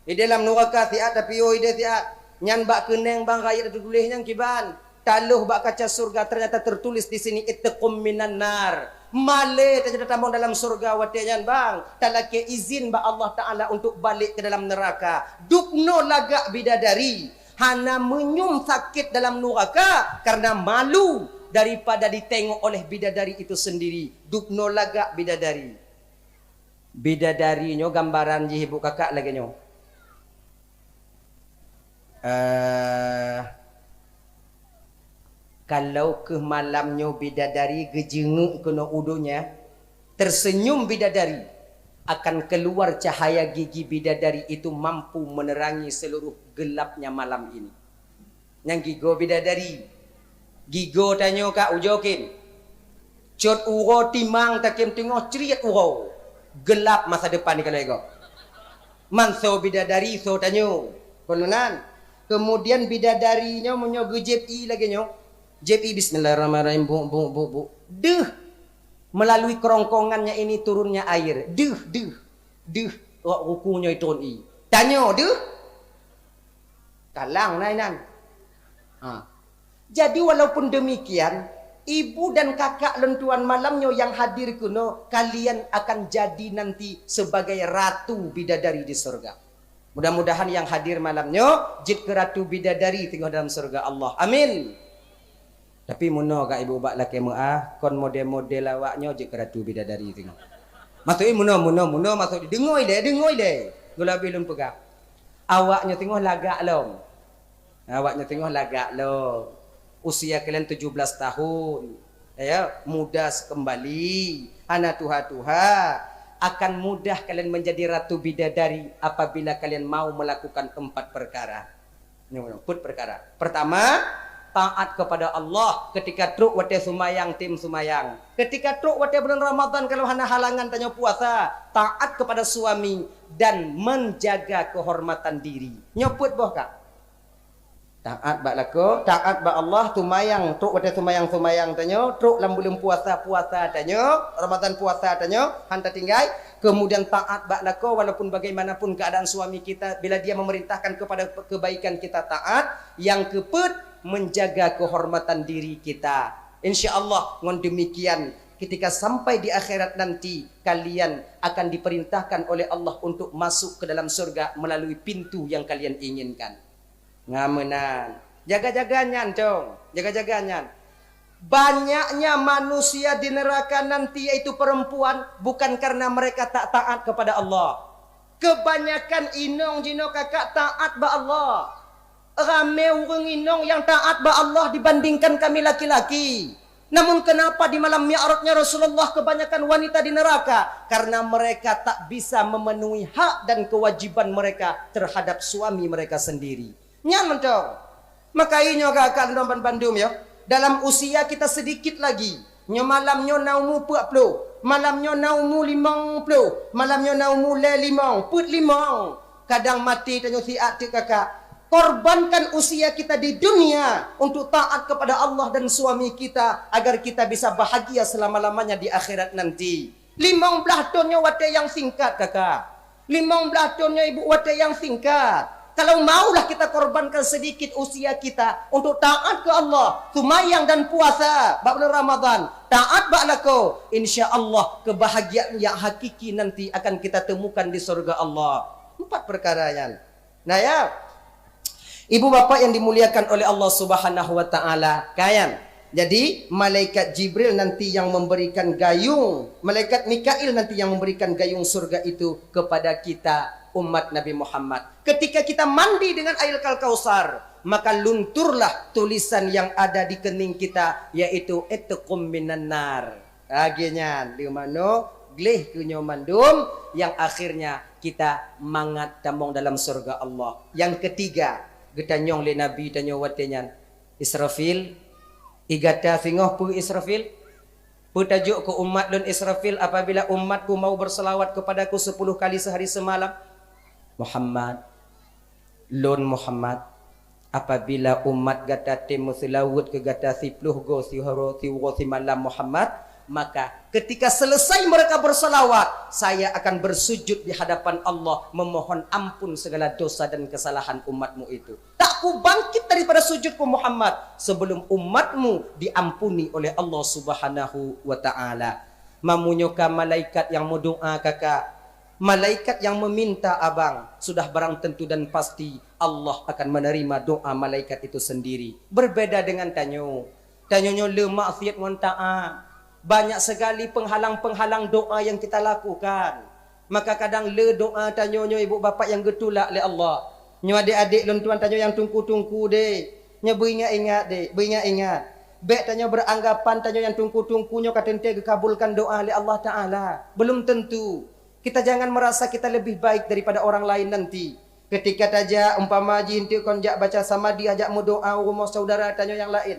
Ideh lam nuraka siat tapiôh ideh siat. Nyan bak keuneng bang rayeuk teutuléh nyan kiban. Taloh bak kaca surga, ternyata tertulis di sini, "Itqum minan nar." Malée tanyoe tatamong dalam syurga watée nyan, bang, talakée izin bak Allah Taala untuk balek ke dalam neuraka. Dubnoe lagak bidadari, hana meunyum sakét dalam nuraka karena malu daripada ditengok oleh bidadari itu sendiri. Dubnoe lagak bidadari. Bidadari nyoe gambaran jih ibu kakak lagée nyoe. Eh, kalau keuh malam nyoe bidadari geujeungeuk keunoe u donya, tersenyum bidadari, akan keluar cahaya gigi bidadari itu mampu menerangi seluruh gelapnya malam ini. Nyang gigoe bidadari. Gigoe tanyoe ka ujoe kém. Cot uroe timang takém teungoh criet uroe. Gelap masa depan di kaloe gob. Manso bidadari so tanyoe. Kon meunan. Kemudian bidadari nyoe meunyoe geujép ie lagée nyoe. Jép ie bismillahirrahmanirrahim. Buk, buk, buk, buk. Deuh. Melalui kerongkongannya ini turunnya air. Deuh, deuh. Deuh. Rok ruku nyoe turun ie. Tanyoe deuh. Kalang na inan. Ha. Jadi walaupun demikian, ibu dan kakak lôn tuan malam nyoe yang hadir keunoe, kalian akan jadi nanti sebagai ratu bidadari di surga. Mudah-mudahan yang hadir malam nyoe jeuet keu ratu bidadari teungoh dalam surga Allah. Amin. Tapi meunoe ka ibu bak lakée meuah, kon model-model awak nyoe jeuet keu ratu bidadari teungoh. Maksud i meunoe, meunoe, meunoe maksud i deungoe ilée, deungoe ilée. Geulabi lôn peugah. Awak nyoe teungoh lagak lom. Awak nyoe teungoh lagak lom. Usia kalian tujuh belas tahun. Ya, muda sekembali, hana tuha-tuha. Akan mudah kalian menjadi ratu bidadari apabila kalian mau melakukan empat perkara. Nyoe, nyoe, peuet perkara. Pertama, taat kepada Allah ketika trok watée seumayang, tem seumayang. Ketika trok watée bulan Ramadan kalau hana halangan tanyoe puasa, taat kepada suami dan menjaga kehormatan diri. Nyoe peuet boh ka. Taat bak lakoe, taat bak Allah, seumayang, trok watée seumayang-seumayang tanyoe, trok lam buleuen puasa, puasa tanyoe, Ramadan puasa tanyoe, han tatinggai. Kemudian taat bak lakoe walaupun bagaimanapun keadaan suami kita, bila dia memerintahkan kepada kebaikan kita taat. Yang keupeuet, menjaga kehormatan diri kita. Insya Allah ngon demikian ketika sampai di akhirat nanti kalian akan diperintahkan oleh Allah untuk masuk ke dalam surga melalui pintu yang kalian inginkan. Ngameunan. Jaga-jaga nyan, cong. Jaga-jaga nyan. Banyaknya manusia di neraka nanti, yaitu perempuan, bukan karena mereka tak taat kepada Allah. Kebanyakan inong jinoe kakak taat bak Allah. Ramé ureuëng inong yang taat bak Allah dibandingkan kami laki-laki. Namun kenapa di malam Mi'rajnya Rasulullah kebanyakan wanita di neraka? Karena mereka tak bisa memenuhi hak dan kewajiban mereka terhadap suami mereka sendiri. Nyan mantong. Maka inyoe ka akan lôn bandum ya. Dalam usia kita sedikit lagi. Nyoe malam nyoe na umu peuet ploh. Malam nyoe na umu limong ploh. Malam nyoe na umu lhée limong, peuet limong. Kadang maté tanyoe siat teuk kakak. Korbankan usia kita di dunia untuk taat kepada Allah dan suami kita agar kita bisa bahagia selama-lamanya di akhirat nanti. Limong blaih thon nyoe watée nyang singkat kakak. Limong blaih thon nyoe ibu watée nyang singkat. Kalau maulah kita korbankan sedikit usia kita untuk taat ke Allah, seumayang dan puasa bak bulan Ramadan, taat bak lakoe, insya Allah kebahagiaan yang hakiki nanti akan kita temukan di surga Allah. Empat perkara nyan. Nah ya, ibu bapak yang dimuliakan oleh Allah Subhanahu wa Taala, kayan. Jadi malaikat Jibril nanti yang memberikan gayung, malaikat Mikail nanti yang memberikan gayung surga itu kepada kita umat Nabi Muhammad. Ketika kita mandi dengan air Kal-Kausar, maka lunturlah tulisan yang ada di kening kita, yaitu itqum minan nar. Lagée nyan, leumanö gleh keu nyoe mandum yang akhirnya kita mangat tamong dalam syurga Allah. Yang ketiga, geutanyong lé Nabi tanyoe watée nyan, Israfil, i gata singoh peue Israfil? Peue tajok keu umat lôn Israfil apabila umatku mau berselawat kepadaku sepuluh kali sehari semalam? Muhammad, lôn Muhammad, apabila umat gata tem meuseulaweuet keu gata siploh goe siuroe siuroe simalam Muhammad, maka ketika selesai mereka berselawat, saya akan bersujud di hadapan Allah memohon ampun segala dosa dan kesalahan umatmu itu. Tak kubangkit daripada sujudku Muhammad sebelum umatmu diampuni oleh Allah Subhanahu wa Ta'ala. Mamunyoe ka malaikat nyang meudoa kakak, malaikat nyang meuminta abang, sudah barang tentu dan pasti Allah akan menerima doa malaikat itu sendiri. Berbeda dengan tanyoe. Tanyoe nyoe le maksiat ngon taat. Banyak sekali penghalang-penghalang doa yang kita lakukan. Maka kadang le doa tanyoe nyoe ibu bapak nyang geutulak lé Allah. Nyoe adék-adék lôn tuan tanyoe nyang tungku-tungku deh. Nyoe beuingat-ingat deh, beuingat-ingat. Bék tanyoe beranggapan tanyoe nyang tungku-tungku nyoe ka teuntée geukabulkan doa lé Allah Taala. Belum tentu. Kita jangan merasa kita lebih baik daripada orang lain nanti. Ketika tajak, umpama jih enteuk kon jak baca samadhi, jak meudoa u rumoh saudara tanyoe nyang laén.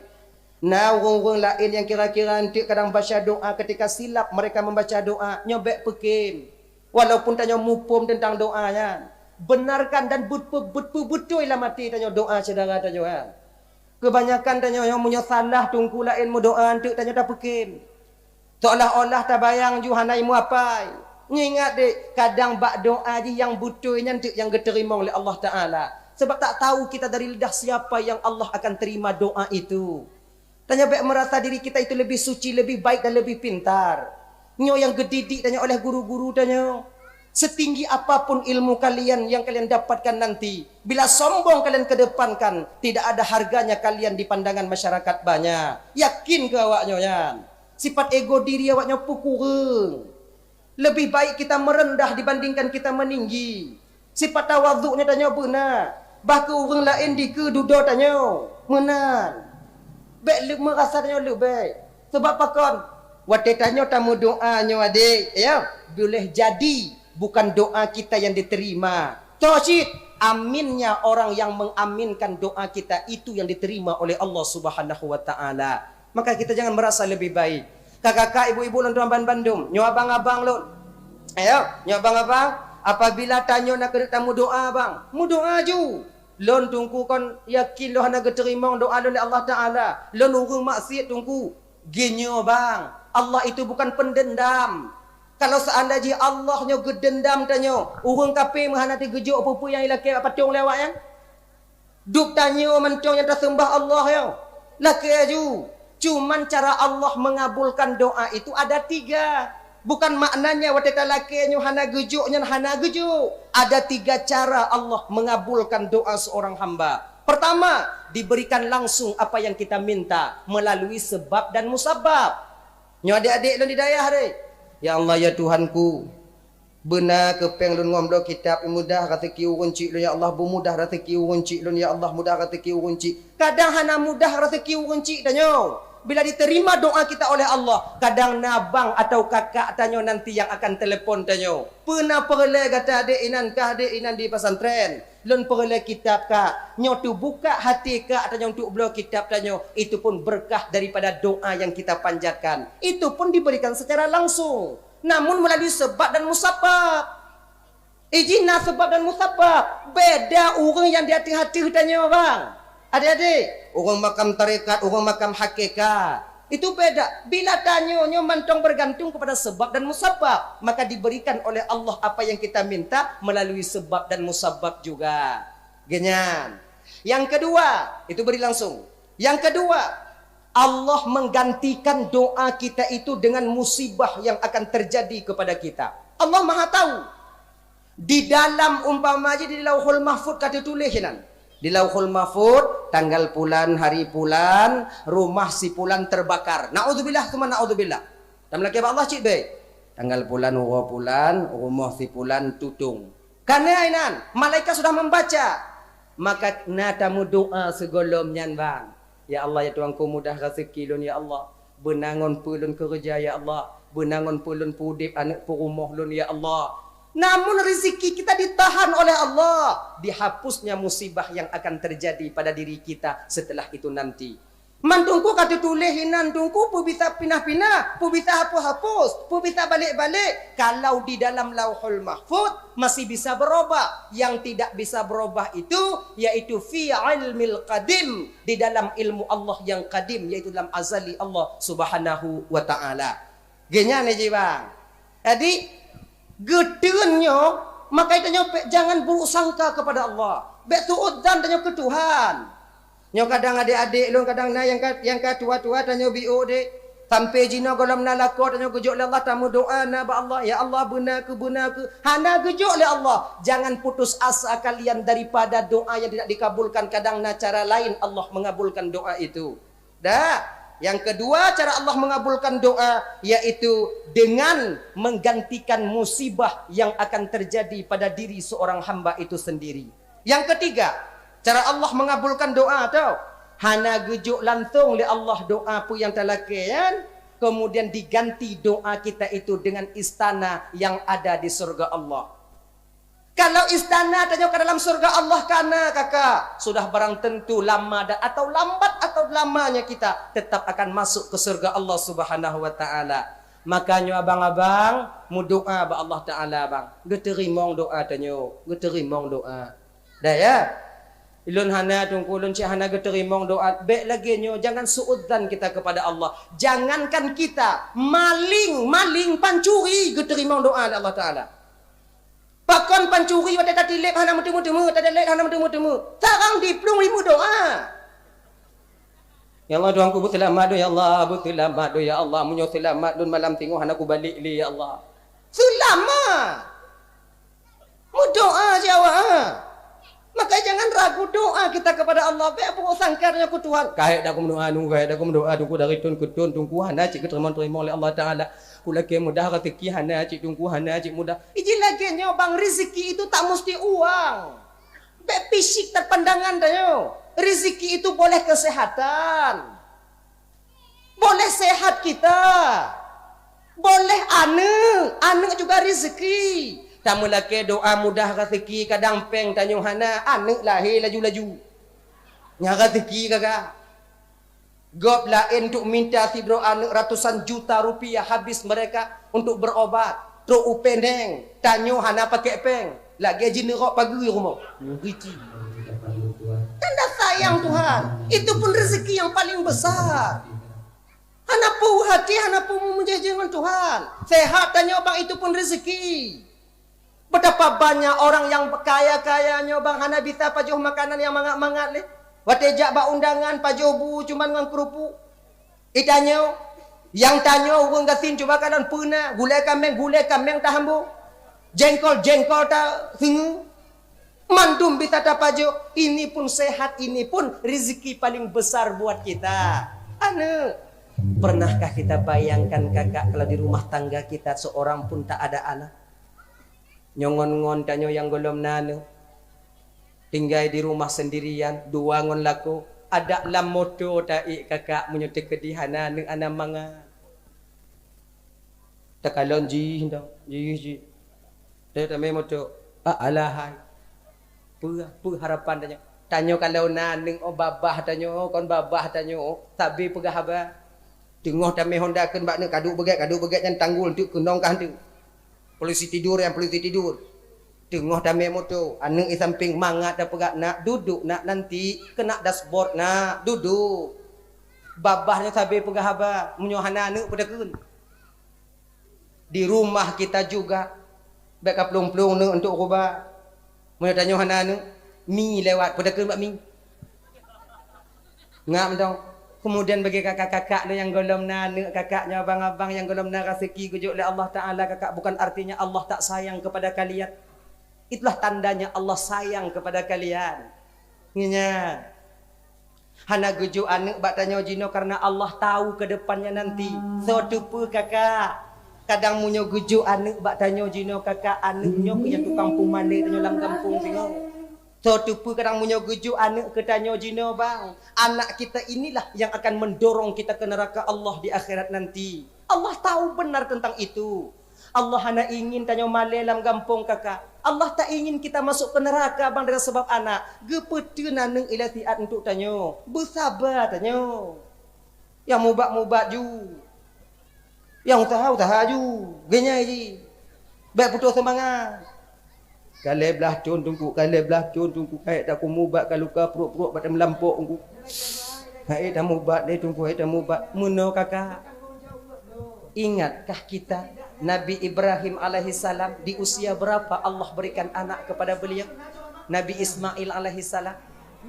Na ureuëng-ureuëng laén nyang kira-kira enteuk kadang baca doa, ketika silap mereka membaca doa, nyoe bék peukem. Walaupun tanyoe muphom teuntang doa nyan, benarkan dan beuteubeutôi lam até tanyoe doa syedara tanyoe nyan. Keubanyakan tanyoe nyoe meunyoe salah tungku laén meudoa enteuk tanyoe tapeukem. Seolah-olah tabayang ju hana imeuapai. Nyoe ingat deh, kadang bak doa jih nyang beutôi nyan teuk nyang geuteurimong lé Allah Taala. Sebab tak tahu kita dari lidah siapa yang Allah akan terima doa itu. Tanyoe bék merasa diri kita itu lebih suci, lebih baik dan lebih pintar. Nyoe nyang geudidik tanyoe oleh guru-guru tanyoe. Setinggi apapun ilmu kalian yang kalian dapatkan nanti, bila sombong kalian kedepankan, tidak ada harganya kalian di pandangan masyarakat banyak. Yakin keu awak nyoe nyan. Sifat ego diri awak nyoe peukureueng. Lebih baik kita merendah dibandingkan kita meninggi. Sifat tawadhu nyoe tanyoe beuna. Bah keu ureuëng laén dikeue dudoe tanyoe. Meunan. Bék le-, meurasa tanyoe leubeh. Sebab pakon? Watée tanyoe tameudoa nyoe adék, ya, boleh jadi bukan doa kita yang diterima. Toh cit, aminnya orang yang mengaminkan doa kita itu yang diterima oleh Allah Subhanahu wa Taala. Maka kita jangan merasa lebih baik. Kakak-kakak, ibu-ibu lôn tuan ban bandum, nyoe abang-abang lôn. Ayo, nyoe abang-abang, apabila tanyoe na keuneuk tameudoa, bang, meudoa ju. Lôn tungku kon yakin lôn hana geuteurimong doa lôn lé Allah Taala. Lôn ureuëng maksiat tungku. Geunyoe bang, Allah itu bukan pendendam. Kalau seandai jih Allah nyoe geudendam tanyoe, ureuëng kafé meuhana teugeujok peue-peue nyang ilakée bak patong lé awak nyan. Dup tanyoe mantong nyang taseumbah Allah nyoe. Lakée ju. Cuman cara Allah mengabulkan doa itu ada tiga. Bukan maknanya watée talakée nyoe hana geujok nyan hana geujok. Ada tiga cara Allah mengabulkan doa seorang hamba. Pertama, diberikan langsung apa yang kita minta melalui sebab dan musabab. Nyoe adék-adék lôn di dayah deh. Ya Allah, ya Tuhanku, beuna keu péng lôn ngon bloe kitab, mudah raseuki ureuëng chik lôn ya Allah, beumudah raseuki ureuëng chik lôn ya Allah, mudah raseuki ureuëng chik. Kadang hana mudah raseuki ureuëng chik tanyoe. Bila diterima doa kita oleh Allah, kadang na bang atau kakak tanyoe nanti yang akan telepon tanyoe. Peue na peureulée gata adék inan kah adék inan di pesantren? Lôn peureulée kitab kak. Nyoe teubuka hati kak tanyoe untuk bloe kitab tanyoe. Itu pun berkah daripada doa yang kita panjatkan. Itu pun diberikan secara langsung. Namun melalui sebab dan musabab. Ijih na sebab dan musabab. Beda ureuëng nyang di ateueh-ateueh tanyoe bang. Adék-adék, ureuëng makam tarekat, ureuëng makam hakikat. Itu beda. Bila tanyoe nyoe mantong bergantung kepada sebab dan musabab, maka diberikan oleh Allah apa yang kita minta melalui sebab dan musabab juga. Genyan. Yang kedua, itu beri langsung. Yang kedua, Allah menggantikan doa kita itu dengan musibah yang akan terjadi kepada kita. Allah Maha tahu. Di dalam umpama jih di Lauhul Mahfud ka teutuléh inan. Di Lauhul Mahfud, tanggal pulan, hari pulan, rumah si pulan terbakar. Naudzubillah, summa naudzubillah. Dan melakée bak Allah cit bék. Tanggal pulan, uroe pulan, rumoh si pulan tutong. Kana inan, malaikat sudah membaca. Maka na tameudoa sigohlom nyan bang. Ya Allah, ya Tuhanku, mudah raseuki lôn, ya Allah. Beuna ngon peue lôn keureuja, ya Allah. Beuna ngon peue lôn peuudép aneuëk peurumoh lôn, ya Allah. Namun rezeki kita ditahan oleh Allah. Dihapusnya musibah yang akan terjadi pada diri kita setelah itu nanti. Man tungku ka teutuléh inan tungku peubisa pinah-pinah, peubisa hapus-hapus, peubisa balek-balek. Kalau di dalam Lauhul Mahfud masih bisa berubah. Yang tidak bisa berubah itu yaitu fi ilmil qadim, di dalam ilmu Allah yang qadim, yaitu dalam azali Allah Subhanahu wa Ta'ala. Genyan jih bang. Jadi, geuteun nyoe, maka itu nyoe pe-, jangan buruk sangka kepada Allah. Bék su'udzan tanyoe keu Tuhan. Nyoe kadang adék-adék lôn kadang na nyang ka, nyang ka tuha-tuha tanyoe biôh deh. Sampai jinoe gohlom na lakoe tanyoe geujok lé Allah, tameudoa na bak Allah, "Ya Allah, beuna keu, beuna keu." Hana geujok lé Allah. Jangan putus asa kalian daripada doa yang tidak dikabulkan. Kadang na cara lain Allah mengabulkan doa itu. Dah. Yang kedua, cara Allah mengabulkan doa yaitu dengan menggantikan musibah yang akan terjadi pada diri seorang hamba itu sendiri. Yang ketiga, cara Allah mengabulkan doa tu, hana geujok langsung lé Allah doa peue nyang talakée nyan, kemudian diganti doa kita itu dengan istana yang ada di surga Allah. Kalau istana tanyoe ka dalam surga Allah ka na, kakak, sudah barang tentu lama dan atau lambat atau lamanya kita tetap akan masuk ke surga Allah Subhanahu wa Taala. Makanya abang-abang, meudoa bak Allah Taala, bang. Geuteurimong doa tanyoe, geuteurimong doa. Dah ya? Ulôn hana, Teungku, ulôn cit hana geuteurimong doa. Bék lagée nyoe, jangan suudzan kita kepada Allah. Jangankan kita, maling, maling, pancuri geuteurimong doa lé Allah Taala. Pakon pancuri watée tatileb hana meuteumé-teumé, tatileb hana meuteumé-teumé. Sarang diplueng ribu doa. Ya Allah, Tuhanku, beuseulamat lôn, ya Allah, beuseulamat lôn, ya Allah. Meunyoe seulamat lôn malam singoh hana kubalek lé, ya Allah. Seulamat! Meudoa jawab, ha. Maka jangan ragu doa kita kepada Allah. Bék peurusak sangka tanyoe keu Tuhan. Kahé dak kumeudoa, Teungku, kahé dak kumeudoa, Teungku, dari thon keu thon, Teungku, hana cit geuteurimong-teurimong lé Allah Taala. Kulakée mudah rezeki hana cit, Teungku, hana cit mudah. Iji lagée nyoe, bang, rezeki itu tak mesti uang. Bék fisik that pandangan tanyoe. Rezeki itu boleh kesehatan. Boleh sehat kita. Boleh aneuk, aneuk juga rezeki. Tameulakée doa mudah rezeki, kadang péng tanyoe hana, aneuk lahé laju-laju. Nyan rezeki, kakak. Gob laén untuk minta sidroe aneuk ratusan juta rupiah habis mereka untuk berobat. Trok u Penang, tanyoe hana pakai péng. Lagée jineurok pageue rumoh. Ngeri cit. Tanda sayang Tuhan. Itu pun rezeki yang paling besar. Hana peue hati, hana peue meujeuet ngon Tuhan. Sehat tanyoe bang, itu pun rezeki. Betapa banyak orang yang kaya-kaya nyoe bang hana bisa pajoh makanan nyang mangat-mangat lé. Watée jak bak undangan pajoh bu cuman ngon keurupuk. Itanyoe, nyang tanyoe ureuëng gasien cuba kalon peue na, gulée kaméng, gulée kaméng tahambô. Jengkol, jengkol taseungue. Mandum bisa tapajoh, ini pun sehat, ini pun rezeki paling besar buat kita. Aneuk, pernahkah kita bayangkan kakak kalau di rumah tangga kita seorang pun tak ada anak? Nyoe ngon-ngon tanyoe nyang gohlom na aneuk. Tinggai di rumah sendirian, dua ngon lakoe, adak lam moto taék kakak meunyoe teukeudi hana aneuk hana mangat. Takalon jih dong, jih, jih. Teutamé moto, ah, alahai. Peue, peue harapan tanyoe? Tanyoe kalau na aneuk, oh, babah tanyoe, kon babah tanyoe, sabe peugah haba. Teungoh tamé honda kheun bak neuk, ka duek beugét, ka duek beugét, nyan tanggul teuk keunong kah teuk. Polisi tidur, nyang polisi tidur. Teungoh tamé moto, aneuk di sampéng mangat tapeugah, "Nak, duduk, Nak, nanti kena dashboard, Nak, duduk." Babah nyoe sabe peugah haba, meunyoe hana aneuk peue takheun. Di rumah kita juga, bék ka plueng-plueng neuk untuk ruba. Meunyoe tanyoe hana aneuk, mi lewat, peue takheun bak mi? Ngap mantong. Kemudian bagi kakak-kakak lôn nyang gohlom na aneuk, kakak nyoe abang-abang nyang gohlom na raseuki geujok lé Allah Taala, kakak, bukan artinya Allah tak sayang kepada kalian. Itulah tandanya Allah sayang kepada kalian. Nginya. Hana geujok aneuk bak tanyoe jinoe karena Allah tahu ke depannya nanti. Soe teupeu kakak. Kadang meunyoe geujok aneuk bak tanyoe jinoe kakak, aneuk nyoe keuh nyang tukang peumalée tanyoe lam gampông singoh. Soe teupeu kadang meunyoe geujok aneuk keu tanyoe jinoe bang, anak kita inilah yang akan mendorong kita ke neraka Allah di akhirat nanti. Allah tahu benar tentang itu. Allah hana ingin tanyoe malée lam gampông kakak. Allah tak ingin kita masuk ke neraka bang dengan sebab anak. Geupeuteun aneuk ilée siat untuk tanyoe. Beusaba tanyoe. Nyang mubat-mubat ju. Nyang usaha-usaha ju. Geunyai ji. Bék putôh seumangat. Ka lhée blaih thon teungku, ka lhée blaih thon teungku, ka ék takumubat ka luka pruet-pruet bak meulampok teungku. Ka ék tamubat lé teungku, ka ék tamubat. Meunoe kakak. Ingatkah kita Nabi Ibrahim alaihissalam di usia berapa Allah berikan anak kepada beliau? Nabi Ismail alaihissalam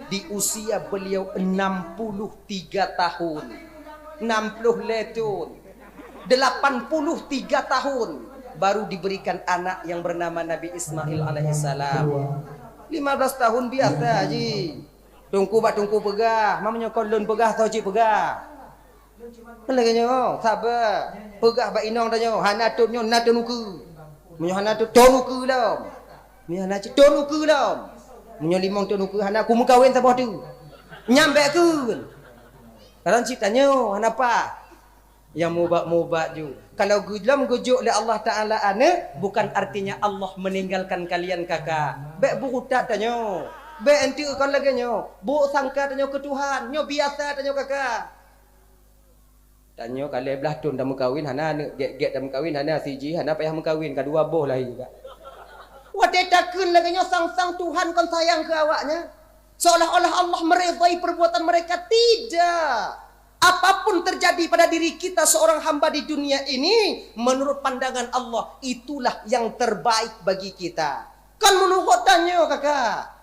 di usia beliau enam puluh tiga tahun. Enam puluh lhèe thôn. Delapan puluh tiga tahun baru diberikan anak yang bernama Nabi Ismail alaihissalam. Lima belas tahun biasa ji. Teungku bak teungku peugah, ma meunyoe kon lôn peugah, soe cit peugah. Lagèe nyoe, sabar. Peugah bak inong tanyoe, hana thôn nyoe, na thôn ukeue. Meunyoe hana thôn, thôn ukeue lom. Meunyoe hana cit, thôn ukeue lom. Meunyoe limong thôn ukeue hana, kumeukawen saboh teuk. Nyan bèk kheun. Kadang cit tanyoe, hana paih. Nyang mubat-mubat ju. Kalau geu-, lom geujok lé Allah Taala aneuk, bukan artinya Allah meninggalkan kalian, kakak. Bèk beurutak tanyoe. Bèk enteuk kon lagèe nyoe. Bôh sangka tanyoe keu Tuhan. Nyoe biasa tanyoe, kakak. Tanyoe ka lhèe blah thôn tameukawen, hana aneuk, gèt-gèt tameukawen, hana siji, hana payah meukawen, ka dua boh lahé, kak. Watèe takheun lagèe nyoe, sang-sang Tuhan kon sayang keu awaknyan. Seolah-olah Allah meridai perbuatan mereka. Tidak. Apapun terjadi pada diri kita seorang hamba di dunia ini, menurut pandangan Allah, itulah yang terbaik bagi kita. Kan menurut tanyoe, kakak.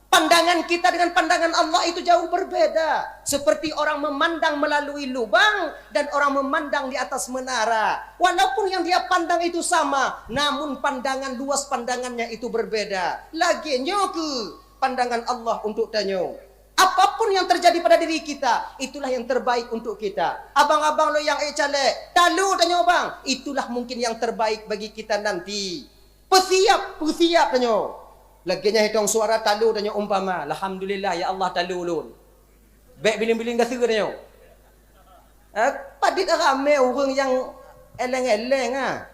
Pandangan kita dengan pandangan Allah itu jauh berbeda. Seperti orang memandang melalui lubang dan orang memandang di atas menara. Walaupun yang dia pandang itu sama, namun pandangan, luas pandangannya itu berbeda. Lagèe nyoe keuh pandangan Allah untuk tanyoe. Apapun yang terjadi pada diri kita, itulah yang terbaik untuk kita. Abang-abang lo nyang ék caleg, talo tanyoe bang, itulah mungkin yang terbaik bagi kita nanti. Peusiap, peusiap tanyoe. Lagèe nyan hitong suara talo tanyoe umpama, "Alhamdulillah, ya Allah, talo lôn." Bèk biléng-biléng gaseue tanyoe. Eh, padit ramè ureueng nyang èlèng-èlèng, ah.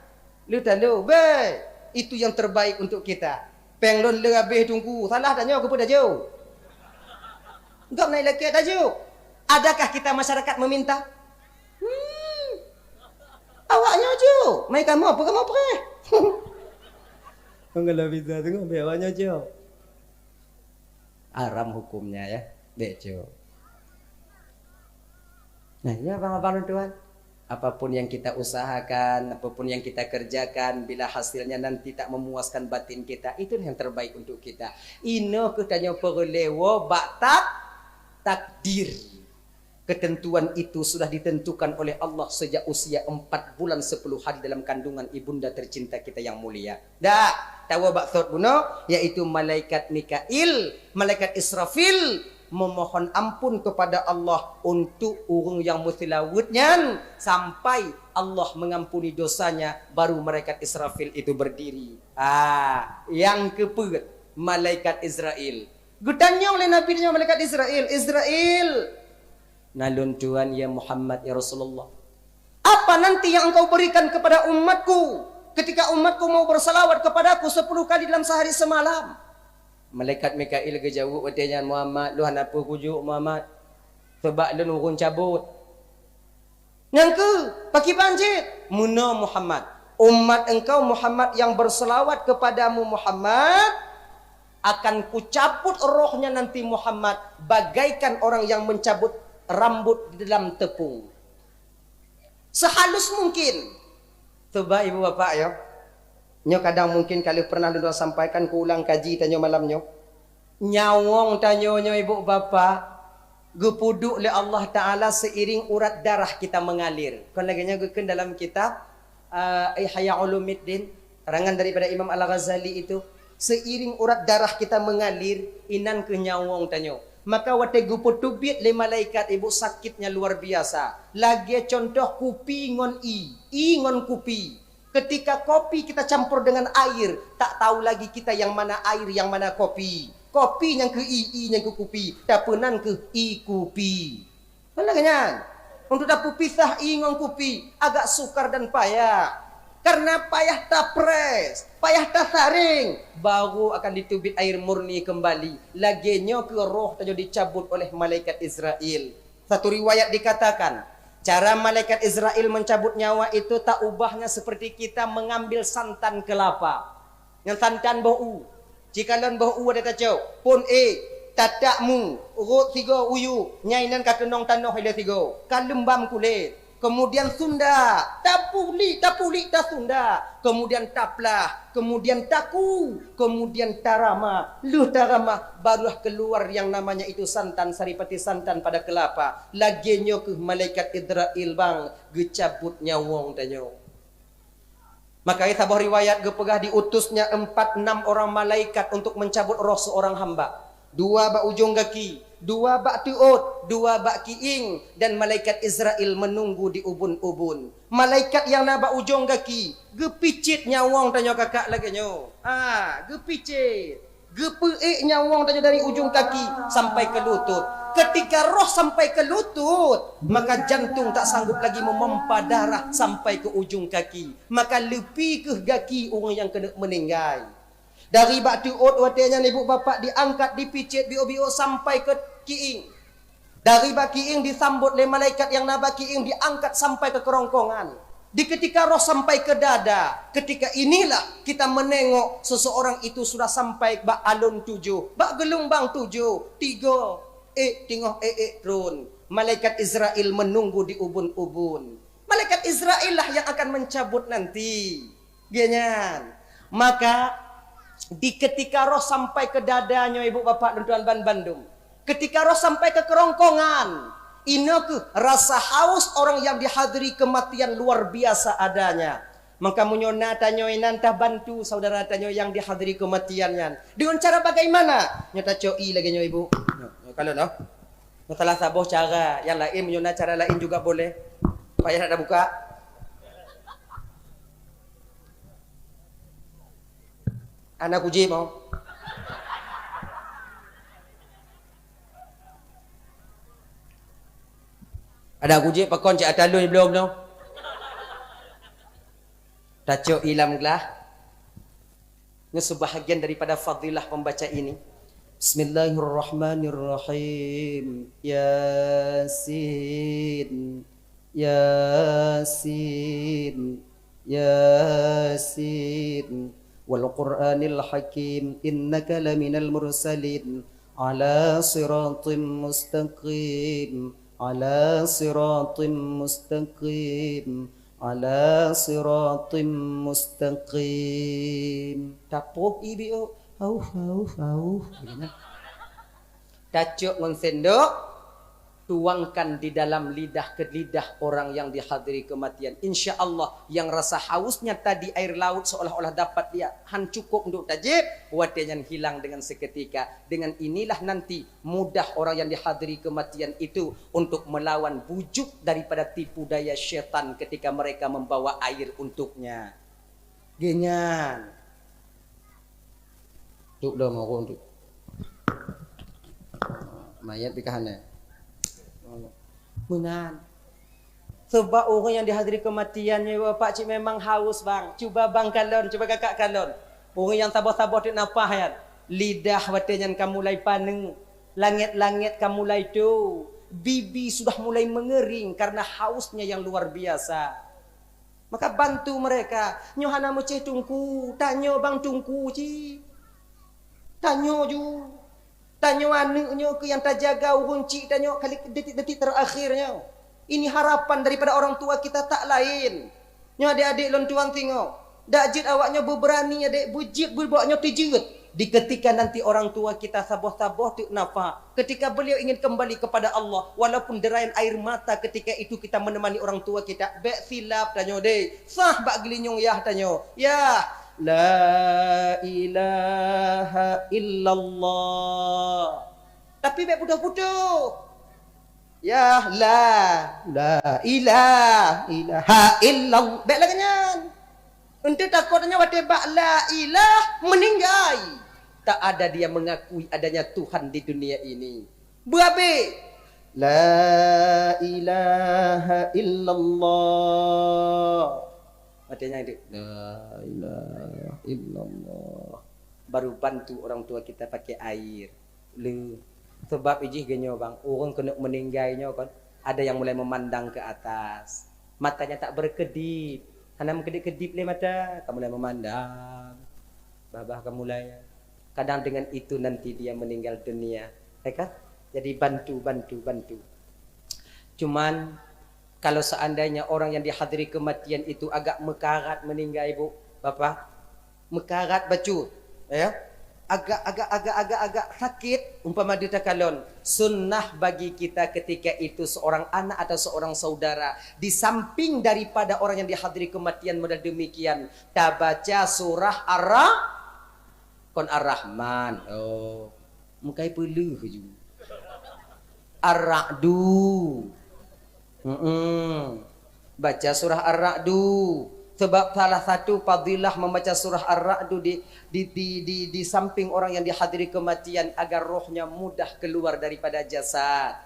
Lheuh talo, bèk. Itu yang terbaik untuk kita. Pèng lôn le habéh teungku, salah tanyoe keupeue tajok? Gop na ilakèe tajok. Adakah kita masyarakat meminta? Hmm. Awak nyoe jok, mai kamoe, peue kamoe preh? Kalau bisa tengok, bèk awak nyoe jok. Haram hukumnya, ya. Bèk jok. Nah, ya, abang-abang dan tuan. Apapun yang kita usahakan, apapun yang kita kerjakan, bila hasilnya nanti tak memuaskan batin kita, itu yang terbaik untuk kita. Inoe keuh tanyoe peureulèe woe bak tak-, takdir. Ketentuan itu sudah ditentukan oleh Allah sejak usia empat bulan sepuluh hari dalam kandungan ibunda tercinta kita yang mulia. Dak, tawoe bak thot bunoe, yaitu malaikat Mikail, malaikat Israfil, memohon ampun kepada Allah untuk ureueng nyang meuseulaweuet nyan, sampai Allah mengampuni dosanya, baru malaikat Israfil itu berdiri. Ah, nyang keupeuet, malaikat Israel. Geutanyong lé Nabi nyoe malaikat Israel, "Israel, na lôn tuan ya Muhammad, ya Rasulullah. Apa nanti yang engkau berikan kepada umatku ketika umatku mau bersalawat kepadaku sepuluh kali dalam sehari semalam?" Malaikat Mikail geujaweueb watèe nyan, "Muhammad, lôn hana peue kujok, Muhammad. Sabab lôn ureueng cabot." Nyang keu, pakriban cit? Meunoe Muhammad, umat engkau Muhammad yang berselawat kepadamu Muhammad, akan kucabut rohnya nanti Muhammad bagaikan orang yang mencabut rambut di dalam tepung. Sehalus mungkin. Coba ibu bapak ya. Nyoe kadang mungkin ka lheueh pernah lôn sampaikan, kuulang kaji tanyoe malam nyoe. Nyawöng tanyoe nyoe ibu bapak geupeuduek lé Allah Taala seiring urat darah kita mengalir. Kon lagèe nyan geukheun dalam kitab, eh, Ihya Ulumuddin, karangan daripada Imam Al-Ghazali itu, seiring urat darah kita mengalir, inan keuh nyawöng tanyoe. Maka watèe geupeuteubiet lé malaikat ibu sakitnya luar biasa. Lagèe contoh kupi ngon ie, ie ngon kupi. Ketika kopi kita campur dengan air, tak tahu lagi kita yang mana air, yang mana kopi. Kopi nyang keu ie, ie nyang keu kupi. Tapeunan keuh ie kupi. Kan lagèe nyan. Untuk tapeupisah ie ngon kupi, agak sukar dan payah. Karena payah tapres, payah tasaring, baru akan diteubiet air murni kembali. Lagèe nyoe keuh roh tanyoe dicabut oleh malaikat Israel. Satu riwayat dikatakan, cara malaikat Israel mencabut nyawa itu tak ubahnya seperti kita mengambil santan kelapa. Nyan santan boh u. Cikalon boh u ada tacok, phôn ék, tatak mu, rhot sigoe u yup, nyan inan ka keunong tanoh ilèe sigoe, ka leumbam kulét. Kemudian Sunda, tapulik, tapulik, tasunda. Kemudian taplah, kemudian taku, kemudian tarama. Lheueh tarama, barulah keluar yang namanya itu santan, saripati santan pada kelapa. Lagée nyoe keuh malaikat Izrail bang geucabut nyawöng tanyoe. Maka saboh riwayat geupeugah diutusnya empat enam orang malaikat untuk mencabut roh seorang hamba. Dua bak ujong gaki, dua bak teuôt, dua bak kiéng, dan malaikat Izrail menunggu di ubun-ubun. Malaikat nyang na bak ujong gaki geupicit nyawöng tanyoe kakak lagée nyoe. Ha, geupicit. Geupeuék nyawöng tanyoe dari ujong kaki sampai ke lutut. Ketika roh sampai ke lutut, maka jantung tak sanggup lagi memompa darah sampai ke ujong kaki. Maka leupie keuh gaki ureuëng nyang keuneuk meuninggai. Dari bak teuôt watée nyan ibu bapak diangkat, dipicit biôk-biôk sampai ke kiéng. Dari bak kiéng disambot lé malaikat nyang na bak kiéng, diangkat sampai ke kerongkongan. Di ketika roh sampai ke dada, ketika inilah kita menengok seseorang itu sudah sampai bak alon tujoh, bak geulumbang tujoh, tiga, ék teungoh ék-ék tron. Malaikat Izrail menunggu di ubun-ubun. Malaikat Izrail lah yang akan mencabut nanti. Geuh nyan. Maka, di ketika roh sampai ke dada nyoe, ibu bapak lôn tuan ban bandum, ketika roh sampai ke kerongkongan, inoe keuh rasa haus orang yang dihadiri kematian luar biasa adanya. Maka meunyoe na tanyoe nan tabantu saudara tanyoe yang dihadiri kematian nyan. Dengan cara bagaimana? Nyoe tacok ie lagée nyoe, ibu. Nyoe, nyoe kalon, noh. Nyoe salah saboh cara. Yang lain, meunyoe na cara lain juga boleh. Payah nak tabuka. Hana kujép, oh. Ada kujép pakon cit ata lôn belom, noh. Tacok ie lam glah. Nyoe sebahagian daripada fadilah pembaca ini. Bismillahirrahmanirrahim. Yasin. Yasin. Yasin. Wal Qur'anil Hakim. Innaka laminal mursalin. Ala siratim mustaqim. Ala siratim mustaqim. Ala siratim mustaqim. Tapoh ibi, oh. Auh, auh, auh. Tacok ngon sendok, tuangkan di dalam lidah ke lidah orang yang dihadiri kematian. Insya Allah, yang rasa hausnya tadi air laut seolah-olah dapat dia, han cukup untuk tajib, watée nyan hilang dengan seketika. Dengan inilah nanti mudah orang yang dihadiri kematian itu untuk melawan bujuk daripada tipu daya syaitan ketika mereka membawa air untuknya. Geuh nyan. Tuk lom ureuëng tu. Mayat pih ka hana. Meunan. Sebab ureuëng nyang dihadiri kematian nyoe, Bapak, cit memang haus, bang. Cuba bang kalon, cuba kakak kalon. Ureuëng nyang saboh-saboh teuk nafah nyan. Lidah watée nyan ka mulai paneuk. Langét-langét ka mulai tu. Bibi sudah mulai mengering karena hausnya yang luar biasa. Maka bantu mereka. Nyoe hana meucéh teungku, tanyoe bang teungku cit. Tanyoe ju. Tanyoe aneuëk nyoe keuh nyang tajaga ureuëng cit tanyoe kali detik-detik terakhir nyoe. Ini harapan daripada orang tua kita tak lain. Nyoe adik-adik lôn tuan singoh. Dak jeuet awak nyoe beubeurani adik, beujeuet beubak nyoe teujeuet. Di ketika nanti orang tua kita saboh-saboh teuk nafah, ketika beliau ingin kembali kepada Allah, walaupun derayan air mata ketika itu kita menemani orang tua kita, bék silap tanyoe deh. Sah bak geulinyueng yah tanyoe. Yah, la ilaha illallah. Tapi bék putôh-putôh. Yah, la, la ilah, ilaha illallah. Bék lagée nyan. Eunteuk takot nyan watée bak la ilah meuninggai. Tak ada dia mengakui adanya Tuhan di dunia ini. Beuabéh. La ilaha illallah. Watée nyan itu. La ilaha illallah. Baru bantu orang tua kita pakai air. Le. Sebab ijih geuh nyoe bang, ureuëng keuneuk meuninggai nyoe kon, ada yang mulai memandang ke atas. Matanya tak berkedip. Hana meukedip-kedip lé mata, ka mulai memandang. Babah ka mulai. Kadang dengan itu nanti dia meninggal dunia. Ya kan? Jadi bantu, bantu, bantu. Cuman Kalau seandainya orang yang dihadiri kematian itu agak meukarat meuninggai, Ibu, Bapak, meukarat bacut, ya, agak, agak, agak, agak, agak sakit, umpama ditakalon, sunnah bagi kita ketika itu seorang anak atau seorang saudara, di samping daripada orang yang dihadiri kematian model demikian, tabaca surah Ar-Ra-, kon Ar-Rahman. Oh, mukai peuleuh ju. Ar-Ra'du. Mm-mm. Baca surah Ar-Ra'du. Sebab salah satu fadilah membaca surah Ar-Ra'du di, di, di, di, di samping orang yang dihadiri kematian agar rohnya mudah keluar daripada jasad.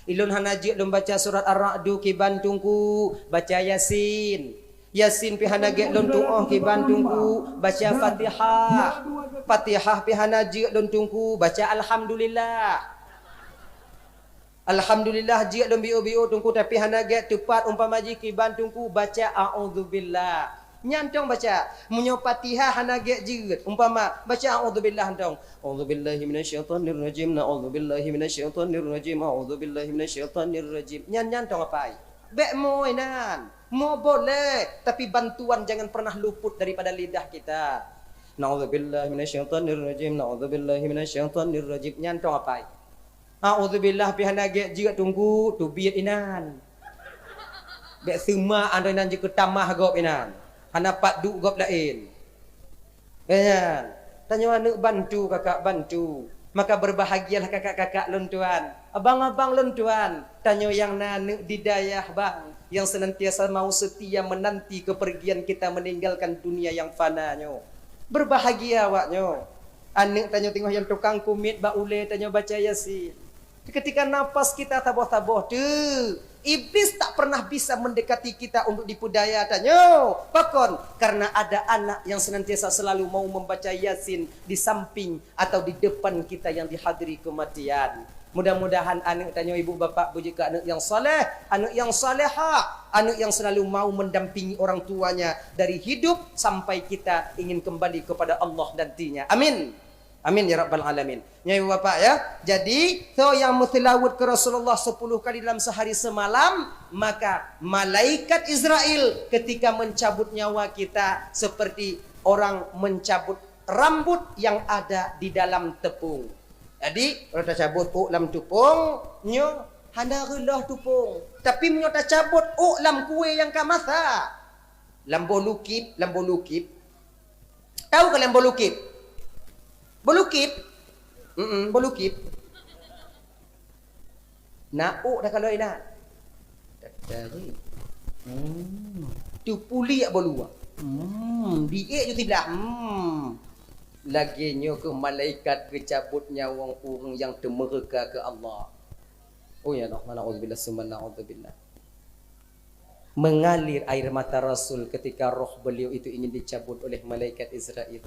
Ilôn hana jeuet lôn baca surat Ar-Ra'du kiban Teungku, baca Yasin. Yasin pih hana gét lôn tu'oh kiban Teungku, baca Fatihah. Fatihah pih hana jeuet lôn Teungku, baca Alhamdulillah. Alhamdulillah jeuet lôn biôh-biôh Teungku, tapi hana gét teupat umpama jih kiban Teungku, baca A'udzubillah. Nyan tong baca. Meunyoe Fatihah hana gét jeuet, umpama baca A'udzubillah tong. A'udzubillahi minasyaitonirrajim. Na'udzubillahi minasyaitonirrajim. A'udzubillahi minasyaitonirrajim. Nyan, nyan tong apai. Bèk mo inan. Mo boleh, tapi bantuan jangan pernah luput daripada lidah kita. Na'udzubillahi minasyaitonirrajim. Na'udzubillahi minasyaitonirrajim. Nyan tong apai. A'udzubillah pih hana gét jeuet Teungku, teubiet inan. Bèk seumah andoi nan jikeutamah gob inan. Hana pat duek gob laén. Nyan, tanyoe aneuk bantu kakak bantu. Maka berbahagialah kakak-kakak lôn tuan, abang-abang lôn tuan, tanyoe nyang na aneuk di dayah bang, yang senantiasa mau setia menanti kepergian kita meninggalkan dunia yang fana nyoe. Berbahagia awak nyoe. Aneuk tanyoe teungoh nyang tukang kumiet bak ulèe tanyoe baca Yasin. Ketika nafas kita saboh-saboh tu, Iblis tak pernah bisa mendekati kita untuk dipeudaya tanyoe. Pakon? Karena ada anak yang senantiasa selalu mau membaca Yasin di samping atau di depan kita yang dihadiri kematian. Mudah-mudahan aneuk tanyoe ibu bapak beujeuet keu aneuk yang saleh, aneuk yang salehah, aneuk yang selalu mau mendampingi orang tuanya dari hidup sampai kita ingin kembali kepada Allah nantinya. Amin. Amin ya rabbal alamin. Nyoe ibu bapak ya. Jadi, so nyang meuseulaweuet keu Rasulullah sepuluh kali dalam sehari semalam, maka malaikat Israel ketika mencabut nyawa kita seperti orang mencabut rambut yang ada di dalam tepung. Jadi, kalau tacabut ôk lam tupông, nyoe hana reuloh tupông. Tapi meunyoe tacabut ôk lam kué nyang ka masak, lam boh lukib, lam boh lukib. Tahu kalian boh lukib? Boh lukib? Mm-mm, boh lukib. Na ôk dah kalau inan. Tarik. Hmm. Tupuliak boh luwa. Hmm. Diék ju siblah. Hmm. Lagèe nyoe keuh malaikat geucabut nyawöng ureueng nyang teumeureuka keu Allah. Oh ya Allah, na'udzubillah, summa na'udzubillah. Mengalir air mata Rasul ketika roh beliau itu ingin dicabut oleh malaikat Israel.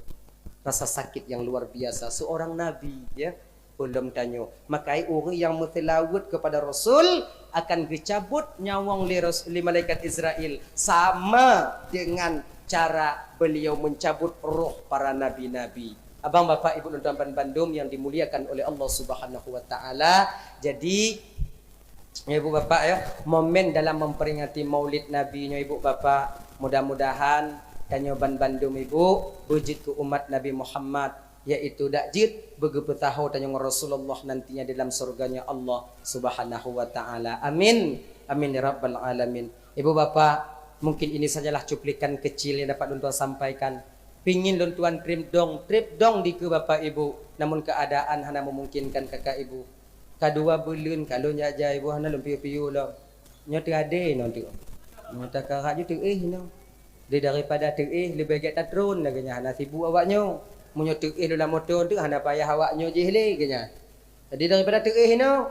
Rasa sakit yang luar biasa. Seorang nabi, ya, ulôn tanyoe. Maka ureueng nyang meuseulaweuet kepada Rasul akan geucabut nyawöng lé Ras-, lé malaikat Israel sama dengan cara beliau mencabut roh para nabi-nabi. Abang, bapak, ibu, lôn tuan ban bandum yang dimuliakan oleh Allah Subhanahu wa Ta'ala. Jadi, ya, ibu bapak, ya, momen dalam memperingati Maulid Nabi nyoe, ibu bapak, mudah-mudahan tanyoe ban bandum, ibu, beujeuet keu umat Nabi Muhammad, yaitu dak jeuet beugeupeusaho tanyoe ngon Rasulullah nantinya dalam surganya Allah Subhanahu wa Ta'ala. Amin. Amin ya rabbal alamin. Ibu bapak, mungkin ini sajalah cuplikan kecil yang dapat lôn tuan sampaikan. Pingin lôn tuan trép dong, trép dong dikeue bapak ibu, namun keadaan hana memungkinkan kakak ibu. Ka dua buleuen ka lôn jak jai, ibu, hana lôn piôh-piôh lom. Nyoe teuadé inoe teuk. Nyoe takarak ju teuéh inoe. Di daripada teuéh, leubeh gét tatron lagèe nyan, hana sibuk awak nyoe. Meunyoe teuéh lôn lam moto teuk, hana payah awak nyoe jih lé, geuh nyan. Jadi daripada teuéh inoe,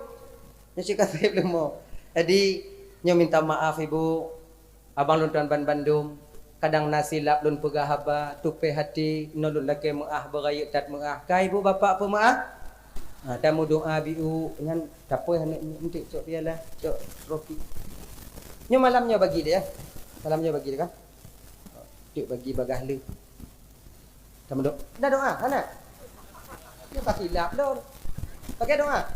nyoe cit ka trép leumo. Jadi, nyoe minta maaf, ibu. Abang lôn tuan ban bandum, kadang na silap lôn peugah haba, tupéh até, inoe lôn lakèe meu'ah, beurayeuk that meu'ah. Ka ibu bapak peumeu'ah? Ha, tameudoa biôh, nyan tapoh aneuk nyoe, enteuk cok piala, cok trofi. Nyoe malam nyoe bagi dia, ya. Malam nyoe bagi dia kan? Cok bagi bagaih lé. Tameudoa. Dah doa, hana? Dia pasti lap lom. Pakai doa.